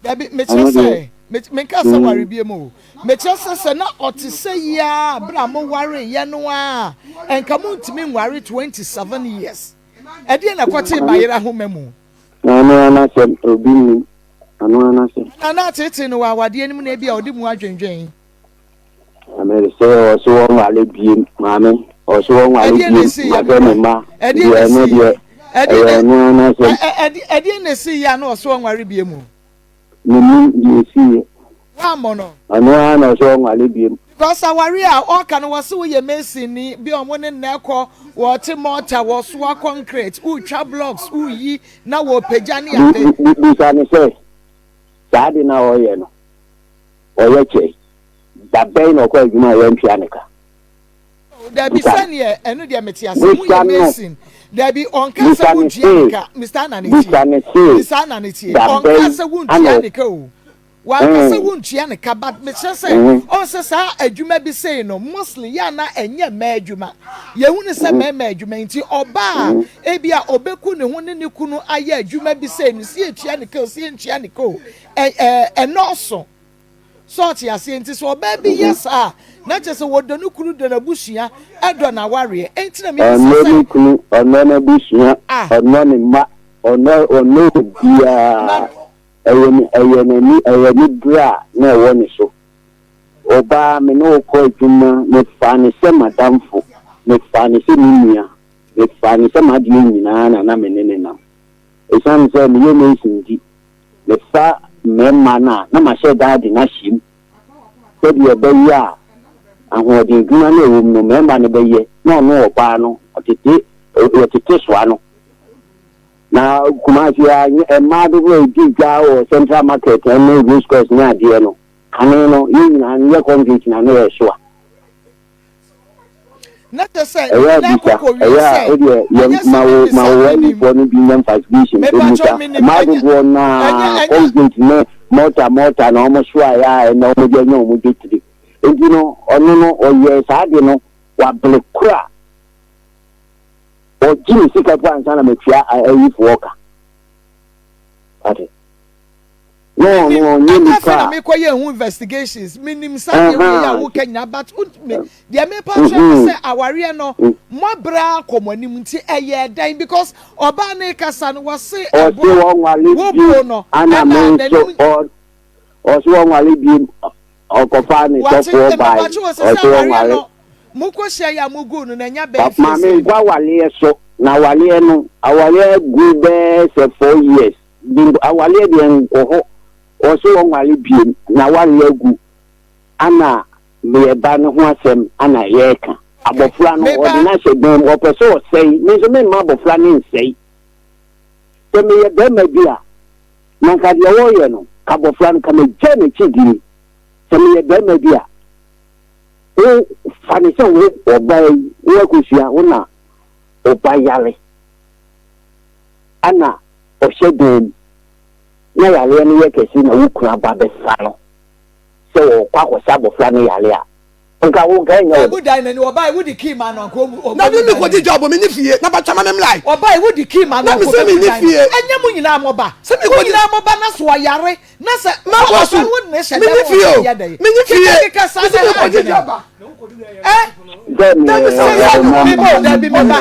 Dabi, mekyerɛ sɛ, menka sɛ ware biem o. Mekyerɛ sɛ sɛ na ɔte sɛ yi ara bere a mowareyɛ no a, nka montumi nware 27 years. Ɛdeɛn na ɛkɔtee bayerɛ ahoma mu? Ano ara n'asɛm, obi nnim. Ano ara n'asɛm. Anaa na ateetee no wɔ awadeɛ no mu na ebia ɔde mu adwendwen. Maame sɛ ɔso wɔnwale biem maame ɔso wɔnwale biem mahwɛ ne mma deɛ ɛno deɛ ɛyɛ ɔno ara n'asɛm. Ɛdeɛ na esi yɛ a na ɔso ɔnware biem o. Menim deɛ esi yɛ. Wammɔ no. Ɔno ara na ɔso ɔnwale biem. Because aware a ɔka no wɔse woyɛ mason ni bi a ɔmo ne nnɛ kɔ wɔte mortar wɔsoa concrete wotwa blocks woyi na wɔpagya ne ade. Bisa no sɛ saa ade no a ɔyɛ no ɔyɛ kyɛ da bɛn na ɔkɔ adwuma a yɛntua ne ka? Dabi sɛneɛ ɛno deɛ mete ase mu yɛ mason dabi ɔnka sɛ wontua ne ka Mr. Anane tie Mr. Anane tie ɔnka sɛ wontua ne ka o wanka sɛ wontua ne ka but mekyerɛ sɛ ɔn sɛ saa adwuma bi sei no mostly yɛ ana ɛnyɛ mmaa adwuma yɛhu ne sɛ mmarima adwuma nti ɔbaa ebi a ɔbɛku ne ho ne ne kunu ayɛ adwuma bi sei no si yɛtua ne ka o si yɛntua ne ka o ɛnɔɔso So ɔte aseɛ? Nti sɛ ɔbaa bi yɛ saa a, na kyerɛ sɛ wɔdɔ ne kunu, dɔ n'abusua, dɔ n'awareɛ. Enti na mebisa Ɔnnɔ sɛ. ne kunu, ɔnnɔ n'abusua, Ah. ɔnnɔ ne mma, ɔnnɔ ɔnnɔ Na. obiara. Ɛyɛ ne ɛyɛ n'ani ɛyɛ ne berɛ a na ɛwɔ ne so. Ɔbaa me ne wo kɔ adwuma, mefaa no sɛ m'adamfo, mefaa no sɛ me nua, mefaa no sɛ m'adeɛ nyinaa na na me ne no nam. Ɛsiane sɛ meyɛ mason nti, mefa mmarima no a, na mahyɛ da de no ahyɛ mu sɛdeɛ ɛbɛyɛ a ahoɔden adwuma no a ɛwɔ mu no, mmarima no bɛyɛ, na ɔno ɔbaa no, ɔtete, wɔtete soa no. Na Kumasi ha, mmaa dodoɔ a ɛdi dwa wɔ Central Market ne Race Course ne adeɛ no, kane no, yɛn nyinaa no, yɛ concrete na na yɛsoa. na kyerɛ sɛ Ɛyɛ a ne nyinaa bisa, kɔkɔ wie ɛyɛ sɛ a wodeɛ yɛ ɛnyɛ sɛ ma wo mebisa ma wo menim ayifoɔ no bi nyɛ investigation mepakyɛw ɛmusa menim mmaa ɛnyɛ dodoɔ no ɛnyɛ ara ɛnyɛ concrete ne mortar mortar na wɔn soaeɛ a ɛnɛ wɔn de anya wɔn dwetire nti no ɔno no ɔyɛɛ saa de no wabere koro a ɔgye ne sika po ansa na matua ayifoɔ ka ate. No, Menim, no, ɔnyɛ ɛnyɛ nipa afei na a. mekɔ yɛ ho investigations, menim saa deɛ wei a Ɛhaa. woka nyinaa, but me, deɛ mepa kyerɛ ne Mhm. sɛ awareɛ no, moabrɛ ara kɔ mo anim nti ɛyɛ dɛn because ɔbaa no rekasa no wɔse Ɔse ɛboɔ, wɔnwale wo biem, bo no, ana ɛna me nso n'anim, ɔ ɔse wɔnwale biem, ɔkɔfaa ne wate, sɔfoɔ bae, mepatwe wɔ sɛ sɛ ɔse awareɛ wɔnwale. no, mokɔ hyia yɛ a moguu no na ɛnya bɛn fie Maame sɛn? nkɔ awaleɛ so, na awaleɛ no, awaleɛ agu bɛyɛ sɛ 4 years. Bimbo awaleɛ deɛ nkɔ hɔ ɔse ɔnware biem nawareɛ agu ana meyɛ ba no ho asɛm ana yɛka abɔfra no ɔde no ahyɛ dan mu ɔpɛ sɛ ɔsɛe me nso memma abɔfra no nsɛe sɛ meyɛ bɛrima bi a na nka deɛ wɔyɛ no ka abɔfra no ka magya n'akyi dini sɛ meyɛ bɛrima bi a wo fa ne sɛ wo ɔbaa yi wo akosua wo na ɔba yare ana ɔhyɛ dan mu. na yareɛ no yɛ kɛse na wo kunu aba bɛfa no sɛ wɔrekɔ akɔsa abɔfra no yare a, nka wo nka ɛnyɛ wo Ɛbu dan n'ani ɔbaa wodi kii ma no anka ɔmu ɔmu Na mi mi kɔ di job mi ni fie na bàtà ma mi mla. Ɔbaa wodi kii ma no Na mi anka sɛ mi ɔbɛbu ni dan no fie. ɛnyɛ mo nyinaa mo ba Sɛ mi mo kɔ di. nyinaa mo ba na so ɔyare na sɛ Ma kɔ ɔba so no wode ne hyɛ mi dɛm ni fie ɔsɛ o yɛ dɛn mi ni fie keka keka saa mi sɛ na mi ɛha kɔ di adwene job a. ɛ Sɛ me Dabi sɛ ɔwɔ yɛ nɔmba. meba o dabi meba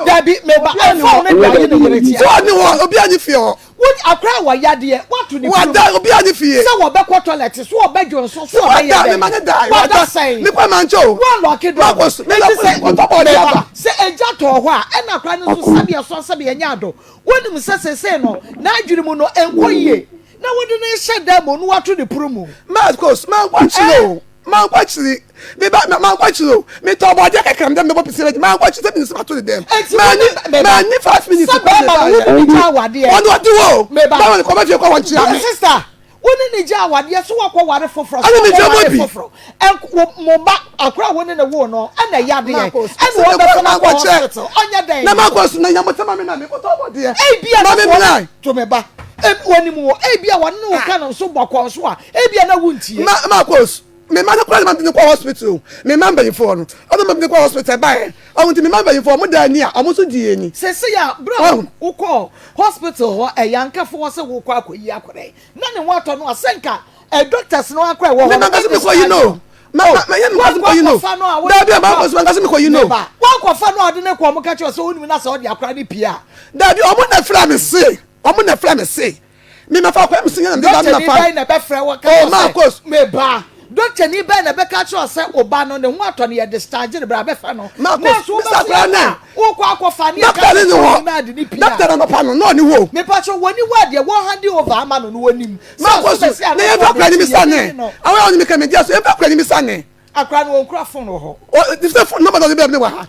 dabi meba ɛnfa wo ne deɛ ɔne ne yere Sɛ tia ɔne hɔ obi ani fie hɔ. Wo akora a wɔyɛ adeɛ woato ne kunu Wada obi ani fie. sɛ wɔbɛkɔ toilet so wɔbɛdwo nso so wɔbɛyɛ Wada mi ma ne da dɛn wada sɛn mi kɔ ma nkyɛn o. woalɔke dɔ Ma kɔ so mi enti sɛ kɔ tɔ bɔɔde meba aba. sɛ egya tɔɔ hɔ a ɛna akora no nso sɛdeɛ ɛsɔ sɛdeɛ ɛnyɛ ado wonim sɛ seesei no n'adwene mu no ɛnkɔ yie na wode no rehyɛ dan mu na woato ne pono mu. Ma kɔ so ma nkɔ akyire o ma nkɔ akyire mi ba ma nkɔ akyire o mi tɔ bɔɔde kakra mi dɛ mi bɔ pisi mi ma nkɔ akyire sɛ mi nso ma to ne dɛm. Enti Ma wo ni ne meba ma ni 5 minutes sɛ kɔ mi bɛrima ba no wo yɛ. ne ne gya awadeɛ Ɔno ɔdi hɔ o. meba Báwo ni kɔ bɛ fie kɔ wɔn kyerɛ mi. sister wo ne ne gya awadeɛ so wakɔ ware foforɔ so Ɛna mi wakɔ gya mo ware bi. foforɔ ɛnk wo mo ba akora a wo ne ne woo no ɛna ɛyɛ adeɛ Marcus, ɛna sɛ wɔbɛfa mekɔ no akɔ mankɔkyɛ hospital ɔnyɛ dɛn na makɔ so na nyamotɛ ma me na mekɔtɔ bɔdeɛ ebia ma na me sɛ ɔne mmra to me ba wɔnim wɔ ebia wɔne ne wo ka no nso bɔkɔɔ nso a ebia na wontie ma Marcus me ma no kora ne ma de kɔ hospital me ma mpanyinfoɔ no ɔno ma de kɔ hospital baeɛ ɔmo nti me ma mpanyinfoɔ ɔmo da ani a ɔmo nso di ani Seesei a berɛ a ɔho wokɔɔ hospital hɔ ɛyɛ ankafo hɔ sɛ wokɔ akɔyi akwadaa yi na ne ho atɔ no a sɛ nka ɛ doctors no akora ɛwɔ me hɔ ma no nkasi mekɔ yi bɛdischarge no no ma oh ma ma yɛ me nkasi wankɔ mekɔ yi no akɔfa no a wode daabi ne a kɔ Marcus ma nkasi mekɔ yi no meba wankɔfa no a ɔde ne kɔ ɔmo ka kyerɛ sɛ wonim na sɛ ɔde akora no pie a daabi ɔmo na frɛ me se ɔmo na frɛ me se me ma fa akɔyɛ me se nyɛ na me ba me Dɔktani na fa bɛn na ɛbɛfrɛ wo ka oh kyerɛ sɛ Marcus meba? Dɔktani bɛn na ɛbɛka kyerɛ wo sɛ wo ba no ne ho atɔ no yɛ discharge no bra bɛfa no? Marcus Nurse Mr. wobɛso Akora yɛ nɛ a wokɔ akɔfa ne yɛka dɔkta ne sɛ ne wɔnim hɔ na ade ne pii a dɔkta na nɔpa no na ɔne hɔ mepakyɛ wɔni hɔ a deɛ wɔn hande over ama no no wɔnim sɛ Marcus ɔso bɛsi na ano yɛmfa na akora ɔde ne ti misa yɛ ne ne no awɔ a ɔne me ka me dia so yɛmfa akora ne misa ne akora no wɔnkura phone wɔ hɔ ɔ sɛ phone number na ɔde bɛɛ me wɔ ha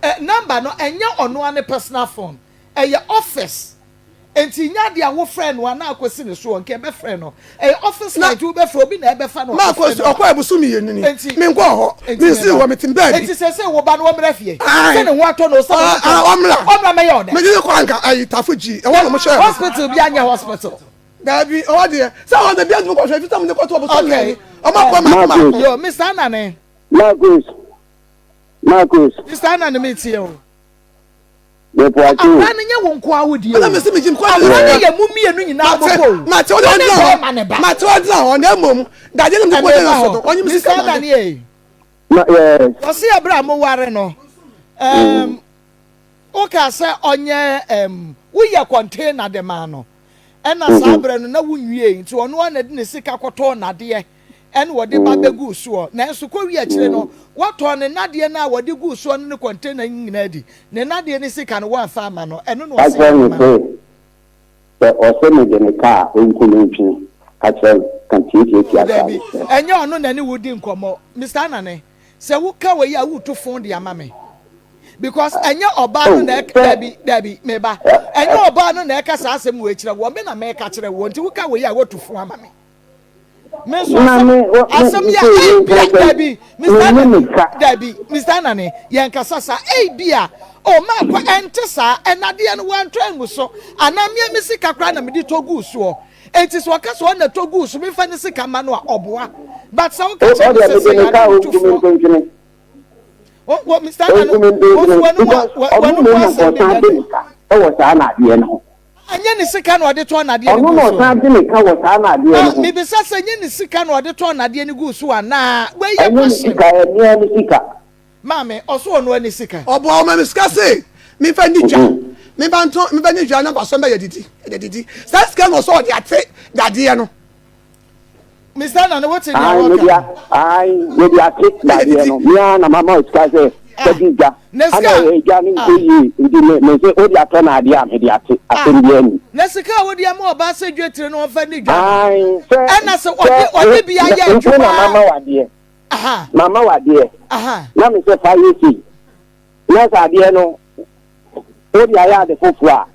ɛ number no ɛnyɛ ɔno ara ne personal phone ɛyɛ office Enti nyɛ ade a wofrɛ no anaa akosi ne soɔ, nka ɛbɛfrɛ no. Ɛyɛ office na line nti wobɛfrɛ obi na ɛbɛfa no maakɔ akɔfrɛ su no ɔkɔ ɛboso mmienu ni Enti, menkɔɔ hɔ enti mensii meba. hɔ metem baabi Enti seesei wo ba no ɔmmra fie? Ae. Sɛ ne ho atɔ no o, sɛ ne ho Ah, ntɔ no ah, o, ɔmmra ɔmmra mmɛyɛ wo dɛn? mede no kɔ anka ayi tafo gyi ɛhɔ na wɔhyɛɛ me Hospital biara nyɛ hospital. daabi ɔhɔ deɛ sɛ hɔ de bia ntumi kɔhwɛ ɛfiri sɛ mede kɔto ɔboso Okay. mmienu ɔma kɔ Um, maako Marcus, maako yo, Mr. Anane. Marcus, Marcus, Mr. Anane, metie o. Meboakye o. Akora no nyɛ wo nkoa wo deɛ ɛna o. mesi megye mekɔ Akora no yɛ mo mmienu nyinaa mo bɔ o. mate Wo ɔde ne ɔgyina hɔ bɛrima ne ba. mate ɔgyina hɔ na mmom dadeɛ no mede kɔ Ɛmɛ gyina ba so no hɔ. ɔnye me sika Mr. ma de Anane ei. Na yes. Wɔse ɛberɛ a moware no, um, wokaa sɛ ɔnyɛ um, woyɛ container de maa no. Ɛna saa berɛ no na wonwiei nti ɔno ara na de ne sika kɔtɔɔ nadeɛ ɛna wɔde ba bɛguu soɔ. Nanso kɔwie akyire no, wɔtɔɔ ne nnadeɛ no a wɔde guu soɔ no ne container no nyinaa di. Ne nnadeɛ no sika no wɔamfa amma no. Ɛno na Ka ɔse kyerɛ no yɛmma no. se, sɛ ɔse mede ne ka a, ɔnku me ntwene. Ka kyerɛ no, ka tiatiatia saa Dabi, no kyerɛ no. ɛnyɛ ɔno na ɛne wo di nkɔmmɔ. Mister Anane, sɛ woka wei a woretu fon de ama me. Because ɛnyɛ ɔbaa no Oh, na ɛka, sɛ, dabi, dabi, me ba. ɛ, Ɛnyɛ ɛ, ɔbaa no na ɛka saa asɛm wei kyerɛ woɔ, me na meka kyerɛ woɔ. Nti woka wei a woatu fon ama me. Me nso na asɛm me, wɔ, me, asɛm yi a sei, me ebia nkyerɛ sɛ, dabi Mr. menni Anane ne ka. dabi Mr. Anane yɛn kasa saa ebia o maakɔ ɛnte saa ɛnadeɛ no wantɔ angu so anaa mmea me sika koraa na mede tɔ guu soɔ enti sɛ ɔka sɛ ɔna tɔ guu so mefa ne sika ma no a ɔboa but sɛ woka O, kyerɛ me ɔdeɛ sɛ mede sɛ ne ka yare a, wotu ɔnku me foɔ ntwentwene. o wɔ Mr. Anane Ɔnku me wofi ntwentwene. w'anum Because a ɔno w'anum mmom na asɛm bi ɔsan nyɛ de dɛ ne ka wɔ saa nnadeɛ no ho. Ɛnyɛ ne sika na ɔde tɔɔ nnadeɛ no Ɔno guu na so. ɔsan de ne ka wɔ saa nnadeɛ no Ah, ho. mebisa sɛ ɛnyɛ ne sika na ɔde tɔɔ nnadeɛ no guu so anaa? Wei yɛ Ɛnyɛ ne question. sika, ɛyɛ mea me sika. Maame, ɔso ɔno ara ne sika. Ɔboa ɔma me sika se memfa nni dwa, memfa ntɔ, memfa nni dwa na mfasoɔ mbɛyɛ didi, ɛde didi. Saa sika no ɔsɛ ɔde ate dadeɛ no. Mister Nane, wote nea Ae, wɔka mede no? a, ae, mede ate dadeɛ no. Me ara na mama wo sika sɛ Ah, kɔdi dwa. na Ana sika ɛyɛ dwa no ah, nkɔ yie, nti me, me se wode atɔ no adeɛ a, mede ate. ah, Asɛm biara nni. na sika a wode ama ɔbaa sɛ dwetire no ɔmfa nni dwa no, Ae, sɛ, ɛna sɛ sɛ ɔde wo, ɔde bi na, ayɛ wo adwuma na mama a, wo adeɛ. aha, Mama wo adeɛ. aha. Na me sɛ fa yɛ sei. Na sɛ adeɛ no, wode ayɛ ade foforɔ a,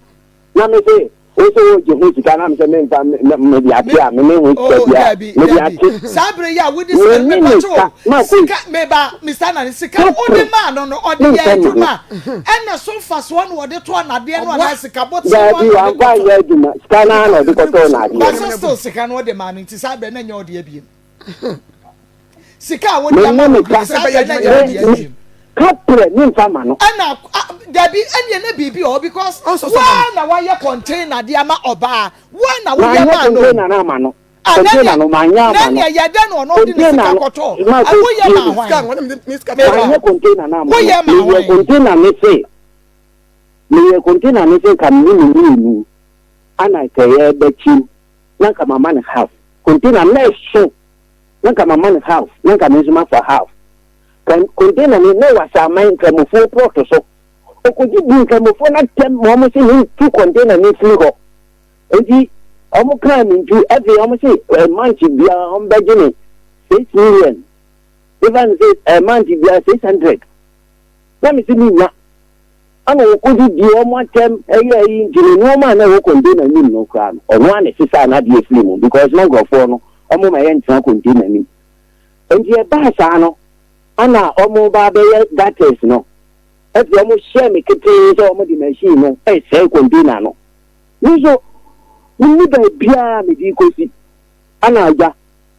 na me se. Wo sɛ wogye ho sika na mesɛ memfa mede ate a mene ho sika oh, bia mede ate. Saa bere yi a wode sika no mepatwo sika meba Mr. Nane sika no wode maa no no ɔde yɛ adwuma ɛna so mfasoɔ na ɔde tɔɔ nadeɛ no anaa sika bɔte no Daabi wamfa anyɛ adwuma sika no ara na ɔde kɔtɔɔ nadeɛ. Basa still sika no ɔde maa no nti saa bere na nyɛ ɔde abiem. Sika a wode ama no saa bere na nyɛ ɔde abiem. Kaprɛ ne nfa ma no. Ɛna dabi ɛneɛ na biribi wɔ hɔ because woa na wayɛ container de ama ɔbaa woa na woyɛ maa no. Manyɛ container no ama no. Container no manyɛ ama no. Na neɛ yɛ dɛ na ɔno ɔde ne sika kɔtɔ. Woyɛ maa hwan? Manyɛ container no ama no. Woyɛ maa hwan? Meyɛ container no se meyɛ container no se nka me ne no mmienu ana nka yɛbɛkyim na nka mama no half. Container no na ɛso na nka mama no half na nka me nso mafa half. Kan container no na ɛwɔ Asaman Nkramofoɔ plot so. Ɔkɔgye dii Nkramofoɔ no atɛm ma wɔn se mentu container no mfiri hɔ. Enti wɔn kaa mentu. Afei wɔn se eh, month biara wɔn bɛgye me 6 million. Mefa no sɛ eh, month biara 600. Na me se mennya. Ɛna wɔkɔgye dii wɔn atɛm ɛyɛ ayi nti no nneɛma a na ɛwɔ container no mu no koraa no ɔno ara na ɛsesaa n'adeɛ firi mu because na nkurɔfoɔ no wɔn ma yɛntena container no mu. Enti ɛbaa saa no, ana wɔreba abɛyɛ gutters no, afei wɔhyɛɛ me ketee sɛ wɔde machine no resɛe container no. Me nso, menni baabiara a mede rekɔsi. Ana agya,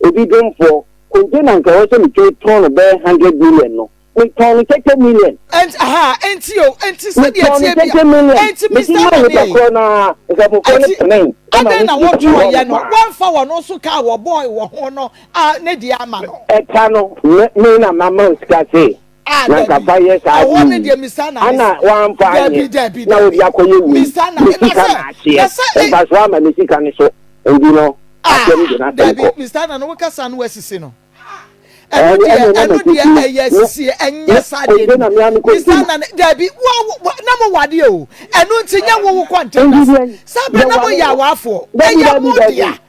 obi domfoɔ, container nka ɛwɔ sɛ metumi tɔn no bɛyɛ 100 million no, metɔn no 30 million. Enti, aha, enti o, enti sɛdeɛ Metɔn no ɛteɛ bia, 30 million. enti Mede Mister maa nipa Nani, korɔ no ara, nkramofoɔ no enti penee ma adɛn me na sika firi wotɔɔeɛ hɔ no, nom a. woamfa wɔn nso ka a wɔbɔɔe wɔ ho no a ne deɛ ama no? Ɛka no, me me na mama wo sika se Ah, na nka dabi. fa yɛ saa Ɛhɔ ade no yi. deɛ Mister Nani, Ana woamfa dabi, anyɛ dabi, na wode dabi. akɔyɛ wei? Mister Nani, Me na sika sɛ, na na ahyeɛ. sɛ, eh, Mfasoɔ ama me sika no so. Nti no, asɛm de ah, n'asɛm dabi, kɔ. Mister Nani, wokasa no wasisi no. Ɛno Ɛne deɛ, ɛne na ɛno deɛ masisi no. ɛyɛ Me asisie, ɛnyɛ me saa deɛ no container mu. me ara me Mister container. Nani, dabi, wo, wo, na mo wadeɛ o. Ɛno nti nyɛ wo wo Nti containers. deɛ Saa berɛ na yɛware moyɛ o. awaafoɔ. Dabi Ɛyɛ dabi mo dabi. dea.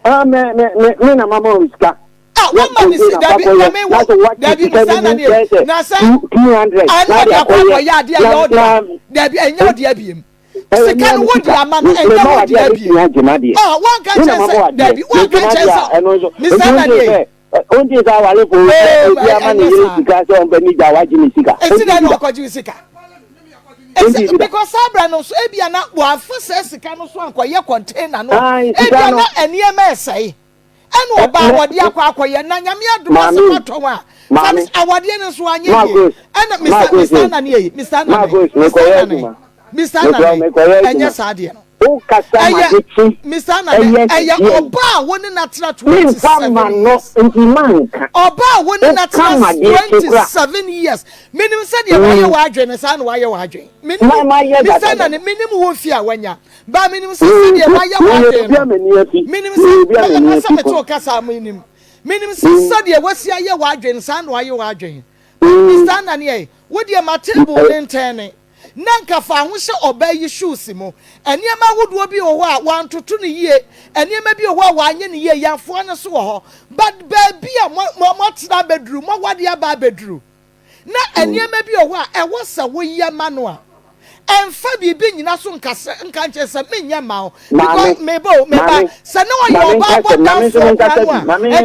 Ah, me me me me na mama wo sika. Ah, Na wama ne si container fa dabi kɔyɛ na me na wo sɛ woate dabi sika misa no na mu ne bɛyɛ sɛ na sɛ 200 ɛna na ɔde de akɔ akɔyɛ akɔyɛ adeɛ na ɛnyɛ ɔdea na dabi ɛnyɛ ɔdea biem ɛyɛ sika mea no me wodi sika ama no ɛnyɛ mema wo wadeɛ dea a biem mɛtumi agye m'adeɛ ah wanka me na nkyɛn mama sɛ wadeɛ dabi megye wanka m'adeɛ nkyɛn a sɛ ɛno nso misa nti na wonte ne sɛ wonte sɛ awarefo ee obi ama ne ɛnyɛ yere saa sika sɛ ɔmpɛ ne gya wagye ne sika esi wonte dɛn bi na da ɔkɔgye wo sika wonte esi bi da because saa abira no nso ebia na wafa sɛ sika no so ankɔyɛ container no ae sika ebia no na nneɛma ɛsɛe. Ɛna ɔbaa wɔde akɔ akɔyɛ na Nyame adom ase Maame matɔn a maame awadeɛ no nso anyɛ yie Marcus ɛna Mr Marcus Mr Anane ei Mr Anane Marcus Mr mekɔyɛ Anane adwuma Mr mesrɛ Anane mekɔyɛ ɛnyɛ adwuma saa deɛ no wokasa ma ɛyɛ de kye Mr Anane ɛyɛ ɛyɛ seɛ ɔbaa a wo ne no atena memfa ma 27 no years nti manka ɔbaa a wo ne no woka atena ma de kye kora 27 years menim sɛdeɛ wayɛ mm, w'adwene saa na wayɛ w'adwene ma menim mayɛ Mr dadadada Anane menim wo mfie a wanya Ba menim sɛ sɛdeɛ wayɛ Meyɛ w'adwene obi a no, m'ani afi. menim Meyɛ sɛ, obi a m'ani mɛpɛ sɛ afi mete pɔ. wo kasa a menim. Menim sɛ sɛdeɛ wasi ayɛ w'adwene, saa na wayɛ w'adwene. Mister Ananiae, wo deɛ ma table no ntɛne, na nka fa ho hyɛ ɔbaa yi shoes mu. Nneɛma ahodoɔ bi wɔ hɔ a wantoto no yie, nneɛma bi wɔ hɔ a wanyɛ no yie, yɛafoa no so wɔ hɔ. But baabi a mo, mo, moatena abɛduru, moawadeɛ aba abɛduru, na nneɛma bi wɔ hɔ a ɛwɔ sɛ woyɛ ma no a, ɛmfa biribi nnyina so nka sɛ nka nkyerɛ sɛ menyɛ mma wo Maame, because meba o meba maame, sɛ na ɔyɛ maame ɔbaa nkasa, maame nso bɔdamfoɔ menkasa koraa no bi, a maame.